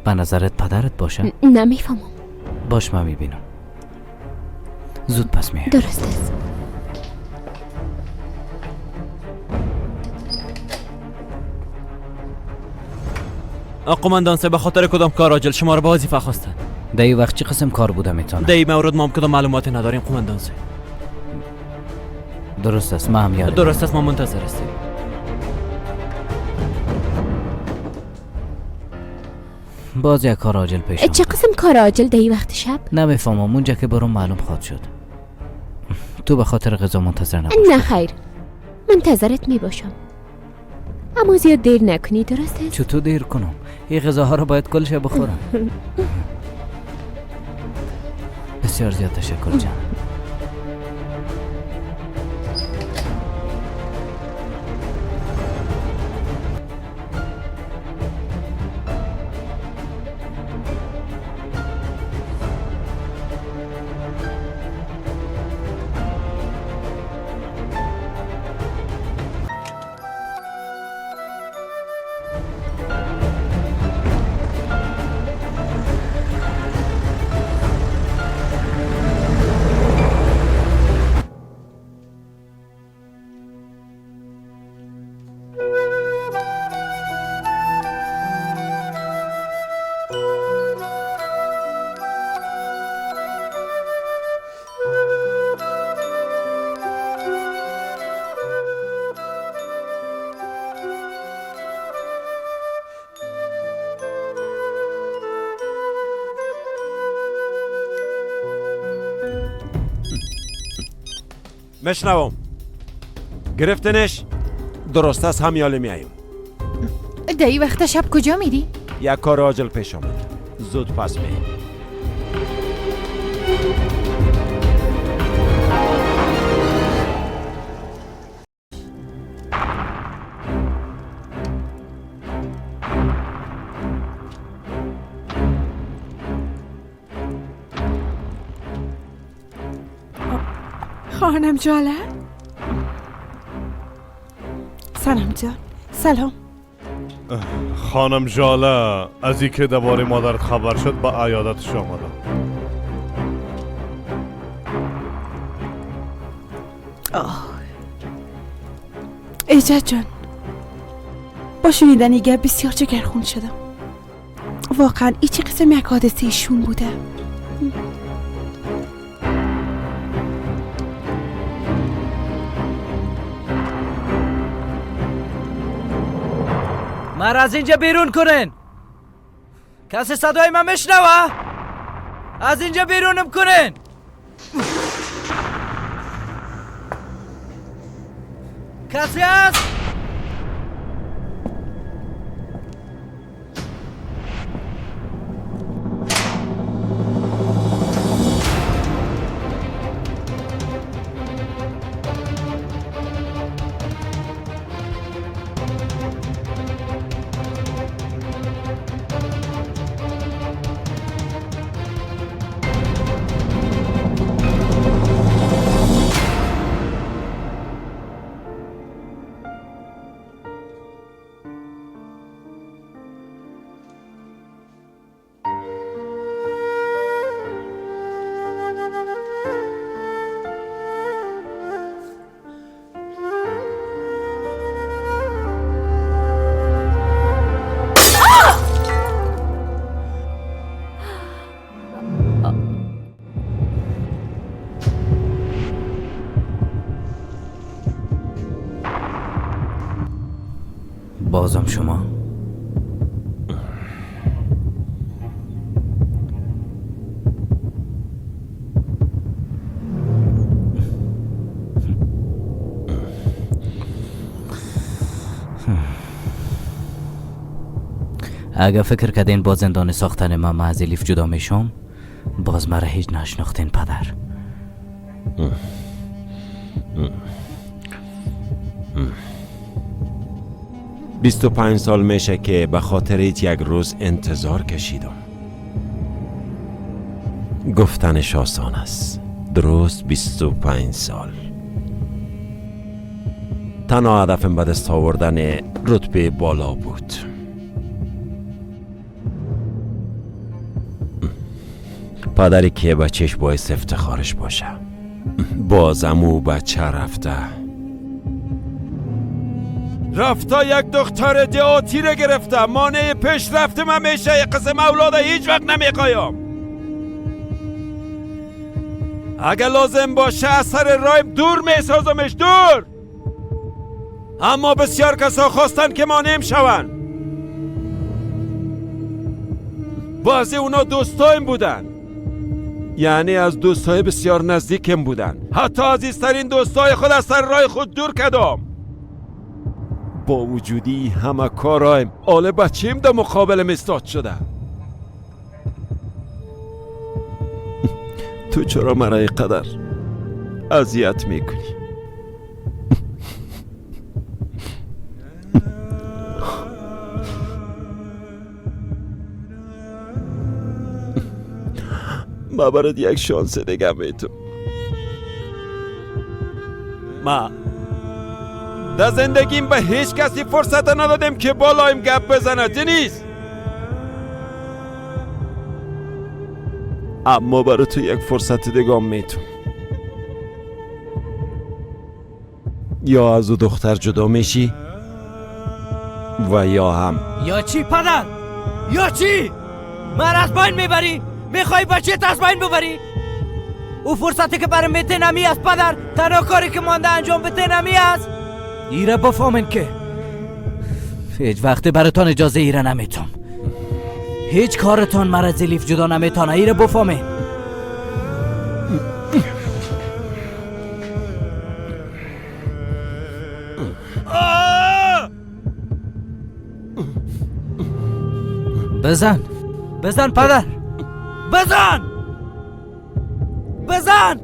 به نظرت پدرت باشه؟ نمیفهمم. باش من میبینم. زود پس میایم. درست است. قماندان صاحب، به خاطر کدام کار عاجل شما را به وظیفه خواستند؟ در این وقت چه قسم کار بوده میتونه؟ در این مورد ما هم کدام معلومات نداریم قماندان صاحب. درست است، ما هم یادم. درست است، ما منتظر هستیم. باز یک کار عاجل پیش آمد. چه قسم کار عاجل در این وقت شب؟ نمیفهمم، اونجا که برام معلوم خواهد شد. تو به خاطر غذا منتظر نباش. نه خیر، منتظرت میباشم، اما زیاد دیر نکنی، درست است؟ چطور دیر کنم؟ این غذاها رو باید کلش بخورم. بسیار زیاد تشکر جان. مشنوم گرفتنش درست است، همیاله میاییم. در این وقت شب کجا میری؟ یک کار عاجل پیش آمد، زود پس میاییم. خانم جاله، سلام جان. سلام خانم جاله، از اینکه درباره مادرت خبر شد به عیادتش آمدم. ایجاد جان، با شنیدن این گپ بسیار جگرخون شدم. واقعا این چه قسم یک حادثه شوم بوده. مرا از اینجا بیرون کنین. کسی صدای من میشنوه؟ از اینجا بیرونم کنین. کسی هست؟ بازم شما؟ اگر فکر کردین با زندان ساختن من از الیف جدا میشم، باز مرا هیچ نشناختین پدر. بیست و 25 سال میشه که به خاطر یک روز انتظار کشیدم. گفتنش آسان است. درست 25 سال. تنها هدفم به دست آوردن رتبه بالا بود. پدری که بچهش باعث افتخارش باشه، بازم او بچه رفته یک دختر دهاتی را گرفته، مانع پیشرفت من میشه. قسم اولاد هیچ وقت نمیخوایم. اگه لازم باشه از سر رایم دور میسازمش، دور. اما بسیار کسا خواستن که مانع شون. بعضی اونا دوستایم بودن، یعنی از دوستای بسیار نزدیکم بودن. حتی عزیزترین دوستای خود از سر راه خود دور کردم. با وجودی همه کارایم آل بچیم در مقابلم استاد شده. تو چرا مرا اینقدر اذیت میکنی؟ ما برات یک شانس دیگه میتم. ما در زندگیم به هیچ کسی فرصت ندادیم که بالایم گپ بزنه دنیز. اما برای تو یک فرصت دیگه میتم. یا از او دختر جدا میشی و یا هم. یا چی پدر؟ یا چی؟ من از بین میبری؟ میخوای بچه از بین ببری؟ او فرصتی که برم میته نمی است پدر. تنها کاری که مانده انجام بده نمی است. ایره بفهمین که هیچ وقت براتان اجازه ایره نمیتم. هیچ کارتان مرا از الیف جدا نمیتانه. ایره بفهمین. بزن بزن پدر، بزن بزن.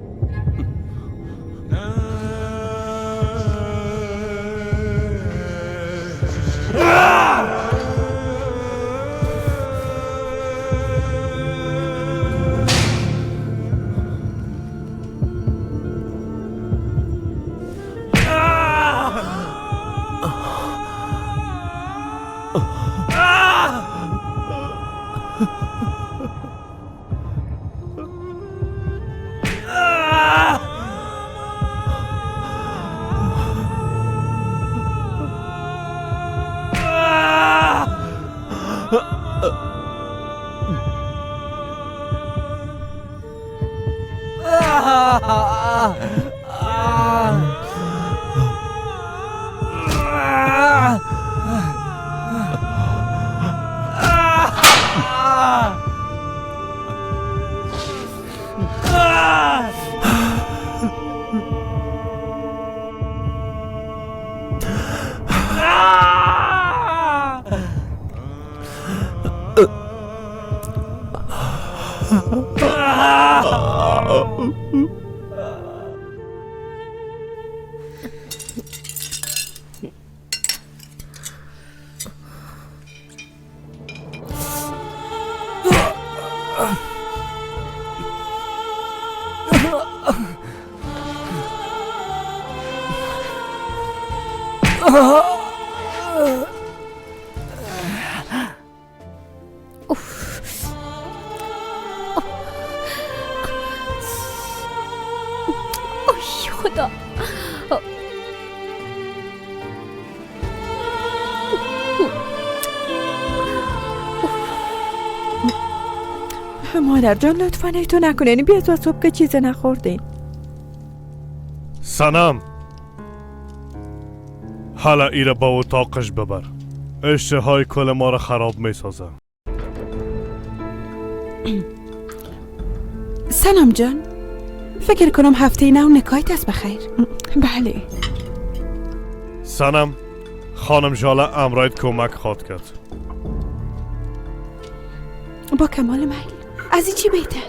خدا. مادر جان لطفا ایتو نکنین، بیا تو صبح که چیز نخوردین. سنم حالا ایره با اتاقش ببر، اشتهای کل ما را خراب می سازه. سنم جان فکر کنم هفته نو نکایت است بخیر. بله سنم، خانم ژاله امرایت کمک خواد کرد. با کمال میل. از این چی بهتر؟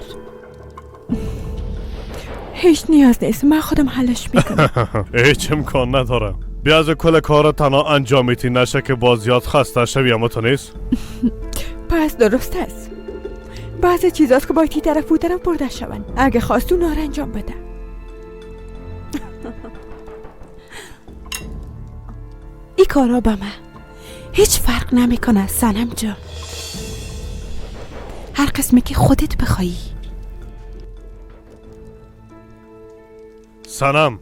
هیچ نیاز نیست، من خودم حلش میکنم. هیچ امکان نداره. بیا از کل کار تنها انجام میتی، نشه که باز زیاد خسته شوی. اما تو نیست؟ پس درست است. بعضی چیزاست که باید تی طرف و طرف برده شوند. اگه خواست اونا رو انجام بده. این کارا به من هیچ فرق نمیکنه سنم جان. هر قسمی که خودت بخوایی. سنم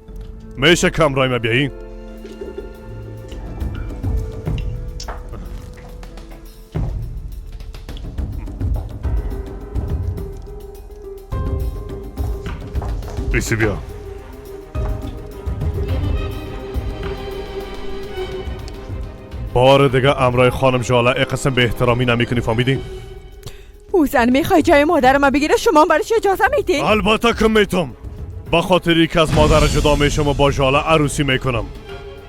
میشه کم رای ما بیایی؟ بیسی بیا. بار دیگه امرای خانم جاله ای قسم به احترامی نمی کنی، فهمیدی؟ او زن میخوای جای مادر ما بگیره، شما برش اجازه میدین؟ البته که میتم. با خاطری که از مادر جدا میشم و با ژاله عروسی میکنم.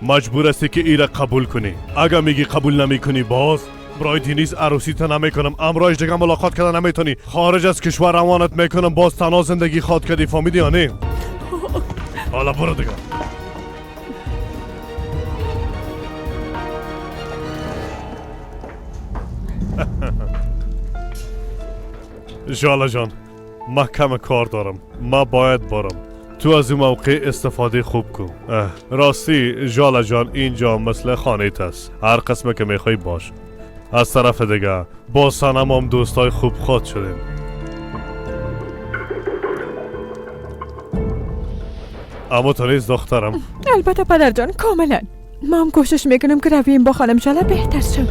مجبور هستی که ایره قبول کنی. اگه میگی قبول نمیکنی باز برای دینیز عروسی تا نمیکنم. امرایش دیگه ملاقات کردن نمیتونی. خارج از کشور روانت میکنم، باز تنها زندگی خواد کردی، فهمیدی یا نه؟ حالا برو دیگه. ژاله جان، من کم کار دارم، من باید برم. تو از این موقع استفاده خوب کن. راستی ژاله جان، اینجا مثل خانه است، هر قسمه که میخوای باش. از طرف دیگه با سنم هم دوستای خوب خواد شدیم. اما تو نیز دخترم. البته پدر جان، کاملا. ما هم کوشش میکنم که رویم با خانم ژاله بهتر شود.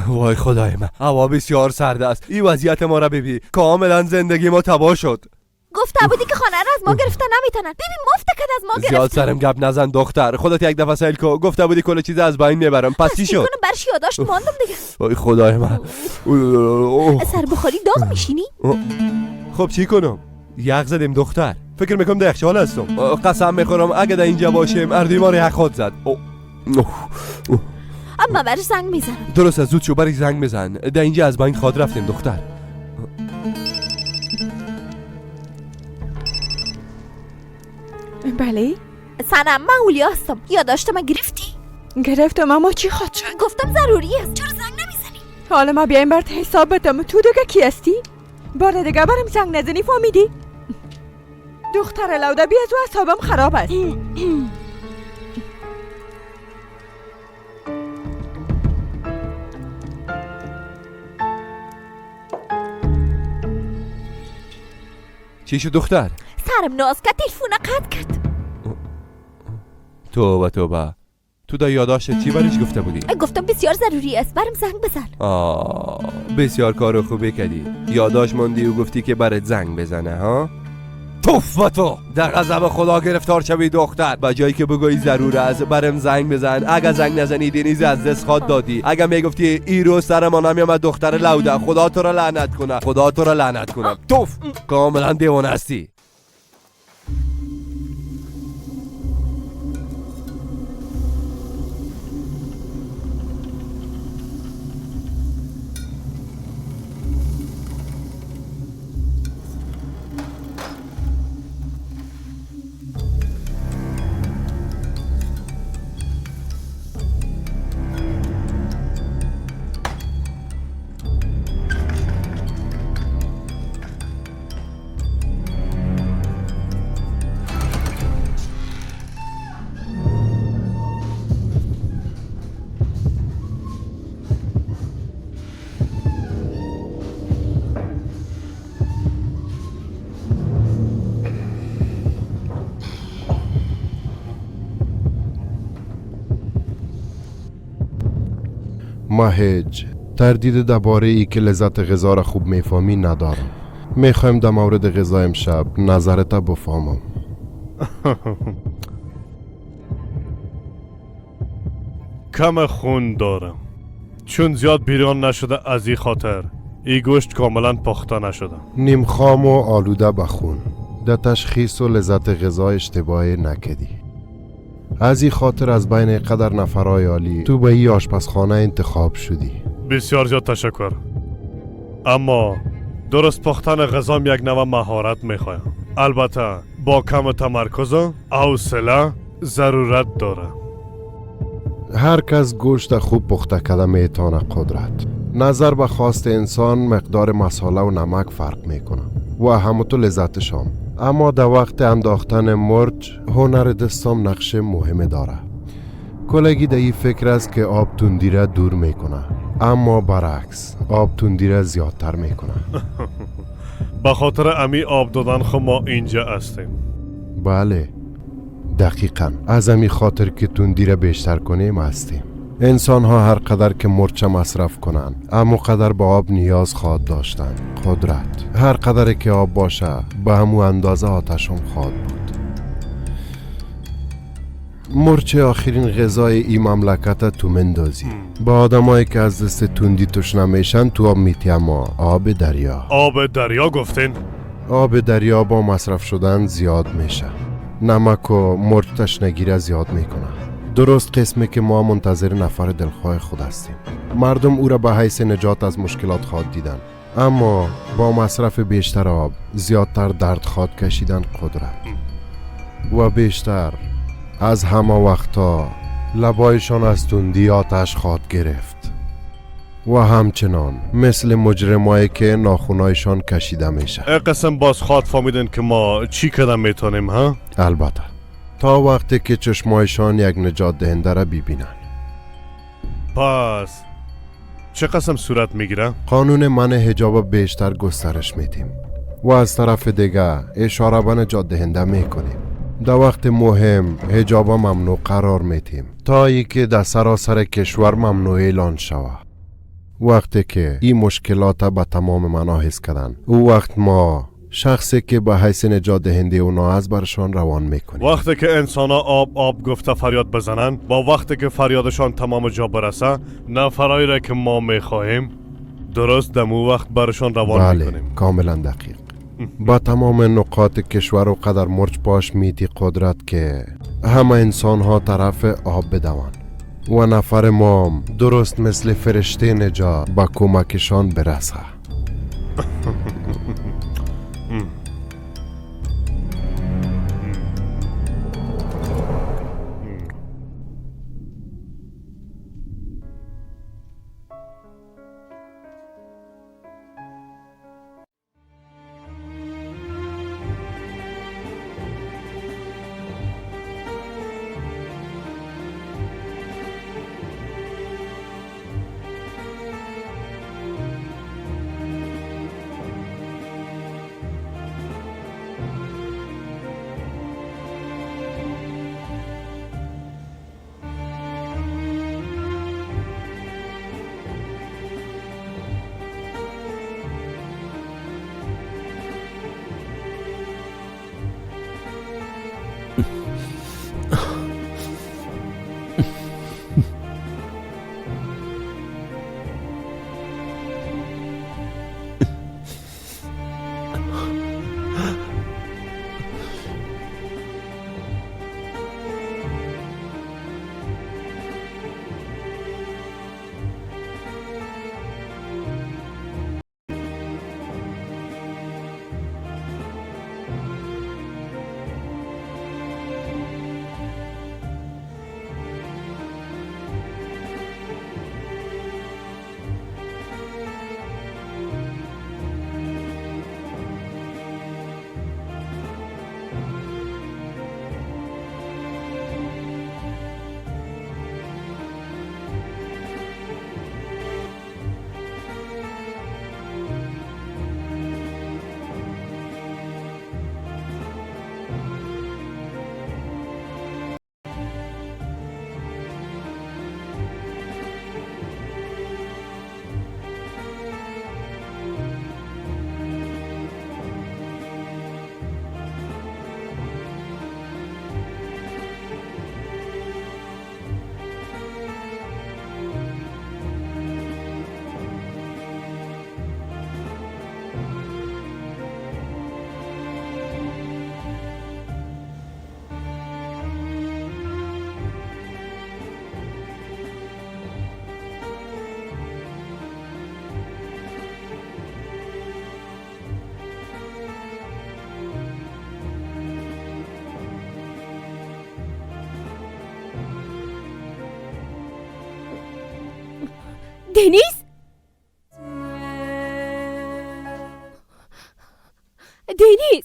وای خدای من، هوا بسیار سرد است. این وضعیت ما را ببین، کاملا زندگی ما تباه شد. گفته بودی که خانه را از ما گرفته نمیتونن. ببین مفت کد از ما گرفته. زیاد سرم گپ نزن دختر، خودت یک دفعه سیل کو. گفته بودی کل چیز از بین میبرم، پس چی شد؟ برش یادداشت ماندم دیگه. وای خدای من، سر بخوری داغ میشینی. خب چی کنم؟ یخ زدیم دختر. فکر میکنم در یخچال هستم. قسم میخورم اگه در اینجا باشیم اردوی ما رو یخ خود زد. اما برش زنگ میزنم. درست، زود شو برش زنگ بزن. در اینجا از بین خواد رفتیم دختر. بله سنم، من اولیا هستم. یادداشت من گرفتی؟ گرفتم، اما چی خواد شد؟ گفتم ضروری است، چرا زنگ نمیزنی؟ حالا ما بیایم برات حساب بدم. تو دیگه کی هستی؟ بار دیگه برم زنگ نزنی، فهمیدی؟ دختر لوده بیا، تو اعصابم خراب است. چی شد دختر؟ سرم ناز کرد، تلفن قطع کرد. توبه توبه، تو در یادداشت چی برش گفته بودی؟ گفتم بسیار ضروری است، برم زنگ بزن. بسیار کار خوبی کردی. یادداشت ماندی و گفتی که برات زنگ بزنه ها؟ توف و تو در غضب خدا گرفتار شوی دختر. به جایی که بگویی ضرور است برم زنگ بزن، اگه زنگ نزنی دینیز از دست خواد دادی. اگه میگفتی ای رو سر ما نمیامد دختر لوده، خدا تو را لعنت کنه، خدا تو را لعنت کنه. توف، کاملا دیوانه هستی. ما هیچ تردید درباره ای که لذت غذا را خوب میفهمی ندارم. میخوایم در مورد غذا امشب نظرت بفهمم. کم خون دارم، چون زیاد بیرون نشده از این خاطر این گوشت کاملا پخته نشده. نیم خام و آلوده به خون. در تشخیص و لذت غذا اشتباه نکدی. از این خاطر از بین قدر نفرای عالی تو به این آشپزخانه انتخاب شدی. بسیار زیاد تشکر. اما درست پختن غذام یک نوع مهارت میخوایم. البته با کم تمرکز و حوصله ضرورت داره. هر کس گوشت خوب پخته کرده میتونه قدرت. نظر به خواست انسان مقدار مساله و نمک فرق میکنه و همونطور لذتشام. اما در وقت انداختن مرچ هنر دستام نقش مهم داره. کلگی در این فکر است که آب تندی را دور میکنه، اما برعکس آب تندی را زیادتر میکنه. به خاطر امی آب دادن خو ما اینجا هستیم. بله دقیقا، از امی خاطر که تندی را بیشتر کنیم هستیم. انسان ها هر قدر که مرچ مصرف کنن اما قدر به آب نیاز خواهد داشتن. قدرت هر قدر که آب باشه به همو اندازه آتشم خواهد بود. مرچ آخرین غذای این مملکت تو مندازی. با آدمایی که از دست تندی تشنه میشن تو آب میتی، اما آب دریا. آب دریا گفتین؟ آب دریا با مصرف شدن زیاد میشه. نمک و مرچ تشنگی را زیاد میکنه. درست قسمی که ما منتظر نفر دلخواه خود هستیم. مردم او را به حیث نجات از مشکلات خواهد دیدن، اما با مصرف بیشتر آب زیادتر درد خواهد کشیدن قدرت. و بیشتر از همه وقتا لبایشان از تندی آتش خواهد گرفت و همچنان مثل مجرمایی که ناخونایشان کشیده میشه. قسم باز خواهد فهمیدن که ما چی کدام میتونیم ها؟ البته تا وقتی که چشمایشان یک نجات دهنده را ببینن. پس چه قسم صورت میگیره؟ قانون منع حجاب بیشتر گسترش میدیم و از طرف دیگه اشاره به نجات دهنده میکنیم. در وقت مهم حجاب ممنوع قرار میدیم تا ای که در سراسر کشور ممنوع اعلان شود. وقتی که این مشکلات به تمام معنا حس کردن، او وقت ما شخصی که به حیث نجات دهنده اونا از برشان روان میکنیم. وقتی که انسان ها آب آب گفته فریاد بزنن، با وقتی که فریادشان تمام جا برسه، نفرایی را که ما میخواهیم درست دمو وقت برشان روان بله، میکنیم. کاملا دقیق. با تمام نقاط کشور و قدر مرچ پاش میتی قدرت که همه انسان ها طرف آب بدوان و نفر ما درست مثل فرشته نجات با کمکشان برسه. دنیز؟ دنیز،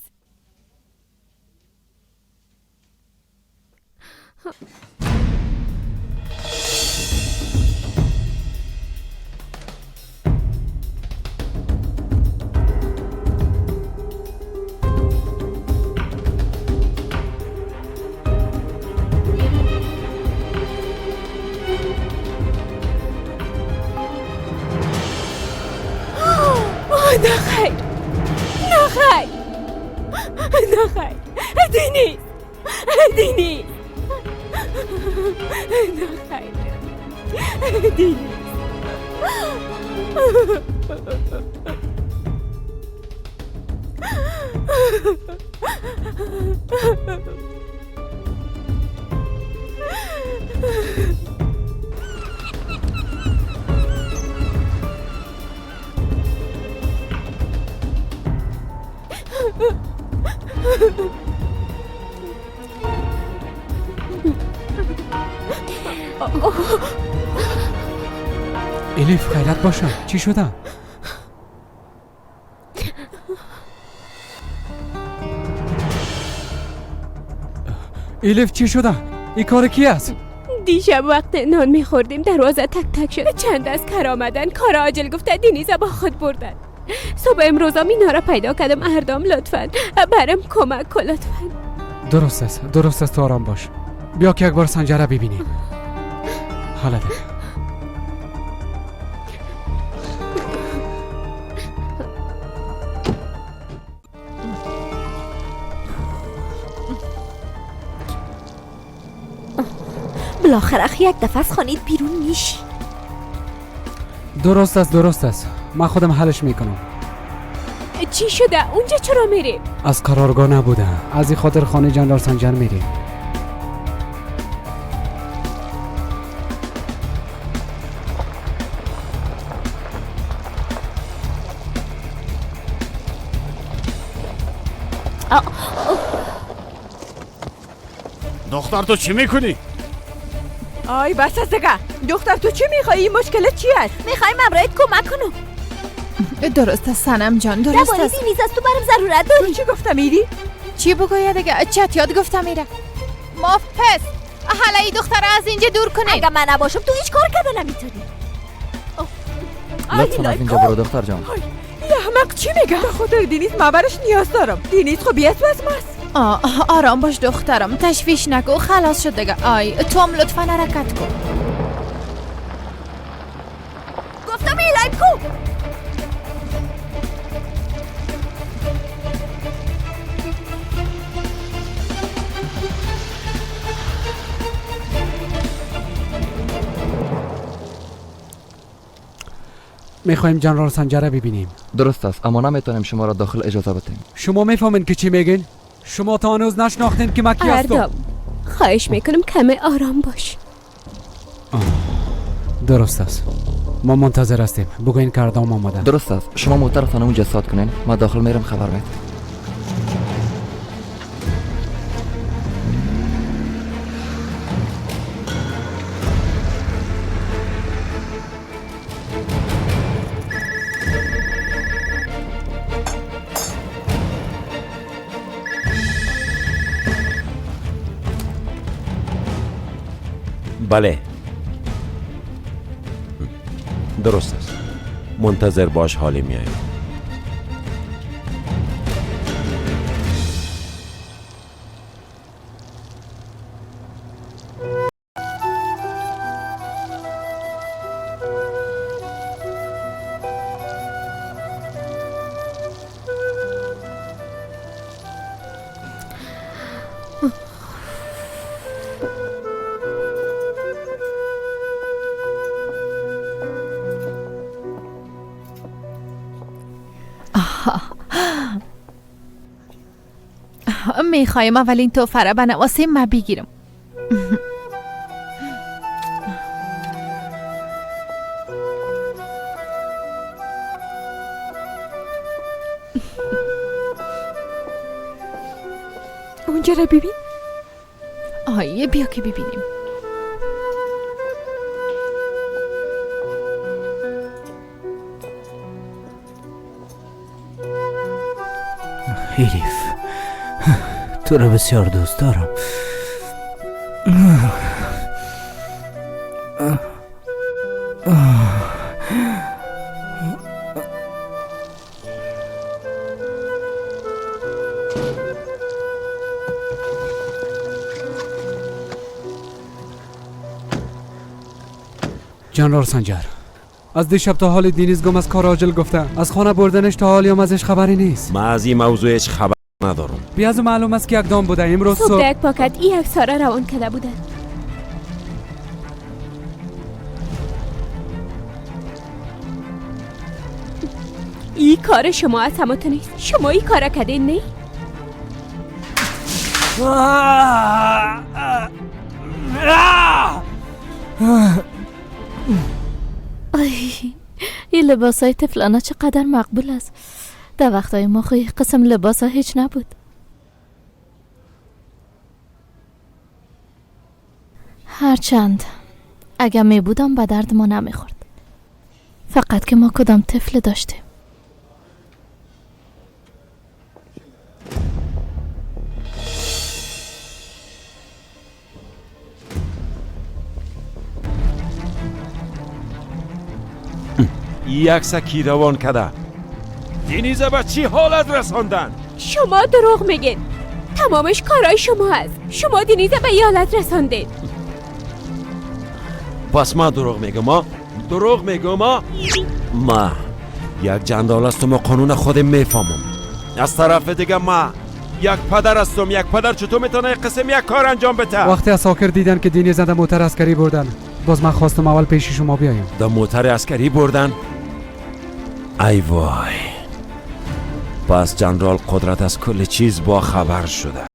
نه خیر، نه خیر، نه خیر، دنیز، دنیز، نه خیر، دنیز. الیف خیرت باشه، چی شده؟ الیف چی شده؟ این کار کی است؟ دیشب وقت نان میخوردیم دروازه تک تک شد. چند از کار آمدن، کار عاجل گفته دنیز با خود بردن. صبح امروزم اینا را پیدا کردم. اردام لطفاً برم کمک کن، لطفاً. درست است، درست است، آرام باش. بیا که یک بار سنجره ببینیم. حالا دیگه بالاخره یک دفعه از خانه بیرون میشی. درست است، درست است، من خودم حلش میکنم. چی شده؟ اونجا چرا میریم؟ از قرارگاه نبوده، از این خاطر خانه جنرال سنجر میریم. دختر تو چی میکنی؟ آی بس از دیگه. دختر تو چی میخوایی؟ مشکل چی است؟ میخوایم امرایت کمک کنم. درست است سنم جان، درست است. دنیز از تو برم ضرورت داری. تو چی گفتم میری؟ چی بگوید دیگه؟ چت یاد گفتم میره. ما پس حالا این دختر از اینجا دور کنید. اگه من نباشم تو هیچ کار کرده نمیتونی. لطفا از اینجا برو دختر جان. یه احمق چی میگه؟ به خاطر دنیز من برش نیاز دارم. دنیز خب بیست ماست. آرام باش دخترم، تشویش نکن، خلاص شد دیگه. آی تو هم لطفا حرکت کن. گفتم ایلای کو. میخوایم جنرال سنجره ببینیم. درست است، اما نمیتونیم شما را داخل اجازه بدیم. شما میفهمین که چی میگین؟ شما تا هنوز نشناختین که من کی هستم. اردام خواهش میکنم کمی آرام باش. درست است، ما منتظر هستیم. بگوین که اردام آمده. درست است، شما موترتان اونجا ساد کنین، ما داخل میرم خبر میدم. بله درست است، منتظر باش، حالی میایم. میخوایم اولین تحفه را به نواسه ما بگیرم. اونجا را ببین. آیه بیا که ببینیم. الیف، تو را بسیار دوست دارم. جنرال سنجر، از دیشب تا حال دینیز گم از کار عاجل گفته، از خانه بردنش تا حالی هم ازش خبری نیست. من از این موضوع هیچ خبر ندارم. بی از معلوم است که یک دام بوده. امروز صبح یک پاکت این یک سارا روان کرده بوده. این کار شما از همتون نیست. شما این کار کردین نه؟ آی، این لباس های طفلانه چقدر مقبول است. در وقتای ما خو قسم لباس ها هیچ نبود. هرچند اگر می بودم به درد ما نمیخورد. فقط که ما کدام طفل داشتیم. یک سکی روان کده. دینیزه به چی حالت رساندن؟ شما دروغ میگین. تمامش کارای شما هست. شما دینیزه به این حالت رساندید. پس ما دروغ میگم؟ ما دروغ میگم؟ ما یک جندال هستم و قانون خودم میفهمم. از طرف دیگه ما یک پدر هستم. یک پدر چطور میتونه یک قسم یک کار انجام بده؟ وقتی عساکر دیدن که دینیز در موتر عسکری بردن، باز من خواستم اول پیش شما بیایم. در موتر عسکری بردن؟ ای وای، پس جنرال قدرت از کل چیز با خبر شده.